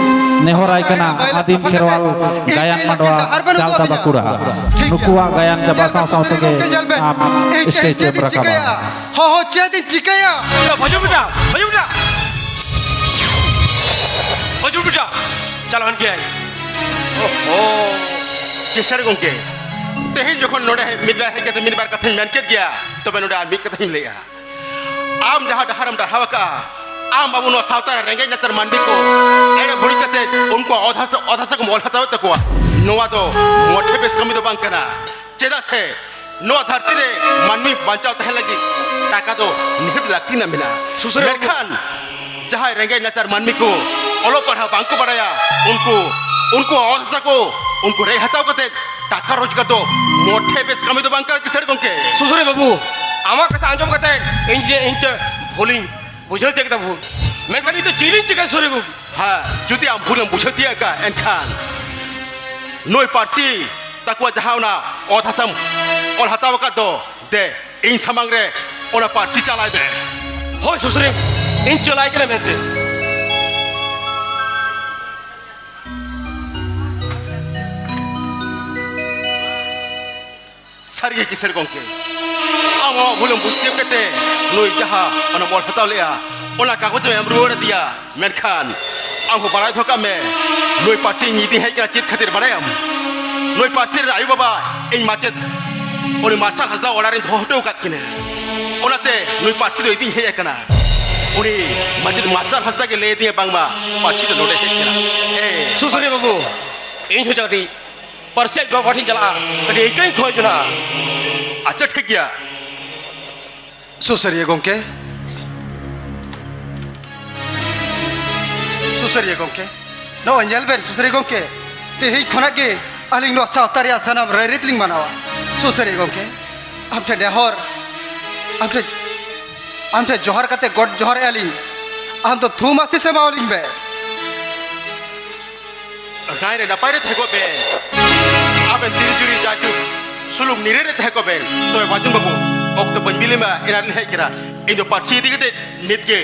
ᱱᱮᱦᱚᱨᱟᱭ ᱠᱟᱱᱟ ᱟᱹᱫᱤᱢ ᱠᱷᱮᱨᱣᱟᱞ ᱜᱟᱭᱟᱱ ᱢᱟᱰᱣᱟ ᱪᱟᱞᱫᱟ ᱵᱟᱸᱠᱩᱲᱟ᱾ ᱴᱷᱤᱠ ᱜᱮᱭᱟ᱾ ᱱᱩᱠᱩᱣᱟᱜ ᱜᱟᱭᱟᱱ ᱪᱟᱵᱟ ᱧᱮᱞ ᱵᱮᱱ ᱥᱟᱶ ᱥᱟᱶ ᱥᱩᱥᱟᱹᱨᱤᱭᱟᱹ ᱛᱮᱜᱮ ᱜᱚᱢᱠᱮ, ᱧᱮᱞ ᱵᱮᱱ᱾ ᱟᱢ ᱤᱧ ᱛᱮᱦᱮᱧ ᱥᱴᱮᱡ ᱮᱢ ᱪᱮᱫ ᱤᱧ ᱨᱟᱠᱟᱵᱟ᱾ ᱪᱤᱠᱟᱹᱭᱟ? ᱦᱚᱸ, ᱦᱚᱸ, ᱪᱮᱫ ᱤᱧ ᱪᱤᱠᱟᱹᱭᱟ? ᱵᱷᱟᱹᱡᱩ ᱵᱮᱴᱟ, ᱵᱷᱟᱹᱡᱩ ᱵᱮᱴᱟ, ᱵᱷᱟᱹᱡᱩ ᱵᱮᱴᱟ, ᱪᱟᱞᱟᱣᱮᱱ ᱜᱮᱭᱟᱭ᱾ ᱳᱦᱳ᱾ ᱠᱮᱥᱟᱨ ᱜᱚᱢᱠᱮ, ᱛᱮᱦᱮᱧ ᱡᱚᱠᱷᱚᱱ ᱱᱚᱰᱮ ᱢᱤᱫ ᱵᱟᱨ ᱦᱮᱡ ᱠᱟᱛᱮ ᱢᱤᱫ ᱵᱟᱨ ᱠᱟᱛᱷᱟᱧ ᱢᱮᱱ ᱠᱮᱫ ᱜᱮᱭᱟ, ᱛᱚᱵᱮ ᱱᱚᱰᱮ ᱟᱨ ᱢᱤᱫ ᱠᱟᱛᱷᱟᱧ ᱞᱟᱹᱭᱟ᱾ ᱟᱢ ᱡᱟᱦᱟᱸ ᱰᱟᱦᱟᱨᱮᱢ ᱰᱟᱨᱦᱟᱣ ᱟᱠᱟᱫᱼᱟ, ᱟᱢ ᱟᱵᱚ ᱱᱚᱣᱟ ᱥᱟᱶᱛᱟ ᱨᱮ ᱨᱮᱸᱜᱮᱡ ᱱᱟᱪᱟᱨ ᱢᱟᱹᱱᱢᱤ ᱠᱚ ᱮᱲᱮ ᱵᱷᱩᱲᱤ ᱠᱟᱛᱮ ᱩᱱᱠᱩᱣᱟᱜ ᱚᱛ ᱦᱟᱥᱟ, ᱚᱛ ᱦᱟᱥᱟ ᱠᱚᱢ ᱚᱞ ᱦᱟᱛᱟᱣᱮᱫ ᱛᱟᱠᱚᱣᱟ, ᱱᱚᱣᱟ ᱫᱚ ᱢᱚᱴᱷᱮ ᱵᱮᱥ ᱠᱟᱹᱢᱤ ᱫᱚ ᱵᱟᱝ ᱠᱟᱱᱟ᱾ ᱪᱮᱫᱟᱜ ᱥᱮ ᱱᱚᱣᱟ ᱫᱷᱟᱹᱨᱛᱤ ᱨᱮ ᱢᱟᱹᱱᱢᱤ ᱵᱟᱧᱪᱟᱣ ᱛᱟᱦᱮᱸ ᱞᱟᱹᱜᱤᱫ ᱴᱟᱠᱟ ᱫᱚ ᱱᱤᱦᱟᱹᱛ ᱞᱟᱹᱠᱛᱤ ᱨᱮᱱᱟᱜ ᱢᱮᱱᱟᱜᱼᱟ᱾ ᱥᱩᱥᱟᱹᱨᱤᱭᱟᱹ ᱵᱟᱹᱵᱩ᱾ ᱢᱮᱱᱠᱷᱟᱱ ᱡᱟᱦᱟᱸᱭ ᱨᱮᱸᱜᱮᱡ ᱱᱟᱪᱟᱨ ᱢᱟᱹᱱᱢᱤ ᱠᱚ ᱚᱞᱚᱜ ᱯᱟᱲᱦᱟᱣ ᱵᱟᱝ ᱠᱚ ᱵᱟᱲᱟᱭᱟ, ᱩᱱᱠᱩ, ᱩᱱᱠᱩᱣᱟᱜ ᱚᱛ ᱦᱟᱥᱟ ᱠᱚ ᱩᱱᱠᱩ ᱨᱮᱡ ᱦᱟᱛᱟᱣ ᱠᱟᱛᱮ ᱴᱟᱠᱟ ᱨᱳᱡᱽᱜᱟᱨ ᱫᱚ ᱢᱚᱴᱷᱮ ᱵᱮᱥ ᱠᱟᱹᱢᱤ ᱫᱚ ᱵᱟᱝ ᱠᱟᱱᱟ, ᱠᱤᱥᱟᱹᱬ ᱜᱚᱢᱠᱮ᱾ ᱥᱩᱥᱟᱹᱨᱤᱭᱟᱹ ᱵᱟᱹᱵᱩ, ᱟᱢᱟᱜ ᱠᱟᱛᱷᱟ ᱟᱸᱡᱚᱢ ᱠᱟᱛᱮ ᱤᱧ ᱡᱮ, ᱤᱧ ᱛᱮ ᱵᱷᱩᱞᱤᱧ ᱵᱩᱡᱷᱟᱹᱣ ᱛᱤᱭᱟᱹᱜ ᱠᱮᱫᱟ ᱵᱷᱩᱞ᱾ ᱢᱮᱱᱠᱷᱟᱱ ᱤᱧ ᱫᱚ ᱪᱮᱫ ᱤᱧ ᱪᱤᱠᱟᱹᱭᱟ ᱥᱩᱥᱟᱹᱨᱤᱭᱟᱹ ᱵᱟᱹᱵᱩ? ᱦᱮᱸ, ᱡᱩᱫᱤ ᱟᱢ ᱵᱷᱩᱞᱮᱢ ᱵᱩᱡᱷᱟᱹᱣ ᱛᱤᱭᱟᱹᱜ ᱟᱠᱟᱫ, ᱮᱱᱠᱷᱟᱱ ᱱᱩᱭ ᱯᱟᱹᱨᱥᱤ ᱛᱟᱠᱚᱣᱟ ᱡᱟᱦᱟᱸ ᱚᱱᱟ ᱚᱛ ᱦᱟᱥᱟᱢ ᱚᱞ ᱦᱟᱛᱟᱣ ᱟᱠᱟᱫ ᱫᱚ, ᱫᱮ, ᱤᱧ ᱥᱟᱢᱟᱝ ᱨᱮ ᱚᱱᱟ ᱯᱟᱹᱨᱥᱤ ᱪᱟᱞᱟᱭ ᱢᱮ᱾ ᱦᱳᱭ ᱥᱩᱥᱟᱹᱨᱤᱭᱟᱹ, ᱤᱧ ᱪᱟᱞᱟᱭ ᱠᱟᱱᱟ ᱢᱮᱱᱛᱮ᱾ ᱥᱟᱹᱨᱤᱜᱮ ᱠᱤᱥᱟᱹᱬ ᱜᱚᱢᱠᱮ, ᱟᱢ ᱟᱢᱟᱜ ᱵᱷᱩᱞᱮᱢ ᱵᱩᱡᱽ ᱛᱤᱭᱳᱜ ᱠᱟᱛᱮ ᱱᱩᱭ ᱡᱟᱦᱟᱸ ᱚᱱᱟᱢ ᱚᱞ ᱦᱟᱛᱟᱣ ᱞᱮᱜᱼᱟ, ᱚᱱᱟ ᱠᱟᱜᱚᱡᱽ ᱮᱢ ᱮᱢ ᱨᱩᱣᱟᱹᱲ ᱟᱫᱮᱭᱟ᱾ ᱢᱮᱱᱠᱷᱟᱱ ᱟᱢ ᱦᱚᱸ ᱵᱟᱲᱟᱭ ᱫᱚᱦᱚ ᱠᱟᱜ ᱢᱮ, ᱱᱩᱭ ᱯᱟᱹᱨᱥᱤ ᱤᱧ ᱤᱫᱤ ᱦᱮᱡ ᱠᱟᱱᱟ ᱪᱮᱫ ᱠᱷᱟᱹᱛᱤᱨ ᱵᱟᱲᱟᱭᱟᱢ? ᱱᱩᱭ ᱯᱟᱹᱨᱥᱤ ᱨᱮᱱ ᱟᱭᱳᱼᱵᱟᱵᱟ ᱤᱧ ᱢᱟᱪᱮᱫ ᱩᱱᱤ ᱢᱟᱨᱥᱟᱞ ᱦᱟᱸᱥᱫᱟ ᱚᱲᱟᱜ ᱨᱤᱧ ᱫᱚᱦᱚ ᱦᱚᱴᱚ ᱟᱠᱟᱫ ᱠᱤᱱᱟ᱾ ᱚᱱᱟᱛᱮ ᱱᱩᱭ ᱯᱟᱹᱨᱥᱤ ᱫᱚ ᱤᱫᱤᱧ ᱦᱮᱡ ᱟᱠᱟᱱᱟ᱾ ᱩᱱᱤ ᱢᱟᱪᱮᱫ ᱢᱟᱨᱥᱟᱞ ᱦᱟᱸᱥᱫᱟ ᱜᱮ ᱞᱟᱹᱭ ᱟᱹᱫᱤᱧᱟ ᱵᱟᱝᱢᱟ ᱯᱟᱹᱨᱥᱤ ᱫᱚ ᱱᱚᱰᱮ ᱦᱮᱡ ᱠᱟᱱᱟ᱾ ᱮ, ᱥᱩᱥᱟᱹᱨᱤᱭᱟᱹ ᱵᱟᱹᱵᱩ, ᱤᱧ ᱦᱚᱸ ᱡᱟᱹᱱᱤᱡ ᱯᱟᱹᱨᱥᱤᱭᱟᱜ ᱜᱚ ᱵᱟᱵᱟ ᱴᱷᱮᱱ ᱪᱟᱞᱟᱜᱼᱟ, ᱠᱟᱹᱴᱤᱡ ᱟᱹᱭᱠᱟᱹᱧ ᱠᱷᱚᱡᱽ ᱡᱚᱱᱟ᱾ ᱟᱪᱪᱷᱟ, ᱴᱷᱤᱠ ᱜᱮᱭᱟ᱾ ᱥᱩᱥᱟᱹᱨᱤᱭᱟᱹ ᱜᱚᱢᱠᱮ, ᱥᱩᱥᱟᱹᱨᱤᱭᱟᱹ ᱜᱚᱢᱠᱮ, ᱱᱚᱜᱼᱚᱭ ᱧᱮᱞ ᱵᱮᱱ ᱥᱩᱥᱟᱹᱨᱤᱭᱟᱹ ᱜᱚᱢᱠᱮ, ᱛᱮᱦᱮᱧ ᱠᱷᱚᱱᱟᱜ ᱜᱮ ᱟᱹᱞᱤᱧ ᱱᱚᱣᱟ ᱥᱟᱶᱛᱟ ᱨᱮᱭᱟᱜ ᱥᱟᱱᱟᱢ ᱨᱟᱹᱭᱨᱤᱛ ᱞᱤᱧ ᱢᱟᱱᱟᱣᱟ᱾ ᱥᱩᱥᱟᱹᱨᱤᱭᱟᱹ ᱜᱚᱢᱠᱮ, ᱟᱢ ᱴᱷᱮᱱ ᱱᱮᱦᱚᱨ, ᱟᱢ ᱴᱷᱮᱱ, ᱟᱢ ᱴᱷᱮᱱ ᱡᱚᱦᱟᱨ ᱠᱟᱛᱮ ᱜᱚᱰ ᱡᱚᱦᱟᱨᱮᱜᱼᱟ ᱞᱤᱧ, ᱟᱢ ᱫᱚ ᱛᱷᱩᱢ ᱟᱥᱤᱥ ᱮᱢᱟᱣᱟᱞᱤᱧ ᱢᱮ᱾ ᱱᱟᱭ ᱨᱮ ᱱᱟᱯᱟᱭ ᱨᱮ ᱛᱟᱦᱮᱸ ᱠᱚᱜ ᱵᱮᱱ᱾ ᱟᱵᱮᱱ ᱛᱤᱨᱤ ᱡᱩᱨᱤ ᱡᱟᱭᱡᱩᱜᱽ ᱥᱩᱞᱩᱠ ᱱᱤᱨᱟᱹᱭ ᱨᱮ ᱛᱟᱦᱮᱸ ᱠᱚᱜ ᱵᱮᱱ᱾ ᱛᱚᱵᱮ ᱵᱟᱡᱩᱱ ᱵᱟᱹᱵᱩ, ᱚᱠᱛᱚ ᱵᱟᱹᱧ ᱵᱤᱞᱚᱢᱟ, ᱮᱱᱟᱱ ᱨᱮᱞᱤᱧ ᱦᱮᱡ ᱠᱟᱱᱟ᱾ ᱤᱧ ᱫᱚ ᱯᱟᱹᱨᱥᱤ ᱤᱫᱤ ᱠᱟᱛᱮ ᱱᱤᱛ ᱜᱮ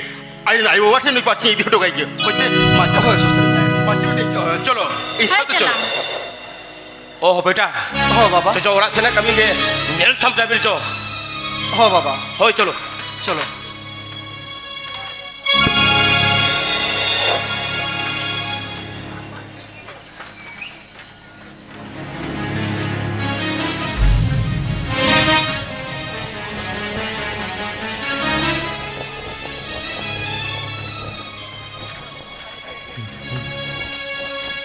ᱟᱡ ᱨᱮᱱ ᱟᱭᱳ ᱵᱟᱵᱟ ᱴᱷᱮᱱ ᱱᱩᱭ ᱯᱟᱹᱨᱥᱤ ᱤᱫᱤ ᱦᱚᱴᱚ ᱠᱟᱭ ᱜᱮ᱾ ᱦᱳᱭ ᱥᱮ? ᱢᱟ, ᱪᱚᱞᱚ᱾ ᱦᱳᱭ, ᱥᱩᱥᱟᱹᱨᱤ᱾ ᱯᱟᱹᱨᱥᱤ ᱢᱤᱫᱴᱮᱡ, ᱪᱚᱞᱚ, ᱤᱧ ᱦᱳᱭ, ᱥᱟᱶᱛᱮ ᱪᱚᱞᱚ᱾ ᱪᱟᱞᱟᱜ᱾ ᱳᱦ, ᱵᱮᱴᱟ᱾ ᱦᱳ, ᱵᱟᱵᱟ᱾ ᱪᱚ, ᱪᱚ, ᱚᱲᱟᱜ ᱥᱮᱱᱟᱜ ᱠᱟᱹᱢᱤ ᱜᱮ ᱧᱮᱞ ᱥᱟᱢᱴᱟᱣ ᱵᱤᱱ ᱪᱚ᱾ ᱦᱳ, ᱵᱟᱵᱟ᱾ ᱦᱳᱭ, ᱪᱚᱞᱚ᱾ ᱪᱚᱞᱚ᱾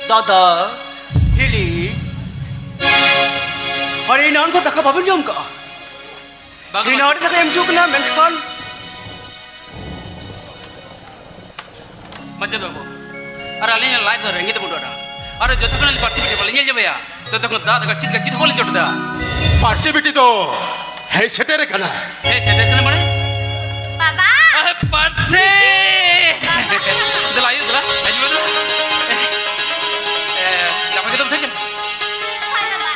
ᱫᱟᱫᱟ, ᱦᱤᱞᱤ, ᱟᱨᱮ ᱮᱱᱟᱱ ᱠᱷᱚᱱ ᱫᱟᱠᱟ ᱵᱟᱵᱮᱱ ᱡᱚᱢ ᱠᱟᱜᱼᱟ? ᱵᱟᱝ, ᱮᱱᱟᱱ ᱵᱟᱝ᱾ ᱨᱮ ᱫᱟᱠᱟ ᱮᱢ ᱦᱚᱪᱚ ᱠᱟᱱᱟ, ᱢᱮᱱᱠᱷᱟᱱ ᱢᱟᱪᱮᱫ ᱵᱟᱹᱵᱩ, ᱟᱨ ᱟᱹᱞᱤᱧᱟᱜ ᱞᱟᱡ ᱫᱚ ᱨᱮᱸᱜᱮᱡ ᱵᱟᱹᱱᱩᱜᱼᱟ᱾ ᱟᱨ ᱡᱚᱛᱚ ᱠᱷᱚᱱ ᱯᱟᱹᱨᱥᱤ ᱵᱤᱴᱤ ᱵᱟᱹᱞᱤᱧ ᱧᱮᱞ ᱧᱟᱢᱮᱭᱟ, ᱛᱚᱛᱚ ᱠᱷᱚᱱ ᱫᱟᱜ ᱫᱟᱠᱟ ᱪᱮᱫ ᱞᱮᱠᱟ ᱪᱮᱫ ᱦᱚᱸ ᱵᱟᱹᱞᱤᱧ ᱡᱚᱴᱮᱫᱟ᱾ ᱯᱟᱹᱨᱥᱤ ᱵᱤᱴᱤ ᱫᱚ ᱦᱮᱡ ᱥᱮᱴᱮᱨ ᱟᱠᱟᱱᱟ᱾ ᱦᱮᱡ ᱥᱮᱴᱮᱨ ᱟᱠᱟᱱᱟ ᱢᱟᱱᱮ? ᱵᱟᱵᱟ! ᱟᱦ, ᱯᱟᱹᱨᱥᱤ! ᱫᱮᱞᱟ, ᱟᱭᱳ, ᱫᱮᱞᱟ, ᱦᱤᱡᱩᱜ ᱢᱮ, ᱫᱮᱞᱟ᱾ ᱮ, ᱱᱟᱯᱟᱭ ᱜᱮᱛᱚᱢ ᱛᱟᱦᱮᱸ ᱠᱟᱱᱟ? ᱦᱳᱭ, ᱵᱟᱵᱟ᱾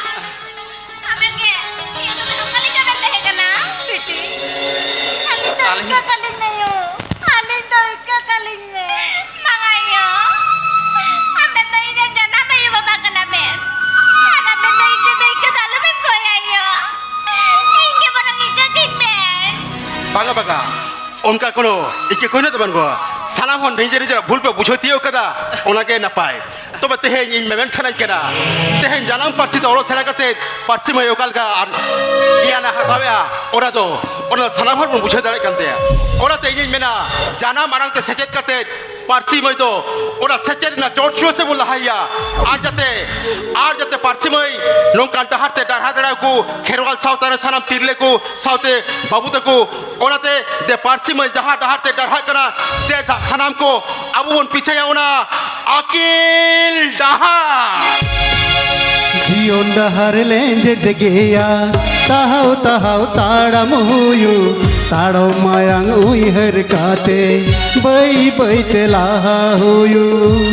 ᱟᱵᱮᱱ ᱜᱮ ᱱᱤᱭᱟᱹ ᱫᱚ ᱚᱠᱟ ᱞᱮᱠᱟ ᱵᱮᱱ ᱛᱟᱦᱮᱸ ᱠᱟᱱᱟ? ᱵᱤᱴᱤ, ᱟᱹᱞᱤᱧ ᱫᱚ ᱟᱹᱞᱤᱧ ᱤᱠᱟᱹ ᱠᱟᱹᱞᱤᱧ ᱢᱮ ᱭᱳ᱾ ᱟᱹᱞᱤᱧ ᱫᱚ ᱤᱠᱟᱹ ᱠᱟᱹᱞᱤᱧ ᱢᱮ᱾ ᱵᱟᱝᱟ ᱭᱳ, ᱟᱵᱮᱱ ᱫᱚ ᱤᱧ ᱨᱮᱱ ᱡᱟᱱᱟᱢ ᱟᱭᱳ ᱵᱟᱵᱟ ᱠᱟᱱᱟ ᱵᱮᱱ᱾ ᱟᱨ ᱟᱵᱮᱱ ᱫᱚ ᱤᱧ ᱴᱷᱮᱱ ᱫᱚ ᱤᱠᱟᱹ ᱫᱚ ᱟᱞᱚ ᱵᱮᱱ ᱠᱚᱭᱟ ᱭᱳ᱾ ᱵᱟᱝᱟ, ᱵᱟᱝᱟ, ᱚᱱᱠᱟ ᱠᱳᱱᱳ ᱤᱠᱟᱹ ᱠᱚ ᱦᱮᱱᱟᱜ ᱫᱚ ᱵᱟᱹᱱᱩᱜᱼᱟ᱾ ᱥᱟᱱᱟᱢ ᱦᱚᱲ ᱱᱤᱡᱮᱨ ᱱᱤᱡᱮᱨᱟᱜ ᱵᱷᱩᱞ ᱯᱮ ᱵᱩᱡᱷᱟᱹᱣ ᱛᱤᱭᱳᱜ ᱠᱟᱫᱟ, ᱚᱱᱟᱜᱮ ᱱᱟᱯᱟᱭ᱾ ᱛᱚᱵᱮ ᱛᱮᱦᱮᱧ ᱤᱧ ᱢᱮᱢᱮᱱ ᱥᱟᱱᱟᱧ ᱠᱟᱱᱟ, ᱛᱮᱦᱮᱧ ᱡᱟᱱᱟᱢ ᱯᱟᱹᱨᱥᱤ ᱛᱮ ᱚᱞᱚᱜ ᱥᱮᱬᱟ ᱠᱟᱛᱮ ᱯᱟᱹᱨᱥᱤ ᱢᱟᱹᱭ ᱚᱠᱟ ᱞᱮᱠᱟ ᱟᱨ ᱜᱮᱭᱟᱱ ᱮ ᱦᱟᱛᱟᱣᱮᱜᱼᱟ, ᱚᱱᱟ ᱫᱚ, ᱚᱱᱟ ᱥᱟᱱᱟᱢ ᱦᱚᱲ ᱵᱚᱱ ᱵᱩᱡᱷᱟᱹᱣ ᱫᱟᱲᱮᱭᱟᱜ ᱠᱟᱱ ᱛᱟᱭᱟ᱾ ᱚᱱᱟᱛᱮ ᱤᱧᱤᱧ ᱢᱮᱱᱟ, ᱡᱟᱱᱟᱢ ᱟᱲᱟᱝ ᱛᱮ ᱥᱮᱪᱮᱫ ᱠᱟᱛᱮ ᱯᱟᱹᱨᱥᱤ ᱢᱟᱹᱭ ᱫᱚ ᱚᱱᱟ ᱥᱮᱪᱮᱫ ᱨᱮᱱᱟᱜ ᱪᱚᱴ ᱪᱩᱲᱟᱹ ᱥᱮᱫ ᱵᱚᱱ ᱞᱟᱦᱟᱭᱮᱭᱟ᱾ ᱟᱨ ᱡᱟᱛᱮ, ᱟᱨ ᱡᱟᱛᱮ ᱯᱟᱹᱨᱥᱤ ᱢᱟᱹᱭ ᱱᱚᱝᱠᱟᱱ ᱰᱟᱦᱟᱨ ᱛᱮ ᱰᱟᱨᱦᱟ ᱫᱟᱲᱮᱭᱟᱠᱚ, ᱠᱷᱮᱨᱣᱟᱞ ᱥᱟᱶᱛᱟ ᱨᱮᱱ ᱥᱟᱱᱟᱢ ᱛᱤᱨᱞᱟᱹ ᱠᱚ ᱥᱟᱶᱛᱮ ᱵᱟᱹᱵᱩ ᱛᱟᱠᱚ, ᱚᱱᱟᱛᱮ ᱫᱮ ᱯᱟᱹᱨᱥᱤ ᱢᱟᱹᱭ ᱡᱟᱦᱟᱸ ᱰᱟᱦᱟᱨ ᱛᱮ ᱰᱟᱨᱦᱟᱜ ᱠᱟᱱᱟ, ᱥᱮ ᱥᱟ-, ᱥᱟᱱᱟᱢ ᱠᱚ ᱟᱵᱚ ᱵᱚᱱ ᱯᱤᱪᱷᱟᱹᱭᱟ ᱚᱱᱟ ᱟᱹᱠᱤᱞ ᱰᱟᱦᱟᱨ᱾ ᱡᱤᱭᱚᱱ ᱰᱟᱦᱟᱨ ᱞᱮᱸᱡᱮᱫ ᱜᱮᱭᱟ, ᱛᱟᱦᱟᱣ ᱛᱟᱦᱟᱣ ᱛᱟᱲᱟᱢ ᱦᱩᱭᱩᱜ, ᱛᱟᱲᱟᱢ ᱢᱟᱭᱟᱝ ᱩᱭᱦᱟᱹᱨ ᱠᱟᱛᱮ ᱵᱟᱹᱭ ᱵᱟᱹᱭ ᱛᱮ ᱞᱟᱦᱟ ᱦᱩᱭᱩᱜ᱾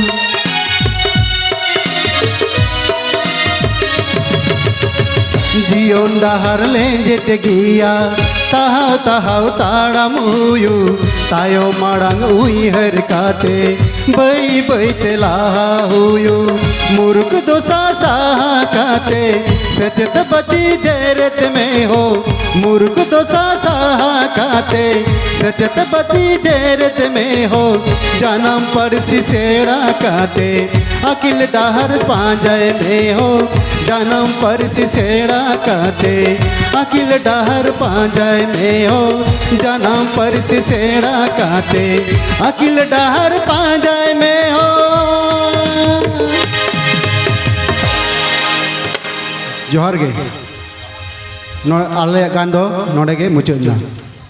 ᱡᱤᱭᱚᱱ ᱰᱟᱦᱟᱨ ᱞᱮᱸᱡᱮᱫ ᱜᱮᱭᱟ, ᱛᱟᱦᱟᱣ ᱛᱟᱦᱟᱣ ᱛᱟᱲᱟᱢ ᱦᱩᱭᱩᱜ, ᱛᱟᱭᱚᱢ ᱢᱟᱲᱟᱝ ᱩᱭᱦᱟᱹᱨ ᱠᱟᱛᱮ ᱵᱟᱹᱭ ᱵᱟᱹᱭ ᱛᱮ ᱞᱟᱦᱟ ᱦᱩᱭᱩᱜ᱾ ᱢᱩᱨᱩᱠ ᱫᱚᱥᱟ ᱥᱟᱦᱟ ᱠᱟᱛᱮ ᱥᱮᱪᱮᱫ ᱵᱟᱹᱪᱤ ᱡᱮᱨᱮᱫ ᱢᱮ ᱦᱳ, ᱢᱩᱨᱩᱠ ᱫᱚᱥᱟ ᱥᱟᱦᱟ ᱠᱟᱛᱮ ᱥᱮᱪᱮᱫ ᱵᱟᱹᱪᱤ ᱡᱮᱨᱮᱫ ᱢᱮ ᱦᱳ, ᱡᱟᱱᱟᱢ ᱯᱟᱹᱨᱥᱤ ᱥᱮᱬᱟ ᱠᱟᱛᱮ ᱟᱹᱠᱤᱞ ᱰᱟᱦᱟᱨ ᱯᱟᱸᱡᱟᱭ ᱢᱮ ᱦᱳ, ᱡᱟᱱᱟᱢ ᱯᱟᱹᱨᱥᱤ ᱥᱮᱬᱟ ᱠᱟᱛᱮ ᱟᱹᱠᱤᱞ ᱰᱟᱦᱟᱨ ᱯᱟᱸᱡᱟᱭ ᱢᱮ ᱦᱳ, ᱡᱟᱱᱟᱢ ᱯᱟᱹᱨᱥᱤ ᱥᱮᱬᱟ ᱠᱟᱛᱮ ᱟᱹᱠᱤᱞ ᱰᱟᱦᱟᱨ ᱯᱟᱸᱡᱟᱭ ᱢᱮ ᱦᱳ᱾ ᱡᱚᱦᱟᱨ ᱜᱮ᱾ ᱱᱚ-, ᱟᱞᱮᱭᱟᱜ ᱜᱟᱱ ᱫᱚ ᱱᱚᱰᱮ ᱜᱮ ᱢᱩᱪᱟᱹᱫ ᱮᱱᱟ᱾